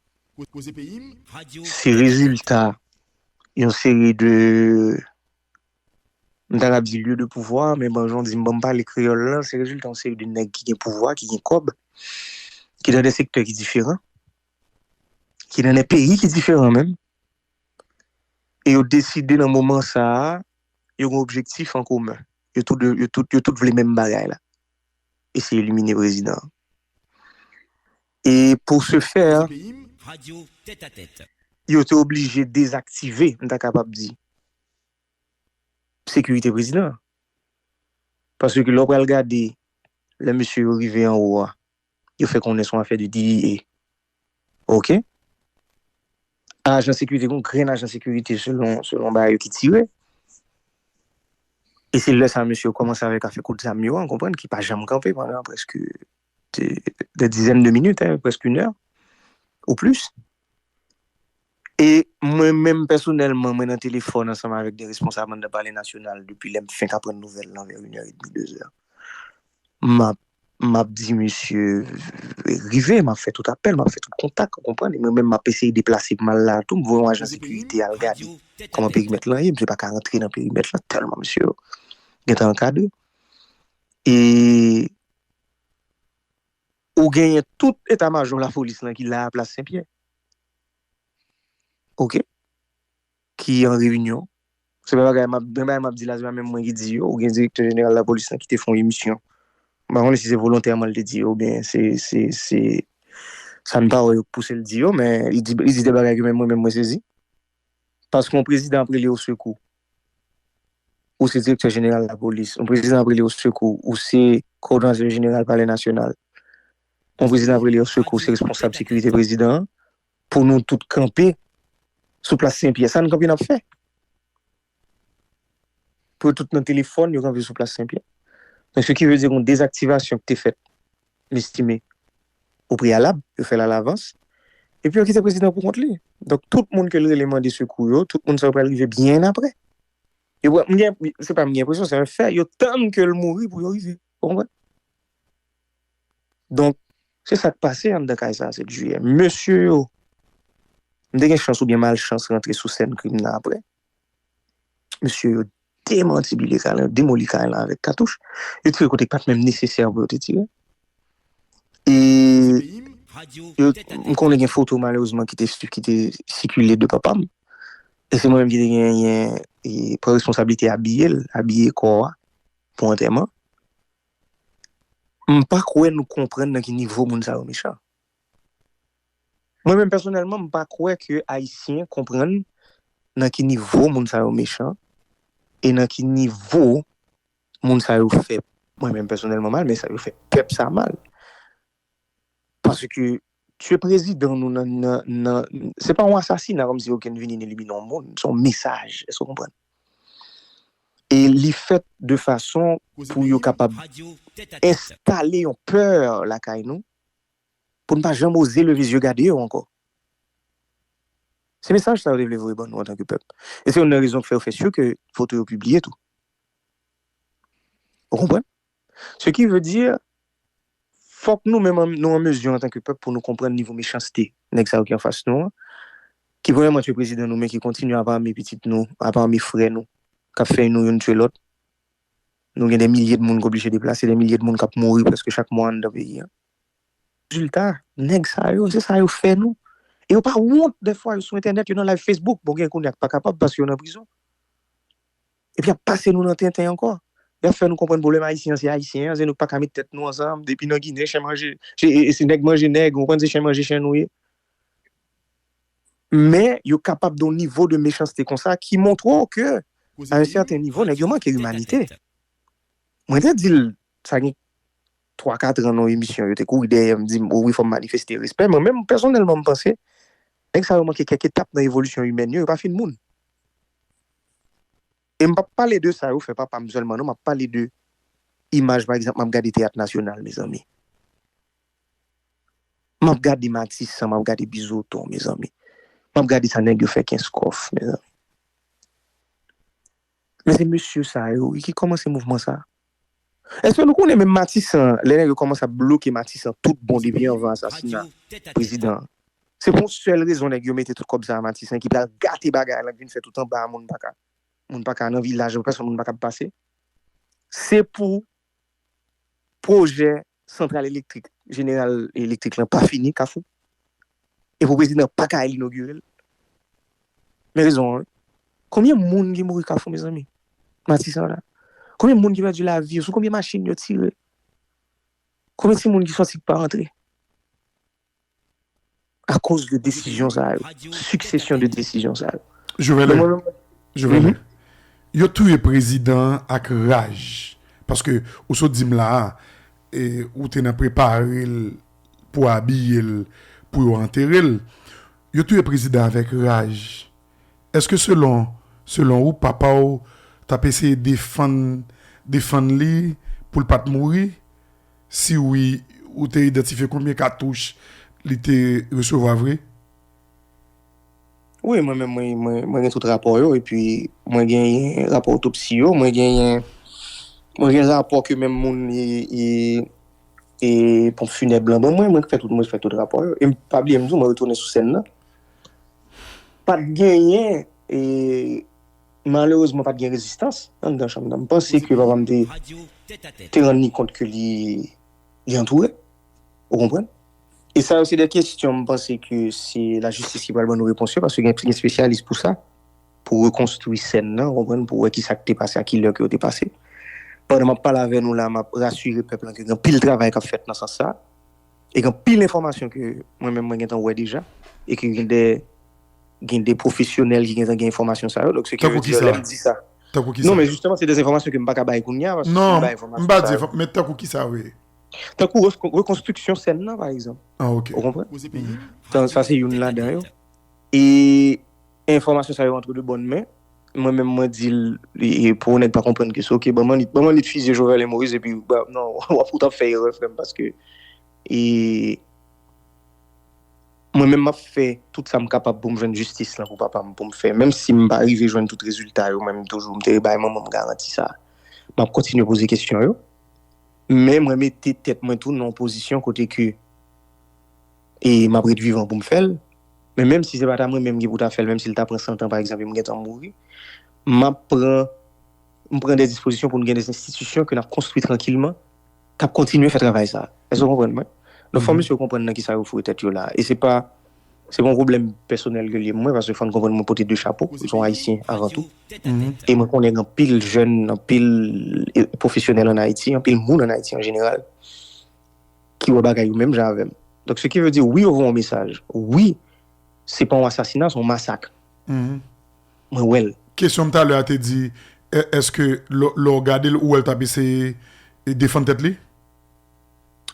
Se rezilta yon seri de, m ta ka di lye de pouvwa, men bon, jan w di m, ban m pale kreyòl lan, se rezilta yon seri de nèg ki gen pouvwa, ki gen kòb, ki nan de sektè ki diferan, ki nan de peyi ki diferan menm, e yo deside nan moman sa a, yo gen objektif an komen. Yo tout, yo tout, yo tout vle menm bagay la. E se elimine prezidan an. E pou se fè, yo te oblije dezaktive, m ta kapab di, sekirite prezidan an. Paske lè w pral gade, lè mesye yo rive anwo a, yo fè konnen se yon afè de D E A. Ok? Ajan sekirite, gen yon grenn ajan sekirite selon, selon bagay yo ki tire. E se lè sa mesye yo kòmanse avèk afè kout zam yo an, konprann, ki pa janm kanpe pandan prèske de, de dizèn de minit, hein, prèske une heure ou plus. E mwen menm pèsonèlman, mwen nan telefòn ansanm avèk de responsab anndan Palè Nasyonal depi lè m fenk aprann nouvèl lan vè inè edmi, dezè. M ap, m ap di misye rive, m ap fè tout apèl, m ap fè tout kontak, ou konprann? E mwen menm m ap eseye deplase pou m al la tou, m voye yon ajan sekirite al gade kòman perimèt lan ye, misye pa ka rantre nan perimèt lan tèlman misye yo gentan ankadre. E ou genyen tout eta majò lapolis lan ki la a plas Senpyè. Ok? Ki an reyinyon. Se pa bagay m ap, men bagay m ap di la, se pa menm mwen ki di yo. Ou gen direktè jeneral lapolis lan ki te fè yon emisyon. M pa konnen si se volontèman l te di yo, oubyen se, se, se, Sa n pa wè yo k pouse l di yo, men li di, li di de bagay ke menm mwen menm mwen sezi. Paske yon prezidan ap rele yo sekou. Ou se direktè jeneral lapolis. Yon prezidan ap rele yo sekou. Ou se kowòdonatè jeneral Palè Nasyonal. Yon prezidan ap rele yo sekou. Se responsab sekirite prezidan an. Pou nou tout kanpe sou plas Senpyè. Sa n kanpe n ap fè. Pou yo tout nan telefòn, yo kanpe sou plas Senpyè. Donk, ce qui veut dire yon dezaktivasyon ki te fèt, m estime, o preyalab, yo fè l alavans. Epi yo kite prezidan pou kont li. Donk, tout moun ke l rele mande sekou yo, tout moun sa yo pral rive byen apre. Yo pral, m gen, se pa m gen enpresyon, se yon fè. Yo tann ke l mouri pou yo rive. Ou konprann? Donk, se sa k pase anndan kay sa a, sèt jiyè. Mesye yo, m te gen chans oubyen malchans rantre sou sèn krim nan apre. Mesye yo demantibile kay lan, yo demoli kay lan avèk katouch. Yo tire kote k pa t menm nesesè pou yo te tire. E yo, m konnen gen foto malerezman ki te, ki te sikile de papa m. E se mwen menm ki te genyen e pran responsablite abiye l, abiye kò a pou antèman. M pa kwè nou konprann nan ki nivo moun sa yo mechan. Mwen menm pèsonèlman, m pa kwè ke Ayisyen konprann nan ki nivo moun sa yo mechan e nan ki nivo moun sa yo fè mwen menm pèsonèlman mal, men sa yo fè pèp sa mal. Paske tye prezidan nou nan, nan, nan, se pa yon asasina kòmsi yo gen vini elimine yon moun, se yon mesaj, èske w konprann? E li fèt de fason pou yo kapab enstale yon pè lakay nou, pou n pa janm oze leve zye gade yo ankò. Se mesaj sa yo te vle voye ban nou antanke pèp. E se youn nan rezon k fè yo fè si ke foto yo pibliye tou. Ou konprann? Ce qui veut dire, fòk nou menm an- nou an mezi antanke pèp pou nou konprann nivo mechanste nèg sa yo ki anfas nou an, ki premyèman tye prezidan nou, men ki kontinye ap ame pitit nou, ap ame frè nou, k ap fè nou youn tye lòt. Nou gen de milye de moun k oblije deplase, de milye de moun k ap mouri prèske chak mwa anndan peyi a. Rezilta, nèg sa yo, se sa yo fè nou. E yo pa wont dèfwa, yo sou entènèt, yo nan live Facebook. Bon, gen kounye a k pa kapab paske yo nan prizon. Epi y ap pase nou nan tenten ankò. Y ap fè nou konprann pwoblèm ayisyen an se ayisyen an, se nou k pa ka met tèt nou ansanm, depi nan Ginen, chen manje, se, e, e se nèg manje nèg, ou konprann, se chen manje chen nou ye. Men yo kapab nan yon nivo de mechanste konsa ki montre w ke, a yon sèten nivo, nèg yo manke imanite. Mwen te di l, sa gen twa kat an nan yon emisyon, yo te kouri dèyè m, di m, o wi, fò m manifeste respè. Mwen menm, pèsonèlman, m panse, nèg sa yo manke kèk etap nan evolisyon imèn yo, yo pa fin moun. E m p ap pale de sa yo fè papa m sèlman, non, m ap pale de imaj, pa egzanp, m ap gade Teyat Nasyonal, mezanmi. M ap gade Matisan, m ap gade Bizoton, mezanmi. M ap gade sa nèg yo fè Kenskòf, mezanmi. Men se mesye sa yo, wi, ki kòmanse mouvman sa. Èske nou konnen menm Matisan, lè nèg yo kòmanse ap bloke Matisan tout bon depi anvan asasina prezidan an? Se pou yon sèl rezon nèg yo mete tout kòb sa a Matisan ki pral gate bagay la, k vin fè tout anba a moun pa ka, moun pa ka nan vilaj, pèsonn moun pa ka pase. Se pou pwojè santral elektrik, jeneral elektrik lan pa fini, Kafou. E pou prezidan pa ka al inogire l. Men rezon an, wi. Konbyen moun ki mouri Kafou, mezanmi? Matisan la. Konbyen moun ki pèdi lavi yo? Sou konbyen machin yo tire? Konbyen timoun ki sòti ki pa rantre? Akoz de desizyon sa yo. Siksesyon de desizyon sa yo. Jovenel, Jovenel, yo touye prezidan an ak raj. Paske ou sot di m la a, e, ou te nan prepare l pou abiye l, pou yo antere l. Yo touye prezidan avèk raj. Èske selon, selon ou, papa w t ap eseye defann, defann li pou l pa t mouri? Si wi, ou te idantifye konbyen katouch li te resevwa vre? Wi, mwen menm, mwen, mwen, mwen gen tout rapò yo, epi mwen genyen rapò otopsi yo, mwen genyen, mwen gen rapò ke menm moun e, e, e ponp finèb lan ban mwen, mwen fè tout, mwen fè tout rapò yo. E pa bliye m di w, mwen retounen sou sèn nan. Pa t genyen, e, malerezman, pa t gen rezistans anndan chanm nan. M panse ke papa m te, te rann li kont ke li, li antoure. Ou konprann? E sa yo se de kesyon, m panse ke se lajistis ki pral ban nou repons yo, paske gen, gen espesyalis pou sa, pou rekonstwi sèn nan, ou konprann, pou wè kisa k te pase, a ki lè ke yo te pase. Pandan m ap pale avè nou la, m ap rasire pèp lan ke gen anpil travay k ap fèt nan sans sa. E gen anpil enfòmasyon ke mwen menm mwen gentan wè deja, e ke gen de, gen de pwofesyonèl ki gentan gen enfòmasyon sa yo. Donk, se ki vle di, lè m di sa. Tankou ki sa? Non, men jisteman, se de enfòmasyon ke m pa ka bay kounye a, paske si m bay enfòmasyon sa yo. Non, m pa di, men tankou ki sa, wi. Tankou rekonstriksyon sèn nan, pa egzanp. Ah, ok. Ou konprann? Sa se youn ladan yo. E enfòmasyon sa yo antre de bòn men. Mwen menm, mwen di l, e pou yon nèg pa konprann ke se ok, ban m annik, ban m annik fizye Jovenel Moïse, epi, ba, non, w ap, ou t ap fè erè, frè m, paske, e, mwen menm, m ap fè tout sa m kapab pou m jwenn jistis lan pou papa m, pou m fè, menm si m pa rive jwenn tout rezilta yo, men m toujou, m te bay manman m garanti sa. M ap kontinye poze kesyon yo, men mwen mete tèt mwen tou nan yon pozisyon kote ke e m ap ret vivan pou m fè l. Men menm si se pa ta mwen menm ki pou ta fè l, menm si l ta pran san tan, pa egzanp, e m gentan mouri, m ap pran, m pran de dispozisyon pou n gen de enstitisyon ke n ap konstwi trankilman, k ap kontinye fè travay sa a. Èske w konprann mwen? Donk, fò mesye yo konprann nan kisa yo foure tèt yo la. E se pa, se pa yon pwoblèm pèsonèl ke l ye pou mwen, paske fò n konprann mwen pote de chapo. Mwen se yon Ayisyen avan tou. E mwen konnen gen anpil jèn, anpil, e, pwofesyonèl ann Ayiti, anpil moun ann Ayiti an jeneral, ki wè bagay yo menm jan avè m. Donk, se ki vle di, wi, yo voye yon mesaj. Wi, se pa yon asasina, se yon masak. Mwen wè l. Kesyon m talè a te di, è-, èske lè, lè w gade l, ou wè l t ap eseye defann tèt li?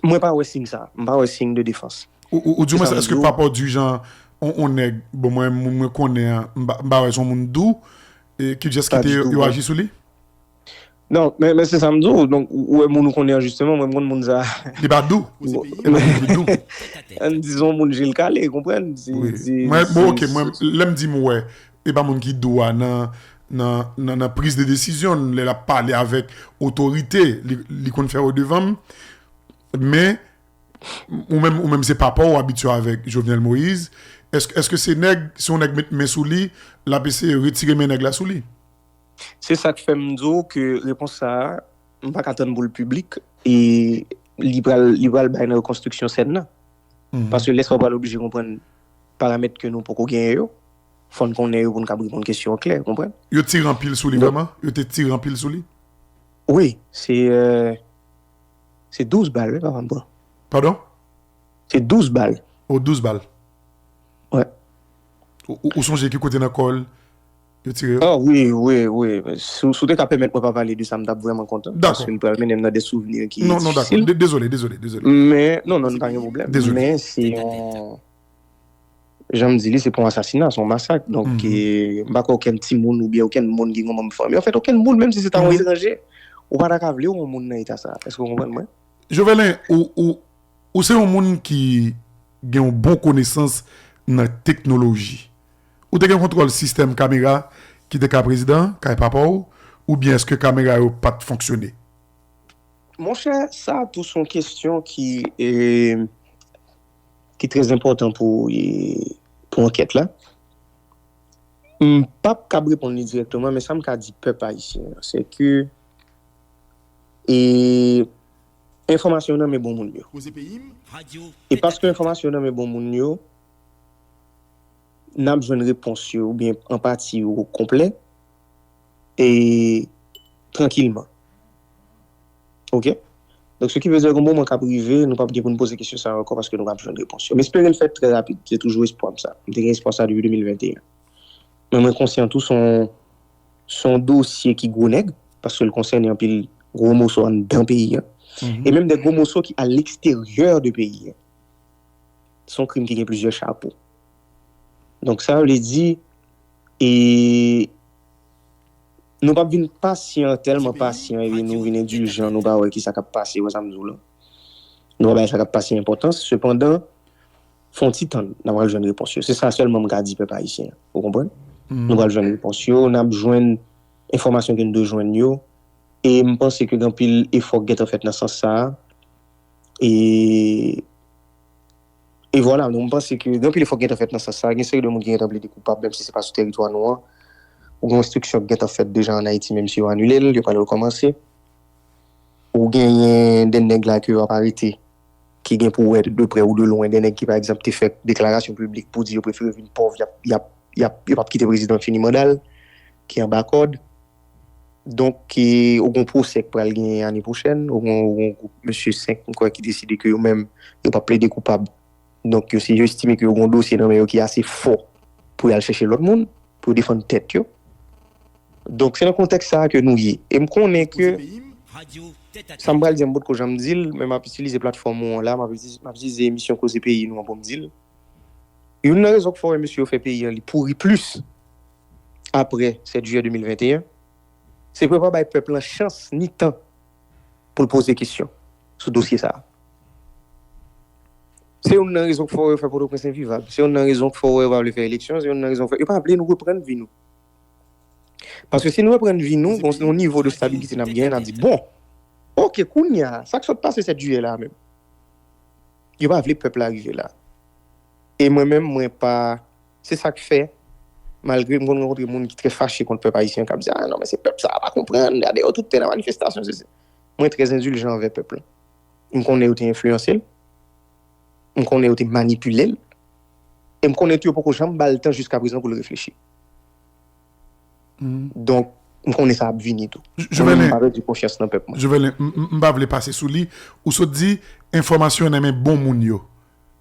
Mwen pa wè siy sa. M pa wè siy de defans. Ou, ou, ou di mwen, èske papa w di jan on, on nèg, bon, mwen, moun mwen konnen an, m pa, m pa wè se yon moun dou, e ki jès ki te yo aji sou li? Non, men, men se sa m di w. Donk, ou, ou wè moun ou konnen an, jisteman, mwen, m konn moun sa. Li pa dou. Bon, e pa moun ki dou. Ann di se yon moun je l kale, konprann? Wi. Mwen, bon, ok, mwen, lè m di m wè, e pa moun ki dou a nan, nan, nan, nan priz de desizyon, lè l ap pale avèk otorite, li, li konn fè yo devan m. Men, ou menm, ou menm se papa w abitye avèk Jovenel Moïse. Èske, èske se nèg, se yon nèg met men sou li, l ap eseye retire men nèg la sou li? Se sa k fè m di w ke repons sa a, m pa ka tann pou l piblik, e li pral, li pral bay nan rekonstriksyon sèn nan. Paske lè sa w pral oblije konprann paramèt ke nou poko genyen yo, fò n konnen yo pou n kab reponn kesyon an klè, konprann? Yo tire anpil sou li vrèman? Yo te tire anpil sou li? Wi, se, euh, se douz bal, wi, papa m pran. Padon? Se douz bal. O, douz bal. Wè. Ou, ou, ou sonje ki kote nan kò l yo tire yo? Ah, wi, wi, wi. Si, si w te ka pèmèt mwen pa pale de sa, m t ap vrèman kontan. Dakò. Paske l pral mennen m nan de souvni ki difisil. Non, non, dakò. De-, dezole, dezole, dezole. Men, non, non, pa gen pwoblèm. Dezole. Men se yon, jan m di li, se pa yon asasina, se yon masak. Donk, e, m pa kwè okenn timoun oubyen okenn moun ki gen yon manm fanmi. Anfèt, okenn moun, menm si se ta yon etranje, ou pa ta ka vle yon moun nan eta sa. Èske w konprann mwen? Jovelin, ou, ou, ou se yon moun ki gen yon bon konesans nan teknoloji. Ou te gen kontwòl sistèm kamera ki te kay prezidan, kay papa w, oubyen èske kamera yo pa t fonksyone? Monchè, sa tou se yon kesyon ki, e, ki trè enpòtan pou, e, pou ankèt la. M p ap kab reponn li dirèkteman, men sa m ka di pèp ayisyen an, se ke, e, enfòmasyon nan men bon moun yo. E paske enfòmasyon nan men bon moun yo, n ap jwenn repons yo, oubyen anpati yo konplè, e trankilman. Oke? Donk, se ki vle di, gen moman k ap rive, nou p ap gen pou n poze kesyon sa yo ankò paske nou p ap jwenn repons yo. M espere l fèt trè rapid. Se toujou espwa m sa. M te gen espwa sa depi de mil venteyen. Men mwen konsyan tou se yon, se yon dosye ki gwo nèg, paske l konsène anpil gwo moso anndan peyi a. E menm de gwo moso ki a leksteryè de peyi a. Se yon krim ki gen plizyè chapo. Donk, sa vle di, e, nou p ap vin pasyan, tèlman pasyan, epi nou vin endiljan, nou pa wè ki sa k ap pase, wè sa m di w la. Nou pa bay sa k ap pase enpòtans. Sepandan, fè yon ti tann, n a pral jwenn repons yo. Se sa sèlman m ka di pèp ayisyen an. Ou konprann? Nou pral jwenn repons yo, n ap jwenn enfòmasyon ke n dwe jwenn yo. E m panse ke gen anpil efò k gentan fèt nan sans sa a. E E vwala, donk, m panse ke gen anpil efò ki gentan fèt nan sans sa. Gen seri de moun ki gentan plede koupab, menm si se pa sou teritwa nou an. Ou gen enstriksyon ki gentan fèt deja ann Ayiti, menm si yo anile l, yo pral rekòmanse. Ou genyen de nèg la ke yo ap arete, ki gen pou wè de prè ou de lwen, de nèg ki, pa egzanp, te fè deklarasyon piblik pou di yo prefere vin pòv, y ap, y ap, y ap, yo p ap kite prezidan fini manda l, ki anba kòd. Donk, e, ou gon pwosè k pral genyen ane pwochèn, ou gon, ou gon gwoup mesye senk, m kwè, ki deside ke yo menm, yo p ap plede koupab. Donk, yo, si yo estime ke yo gon dosye nan men yo ki ase fò pou y al chèche lòt moun, pou yo defann tèt yo. Donk, se nan kontèks sa a ke nou ye. E m konnen ke sa m pral di a, m potko janm di l, men m ap itilize platfòm ou an la, m ap itilize, m ap itilize emisyon Koze Peyi nou an pou m di l. Youn nan rezon k fè w wè mesye yo fè peyi an li pouri plis apre sèt jiyè de mil venteyen, se pou yo pa bay pèp lan chans ni tan pou l poze kesyon sou dosye sa a. Se youn nan rezon k fè w wè yo fè Pòtoprens envivab. Se youn nan rezon k fè w wè yo pa vle fè eleksyon. Se youn nan rezon k fè yo pa vle nou reprann vi nou. Paske si nou reprann vi nou, gon, gon nivo de stabilite n ap genyen, n ap di, bon, oke, kounye a, sa k sot pase sèt jiyè la menm? Yo pa vle pèp la rive la. E mwen menm, mwen pa, se sa k fè, malgre m konn rankontre moun ki trè fache kont pèp ayisyen, k ap di, ah non, men se pèp sa a pa konprann, gade yo tout te nan manifestasyon, se, se. Mwen trè endiljan anvè pèp la. M konnen yo te enfliyanse l, m konnen yo te manipile l, e m konnen tou yo poko janm ba l tan jiska prezan pou l reflechi. Donk, m konnen sa ap vini tou. Mwen menm, m pa pèdi konfyans nan pèp mwen. Jovenel, m, m, m pa vle pase sou li. Ou sot di, enfòmasyon nan men bon moun yo.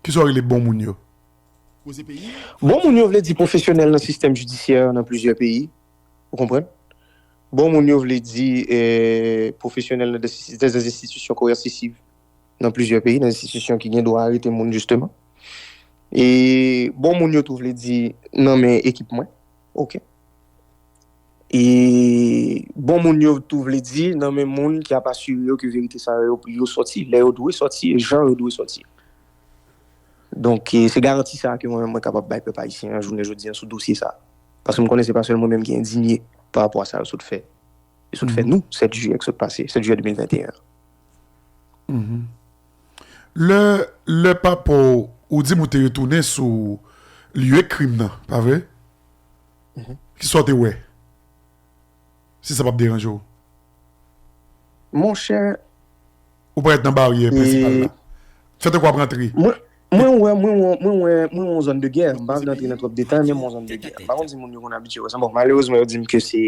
Kisa w rele bon moun yo? Bon moun yo vle di pwofesyonèl nan sistèm jidisyè nan plizyè peyi. Ou konprann? Bon moun yo vle di, eh, pwofesyonèl nan de, de, de enstitisyon koèsisiv nan plizyè peyi, nan enstitisyon ki gen dwa arete moun, jisteman. E bon moun yo tou vle di nan men ekip mwen. Oke. E bon moun yo tou vle di nan men moun ki ap asire yo ke verite sa yo, yo sòti lè yo dwe sòti e jan yo dwe sòti. Donk, e se garanti sa a ke mwen menm mwen kapab bay pèp ayisyen an jounen jodi an sou dosye sa a. Paske m konnen se pa sèl mwen menm ki endinye pa rapò a sa yo sot fè. Yo sot fè nou, sèt jiyè ki sot pase, sèt jiyè de mil venteyen an. Lè, lè papa w, ou di m ou te retounen sou lye krim nan, pa vre? Kisa w te wè? Si sa p ap deranje w. Monchè, ou parèt nan baryè prensipal la. Fè tankou w ap rantre. Mwen, mwen wè, mwen wè, mwen wè, mwen wè yon zòn de gè. M pa vle antre nan twòp detay, men mwen yon zòn de gè. M pa konn si moun yo konn abitye wè sa. Bon, malerezman, yo di m ke se,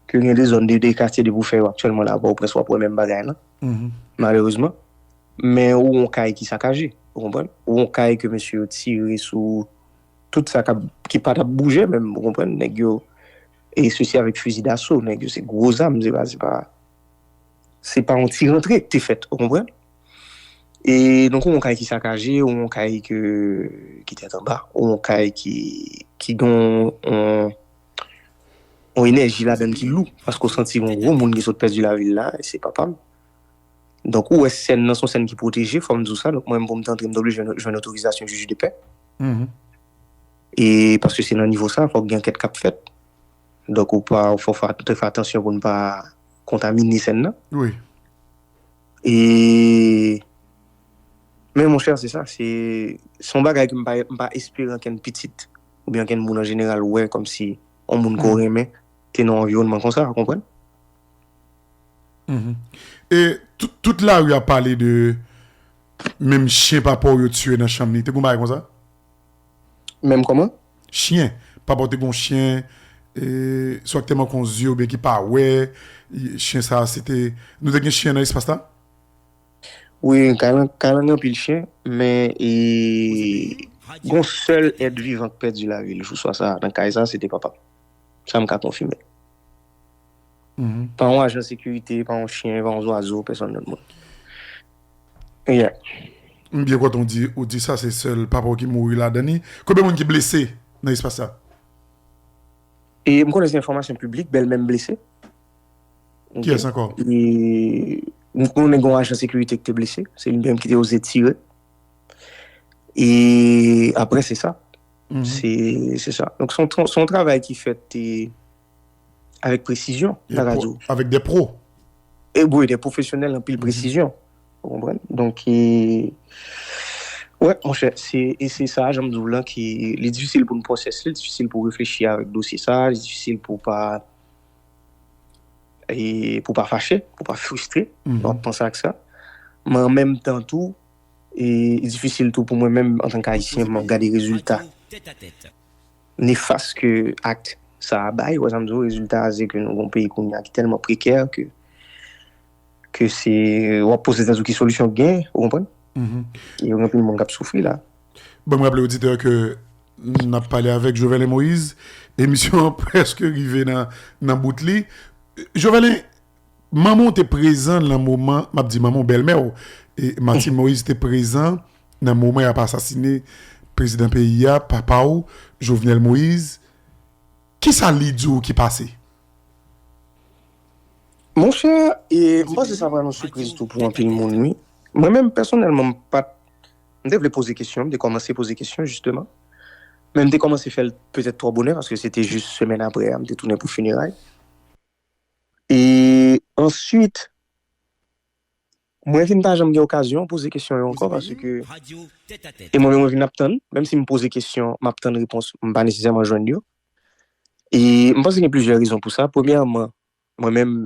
ke gen de zòn de, de katye de pou fè yo aktyèlman la, Pòtoprens, w ap wè menm bagay lan. Malerezman. Men ou yon kay ki sakaje, ou konprann? Ou yon kay ke mesye yo tire sou tout sa k ap, ki pa t ap bouje menm, ou konprann? Nèg yo, e sesi avèk fizi daso, nèg yo se gwo zam, se pa, se pa, se pa yon ti rantre ki te fèt, ou konprann? E donk, ou yon kay ki sakaje, ou yon kay ke, ki tèt anba, ou yon kay ki, ki gen yon, yon enèji ladan l ki lou, paske w santi yon gwo moun ki sot pèdi lavi l la, e se papa m. Donk, ou wè sèn nan, se yon sèn ki pwoteje, fò m di w sa. Donk, mwen menm, pou m te antre, m te oblije jwenn, jwenn otorizasyon jij de pè. E paske se nan nivo sa, fòk gen ankèt k ap fèt. Donk, ou pa, fò fè, te fè atansyon pou n pa kontamine sèn nan. Wi. E, men monchè, se sa, se, se yon bagay ke m pa, m pa espere ankenn pitit, oubyen ankenn moun an jeneral wè kòmsi yon moun ke w renmen te nan yon anviwònman konsa, ou konprann? E tout, tout lari a pale de menm chen papa w yo tiye nan chanm li. Te gon bagay konsa? Menm kòman? Chen. Papa w te gon chen, e, swa ki te manke yon zye oubyen ki pa wè. Chen sa a, se te, nou te gen chen nan espas la? Wi, kay lan, kay lan gen anpil chen, men, e, gon sèl èt vivan ki pèdi lavi l jou swa sa a nan kay sa a, se te papa m. Sa m ka konfime. Pa yon ajan sekirite, pa yon chen, pa yon zwazo, pèsonn lòt moun. Yeah. M byen kontan w di, ou di sa, se sèl papa w ki mouri ladan li. Konbyen moun ki blese nan espas sa? E m konnen se enfòmasyon piblik, bèlmè m blese. Kiyès ankò? E m konnen gen yon ajan sekirite ki te blese. Se li menm ki te oze tire. E apre, se sa. Se, se sa. Donk, se yon, se yon travay ki fèt, e, avèk presizyon, ta ka di w. Avèk de pwo. E wi, de pwofesyonèl, anpil presizyon. Ou konprann? Donk, e, wè, monchè, se, e se sa, jan m di w lan, ki, li difisil pou n pwosese, li difisil pou reflechi avèk dosye sa, li difisil pou pa, e, pou pa fache, pou pa fristre, lè w ap panse ak sa. Men an menm tan tou, e, li difisil tou pou mwen menm, antanke Ayisyen, pou m ap gade rezilta nefas ke ak sa a bay, ou wè sa m di w, rezilta a se ke nou gen yon peyi kounye a ki tèlman prekè ke, ke se, w ap poze tèt ou ki solisyon k genyen, ou konprann? E gen anpil moun k ap soufri la. Ban m raple oditè ke n ap pale avèk Jovelin Moïse. Emisyon an prèske rive nan, nan bout li. Jovelin, manman w te prezan nan moman, m ap di manman w, bèlmè w, e Martine Moïse te prezan nan moman y ap asasine prezidan peyi a, papa w, Jovenel Moïse. Kisa li di w ki pase? Monchè, e, m panse sa pral yon sipriz tou pou anpil moun, wi. Mwen menm, pèsonèlman, m pa t, m te vle poze kesyon, m te kòmanse poze kesyon, jisteman. Men m te kòmanse fè l petèt twò bonè, paske se te jis semèn apre a, m te tounen pou fineray. E answit, mwen vin pa janm gen okazyon poze kesyon yo ankò, paske e mwen menm mwen vin ap tann, menm si m poze kesyon, m ap tann repons, m pa nesesèman jwenn yo. E m panse gen plizyè rezon pou sa. Premyèman, mwen menm,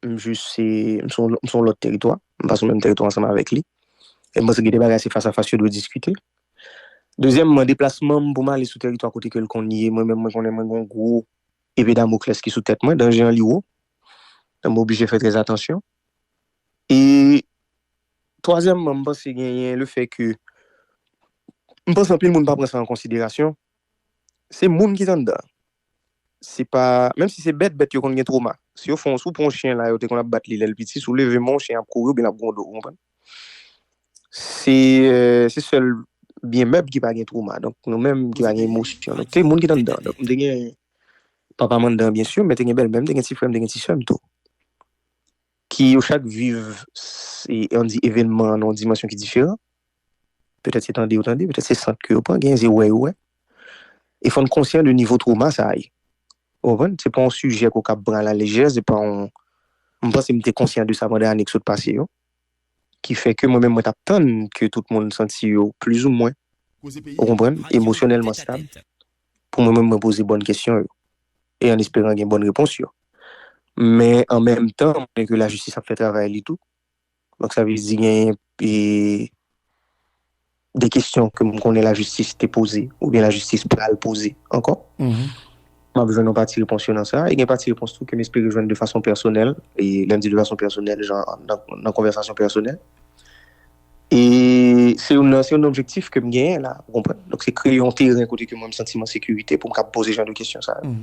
m jis se, m se yon, m se yon lòt teritwa, m pa sou menm teritwa ansanm avèk li. E m panse gen de bagay se fas a fas yo dwe diskite. Dezyèmman, deplasman m pou m ale sou teritwa kote ke l konn ye, mwen menm mwen konnen mwen gen yon gwo epe Damoclès ki sou tèt mwen, danje an li wo. Donk, m oblije fè trè atansyon. E twazyèmman, m panse genyen le fè ke m panse anpil moun pa pran sa an konsiderasyon. Se moun ki t anndan. Se pa, menm si se bèt, bèt yo konn gen twoma. Si yo fè yon, si w pran yon chen la, yo te konn ap bat li lè l piti, si w leve men w, chen ap kouri oubyen l ap gwonde w, ou konprann? Se, euh, se sèl byen mèb ki pa gen twoma. Donk, nou menm ki pa gen emosyon. Donk, te moun ki t anndan. Donk, m te gen papa m anndan, byen si, men te gen bèlmè m, te gen ti frè m, te gen ti sè m tou. Ki yo chak viv, se, ann di, evènman an nan yon dimansyon ki diferan. Petèt se tande yo tande, petèt se sant ke yo pran, genyen se wè yo wè. E fò n konsyan de nivo twoma sa a ye. Ou konprann? Se pa yon sijè ke w kab pran alalejè, se pa yon, m panse m te konsyan de sa pandan ane ki sot pase yo. Ki fè ke mwen menm mwen t ap tann ke tout moun santi yo plizoumwen, ou konprann, emosyonèlman stab. Pou mwen menm mwen poze bòn kesyon yo. E an esperan gen bòn repons yo. Men an menm tan, mwen konnen ke lajistis ap fè travay li tou. Donk sa vle di genyen e, de kesyon ke m konnen lajistis te poze, oubyen lajistis pral poze ankò. M ap jwenn yon pati repons yo nan sa, e gen pati repons tou ke m espere jwenn de fason pèsonèl, e lè m di de fason pèsonèl, jan nan, nan konvèsasyon pèsonèl. E se yon, se yon objektif ke m genyen la, ou konprann? Donk se kreye yon teren kote ke mwen m santi m an sekirite pou m kab poze jan de kesyon sa yo.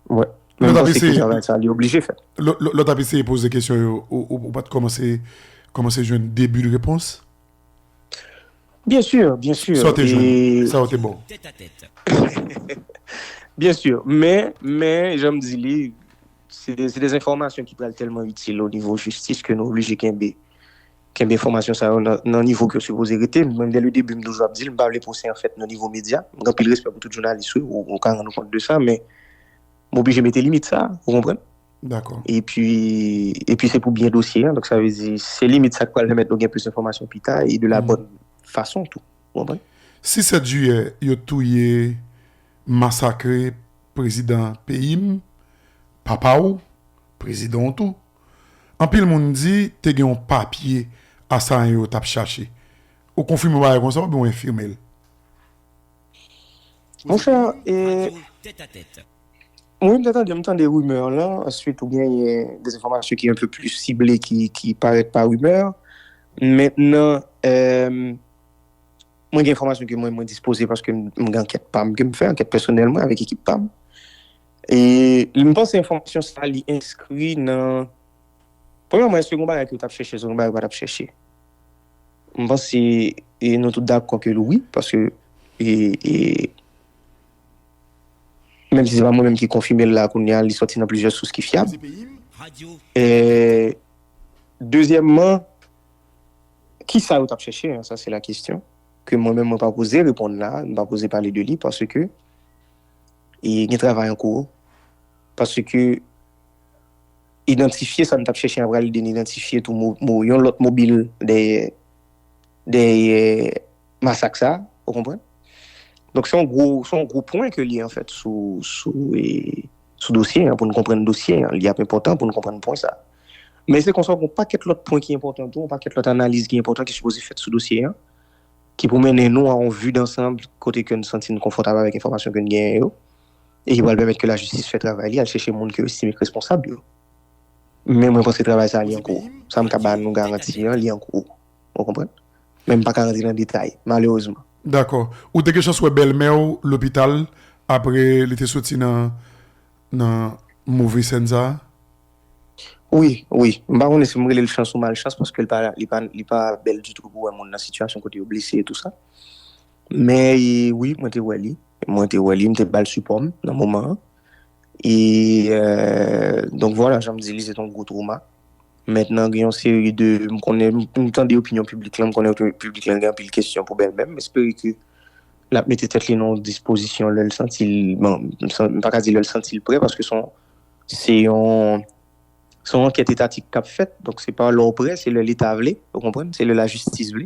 Mwen, men m panse ke travay sa li oblije fèt. Lè w t ap eseye poze kesyon yo, ou, ou, ou pa t kòmanse, kòmanse jwenn debi de repons? Byen si, byen si. Sa w te jwenn? Sa yo te ba w? Byen si. Men, men, jan m di li, se de, se de enfòmasyon ki pral tèlman itil o nivo jistis ke nou oblije kenbe, kenbe enfòmasyon sa yo nan, nan nivo ke yo sipoze rete. Mwen, dè le debi, m toujou ap di l, m pa vle pwosè an fèt nan nivo medya. M gen anpil respè pou tout jounalis, wi, ou, ou ka rann ou kont de sa, men m oblije mete limit sa, ou konprann? Dakò. Epi, epi se pou byen dosye an, donk sa vle di, se limit sa k pral pèmèt nou gen plis enfòmasyon pita e de la bòn fason tou, ou konprann? Sis sèt jiyè, yo touye, masakre prezidan peyi m, papa w, prezidan w tou. Anpil moun di te gen yon papye asayen yo t ap chache. Ou konfime yon bagay konsa oubyen w enfime l? Monchè, e, wi, m te tande, m tande rimè lan, answit ou genyen de enfòmasyon ki un peu plus sible ki, ki parèt pa rimè. Mentnan, euh, mwen gen enfòmasyon ke mwen, mwen dispoze paske m, m gen ankèt pa m ke m fè, ankèt pèsonèl mwen avèk ekip pa m. E m panse enfòmasyon sa li enskri nan, premyèman, èske gen yon bagay ke yo t ap chèche, èske gen yon bagay yo pa t ap chèche? M panse, e, nou tout dakò ke wi, paske, e, e, menm si se pa mwen menm ki konfime l la kounye a, li sòti nan plizyè sous ki fyab. E, dezyèmman, kisa yo t ap chèche, an, sa se la kesyon ke mwen menm mwen pa poze reponn la, m pa poze pale de li, paske e gen travay an kou. Paske idantifye sa n t ap chèche an pral ede n idantifye tou mo, mo, yon lòt mobil dèyè, dèyè masak sa, ou konprann? Donk se yon gwo, se yon gwo pwen ke li anfèt sou, sou, e, sou dosye an, pou n konprann dosye an. Li ap enpòtan pou n konprann pwen sa. Men se konsa gen yon pakèt lòt pwen ki enpòtan tou, yon pakèt lòt analiz ki enpòtan ki sipoze fèt sou dosye an, ki pou mennen nou a yon vi dansanm kote ke n santi n konfòtab avèk enfòmasyon ke n genyen yo. e ki pral pèmèt ke lajistis fè travay li, al chèche moun ke yo estime k responsab yo. Men mwen panse travay sa a li an kou. Sa m ka ba nou garanti an, li an kou. Ou konprann? Men m pa ka rantre nan detay, malerezman. Dakò. Ou te gen chans wè bèlmè w lopital apre li te soti nan, nan move sèn sa a? Wi, wi. M pa konnen si m rele l chans ou malchans, paske li pa, li pa, li pa bèl ditou pou wè moun nan sitiyasyon kote yo blese e tou sa. Men, e, wi, mwen te wè li. Mwen te wè li, m te ba l sipò m nan moman an. E, euh, donk, vwala, jan m di, li se t yon gwo twoma. Mentnan, gen yon seri de, m konnen, m, m tande opinyon piblik lan, m konnen opinyon piblik lan gen anpil kesyon pou bèlmè m. M espere ke l ap mete tèt li nan yon dispozisyon lè l santi l, bon, m san- m pa ka di lè l santi l prè, paske se yon, se yon, se yon ankèt etatik k ap fèt, donk se pa lè w prè, se lè Leta vle, ou konprann, se lè lajistis vle.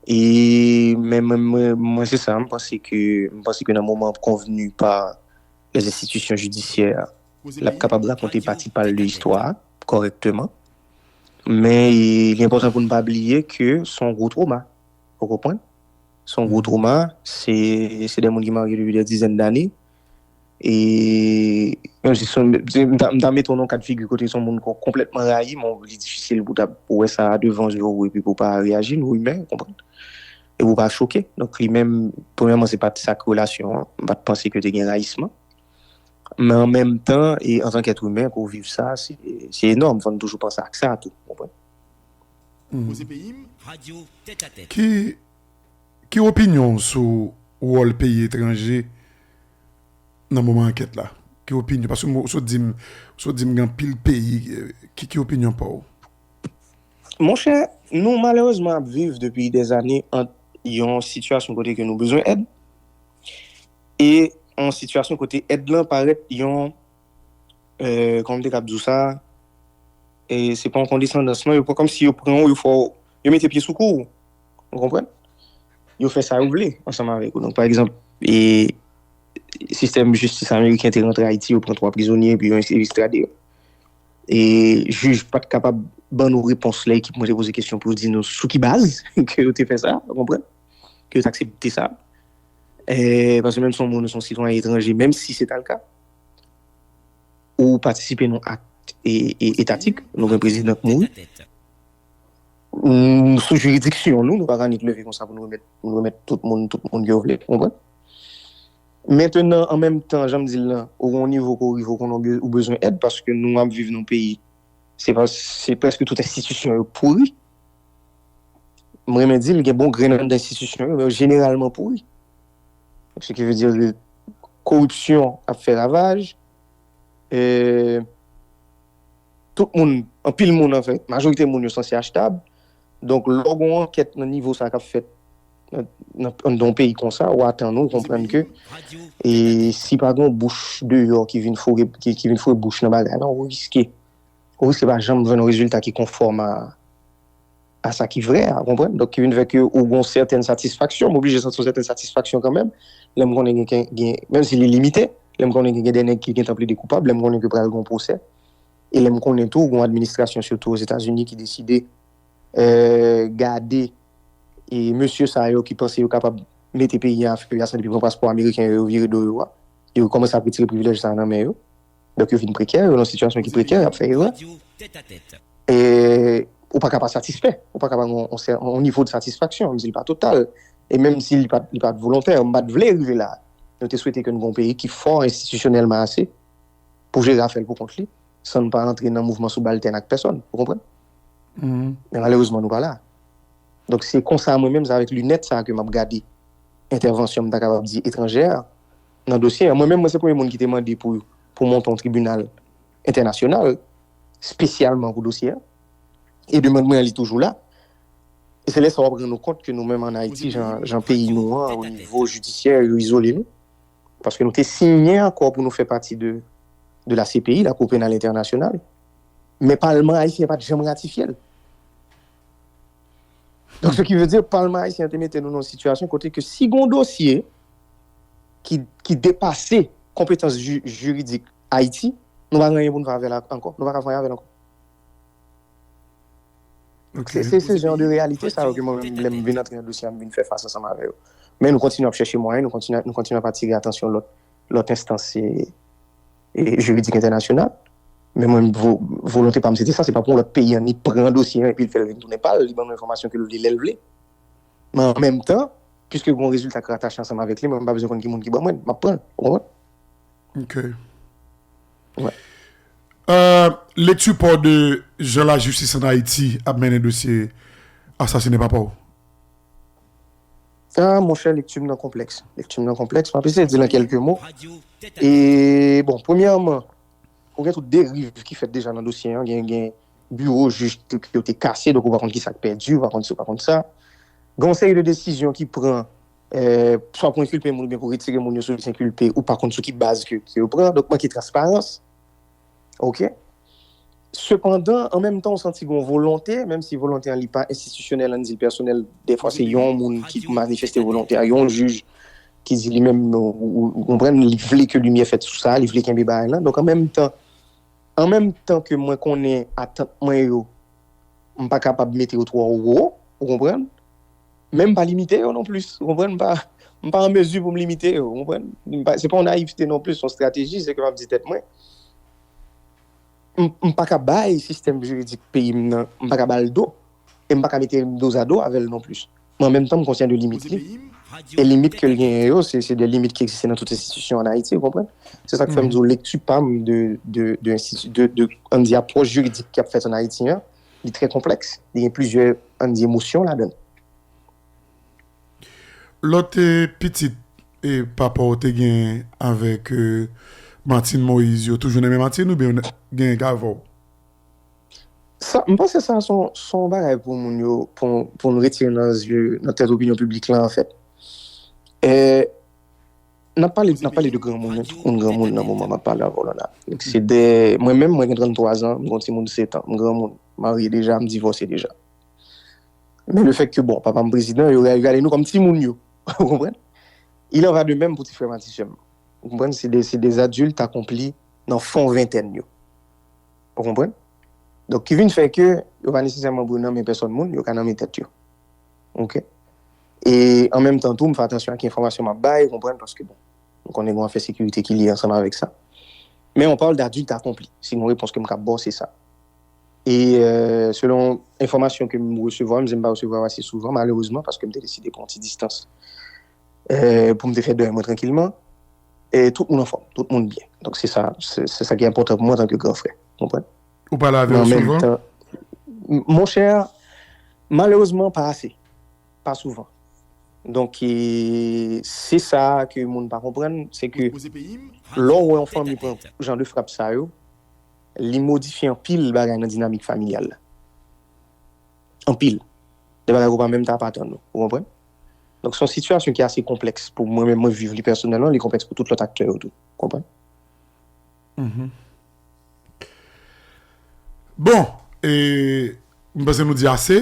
E, men, men, mwen, mwen, se sa, m panse ke, m panse ke nan moman konvni pa les institutions judiciaires, l ap kapab rakonte pati pa l de istwa a kòrèkteman. Men, e, li enpòtan pou n pa bliye ke se yon gwo twoma. Ou konprann? Se yon gwo twoma. Se, se de moun ki marye depi de dizèn dane. E, menm si se, se, m ta, m ta mete w nan kad figi kote se yon moun kon- konplètman rayi, men li difisil pou ta, pou wè sa devan je w epi pou pa reyaji, nou imè, ou konprann? E pou pa choke. Donk, li menm, premyèman, se pa t sa k relasyon an. M pa t panse ke te gen rayisman. Men an menm tan, e antanke èt imen, pou w viv sa, se, se enòm. Fò n toujou panse ak sa tou, ou konprann? Ki, ki opinyon w sou wòl peyi etranje nan moman ankèt la? Ki opinyon? Paske m, ou sot di m, ou sot di m gen anpil peyi, eh, ki, ki opinyon pa w? Monchè, nou malerezman ap viv depi dèzane ant yon sitiyasyon kote ke nou bezwen èd e yon sitiyasyon kote èd lan parèt yon, euh, kòman m te kab di w sa, e se pa yon kondesandans non, yo pran kòmsi yo pran w, yo fè w, yo mete pye sou kou w. Ou konprann? Yo fè sa yo vle ansanm avèk ou. Donk, pa egzanp, e, sistèm jistis ameriken te rantre Ayiti, yo pran twa prizonye epi yo estrade yo. E jij pa t kapab ban nou repons lè ekip mwen te poze kesyon pou yo di nou sou ki baz ke yo te fè sa, ou konprann? Ke yo te aksepte sa. E, paske menm si yon moun se yon sitwayen etranje, menm si se ta l ka, ou patisipe nan akt e, e, etatik, nou gen prezidan k mouri. N- sou jiridiksyon nou, nou pa ka nik leve konsa pou nou remèt, pou nou remèt tout moun, tout moun ke yo vle, ou konprann? Mentenan, an menm tan, jan m di l lan, ou gen yon nivo ke w rive, ou konnen w be- ou bezwen èd paske nou ap viv nan yon peyi, se pa, se prèske tout enstitisyon yo pouri. M renmen di l, gen bon grenn anndan enstitisyon yo, men yo jeneralman pouri. Ce qui veut dire, koripsyon ap fè ravaj, e, tout moun, anpil moun anfèt, majorite moun yo sanse achtab. Donk, lè w gen yon ankèt nan nivo sa k ap fèt nan, nan, nan yon peyi konsa, w atann ou konprann ke, e, si pa gen yon bouch deyò ki vin foure, ki, ki vin foure bouch nan bagay lan, ou riske, ou riske pa janm jwenn yon rezilta ki konfòm a, a sa ki vrè a, ou konprann? Donk, ki vin fè ke ou gen yon sètèn satisfaksyon, m oblije santi yon sètèn satisfaksyon kanmenm, lè m konnen gen, gen, menm si li limite, lè m konnen gen, gen de nèg ki gentan plede koupab, lè m konnen ke pral gen yon pwosè, e lè m konnen tou, gen yon administrasyon, sitou Ozetazini, ki deside, euh, gade, e mesye sa yo ki panse yo kapab mete peyi a an feu a san depi pran paspò ameriken yo, yo vire do yo a, yo kòmanse ap retire privilèj sa a nan men yo. Donk, yo vin prekè, yo nan sitiyasyon ki prekè, y ap fè erè. E ou pa ka pa satisfè, ou pa ka pa gen yon, yon sè- yon nivo de satisfaksyon, menm si li pa total, e menm si li pa, li pa t volontè, m pa t vle rive la. Nou te swete ke n gen yon peyi ki fò enstitisyonèlman ase pou jere afè l pou kont li, san n pa rantre nan mouvman soubaltèn ak pèsòn, ou konprann? Men malerezman, nou pa la. Donk, se konsa, mwen menm, se avèk linèt sa a ke m ap gade entèvansyon, m ta kapab di, etranjè nan dosye a. Mwen menm, mwen se premye moun ki te mande pou, pou monte yon tribinal entènasyonal, espesyalman pou dosye a. E demann mwen an, li toujou la. E se lè sa w ap rann ou kont ke nou menm ann Ayiti, jan, jan peyi nou an, o nivo jidisyè, yo izole nou. Paske nou te siyen akò pou nou fè pati de, de la C P I, la Cour Pénale Internationale. Men Palman ayisyen pa t janm ratifye l. Donk, ce qui veut dire, Palman ayisyen an te mete nou nan yon sitiyasyon kote ke si gen yon dosye ki, ki depase konpetans ji- jiridik Ayiti, nou pa gen anyen pou n fè avè l ankò. Nou pa ka fè anyen avè l ankò. Se se jan de reyalite sa yo ke mwen menm, lè m vin antre nan dosye a, m vin fè fas ansanm avè yo. Men nou kontinye ap chèche mwayen, nou kontinye, nou kontinye ap atire atansyon lòt lòt enstans e, e jiridik entènasyonal. Men mwen, vo, volonte pa m se te sa, se pa pou yon lòt peyi annik pran dosye an epi l fè l vin tounen pa l, li ban nou enfòmasyon ke l vle lè l vle. Men an menm tan, piske gen yon rezilta k ratache ansanm avèk li, mwen m pa bezwen konn ki moun ki ban mwen l, m ap pran l, ou konprann? Ok. Euh, lekti pa w de jan lajistis ann Ayiti ap mennen dosye asasinen papa w? Ah, monchè, lekti m nan konplèks. Lekti m nan konplèks. M ap eseye di l an kèlke mo. E, bon, premyèman, ou gen tout deriv ki fèt deja nan dosye an. Gen, gen biwo jij ki yo te kase, donk ou pa konn ki sa k pèdi, ou pa konn si, ou pa konn sa. Gen yon seri de desizyon ki pran, eh, swa pou enkilpe moun oubyen pou retire moun yo sou lis enkilpe, ou pa konn sou ki baz ke, ke yo pran. Donk, manke transparans. Ok? Sepandan, an menm tan, ou santi gen yon volonte, menm si volonte an li pa enstitisyonèl, ann di l pèsonèl, dèfwa se yon moun ki manifeste volonte a, yon jij ki di li menm, ou, ou, ou konprann, li vle ke limyè fèt sou sa, li vle kenbe bagay lan. Donk, an menm tan, an menm tan ke mwen konnen atant mwen yo, m pa kapab mete yo twò wo, ou konprann? Men m pa limite yo non plis, ou konprann? M pa, m pa an mezi pou m limite yo, ou konprann? M pa, se pa yon nayivte non plis, se yon estrateji, se ke m ap di tèt mwen. M, m pa ka bay sistèm jiridik peyi m nan, m pa ka ba l do. E m pa ka mete m dozado avè l non plis. Men an menm tan, m konsyan de limit li. E limit ke l genyen yo, se, se de limit ki egziste nan tout enstitisyon ann Ayiti, ou konprann? Se sa k fè m di w lekti pa m de, de, de, enstiti-, de, de, ann di, apwòch jiridik k ap fèt ann Ayiti an, li trè konplèks. Li gen plizyè, ann di, emosyon ladan l. Lòt eh, pitit eh, papa w te gen avèk eh, Martine Moïse yo toujou nan men Martine oubyen gen avè w? Sa, m panse sa se yon, se yon bagay pou moun yo, pou, pou n retire nan zye, nan tèt opinyon piblik la, anfèt. Eh, n ap pale, n ap pale de granmoun, wi, tout moun granmoun nan moman m ap pale avè w la. Se de, mwen menm, mwen gen tranntwa zan, m gen yon timoun sèt an, m granmoun, m marye deja, m divòse deja. Men le fèt ke, bon, papa m prezidan, yo rale nou kòm timoun yo. Ou konprann? Il en va de même pou ti frè m ak ti sè m. Ou konprann? Se de, se de adilt akonpli nan fon ventèn yo. Ou konprann? Donk, ki vin fè ke yo pa nesesèman bouyon nan men pèsòn moun, yo ka nan men tèt yo. Ok? E an menm tan tou, m fè atansyon a ki enfòmasyon m ap bay, ou konprann, paske, bon, nou konnen gen afè sekirite ki lye ansanm avèk sa. Men on parle d'adulte accompli. Se yon repons ke m kab ba w, se sa. E euh, selon enfòmasyon ke m resevwa, m di m pa resevwa ase souvan, malerezman, paske m te deside pran yon ti distans euh, pou m te fè dèy mwen trankilman. E tout moun anfòm, tout moun byen. Donk se sa, se, se sa ki enpòtan pou mwen antanke gran frè. Ou konprann? Ou pale avè yo souvan? M- Monchè, malerezman, pa ase. Pa souvan. Donk, e, se sa ke moun pa konprann, se ke lè w wè yon fanmi pran jan de frap sa yo, li modifye anpil bagay nan dinamik familyal la. Anpil. De bagay ou pa menm ta pa atann ou. Ou konprann? Donk, se yon sitiyasyon ki ase konplèks pou mwen menm, mwen viv li pèsonèlman, li konplèks pou tout lòt aktè yo tou. Ou konprann? Bon, e, m panse nou di ase.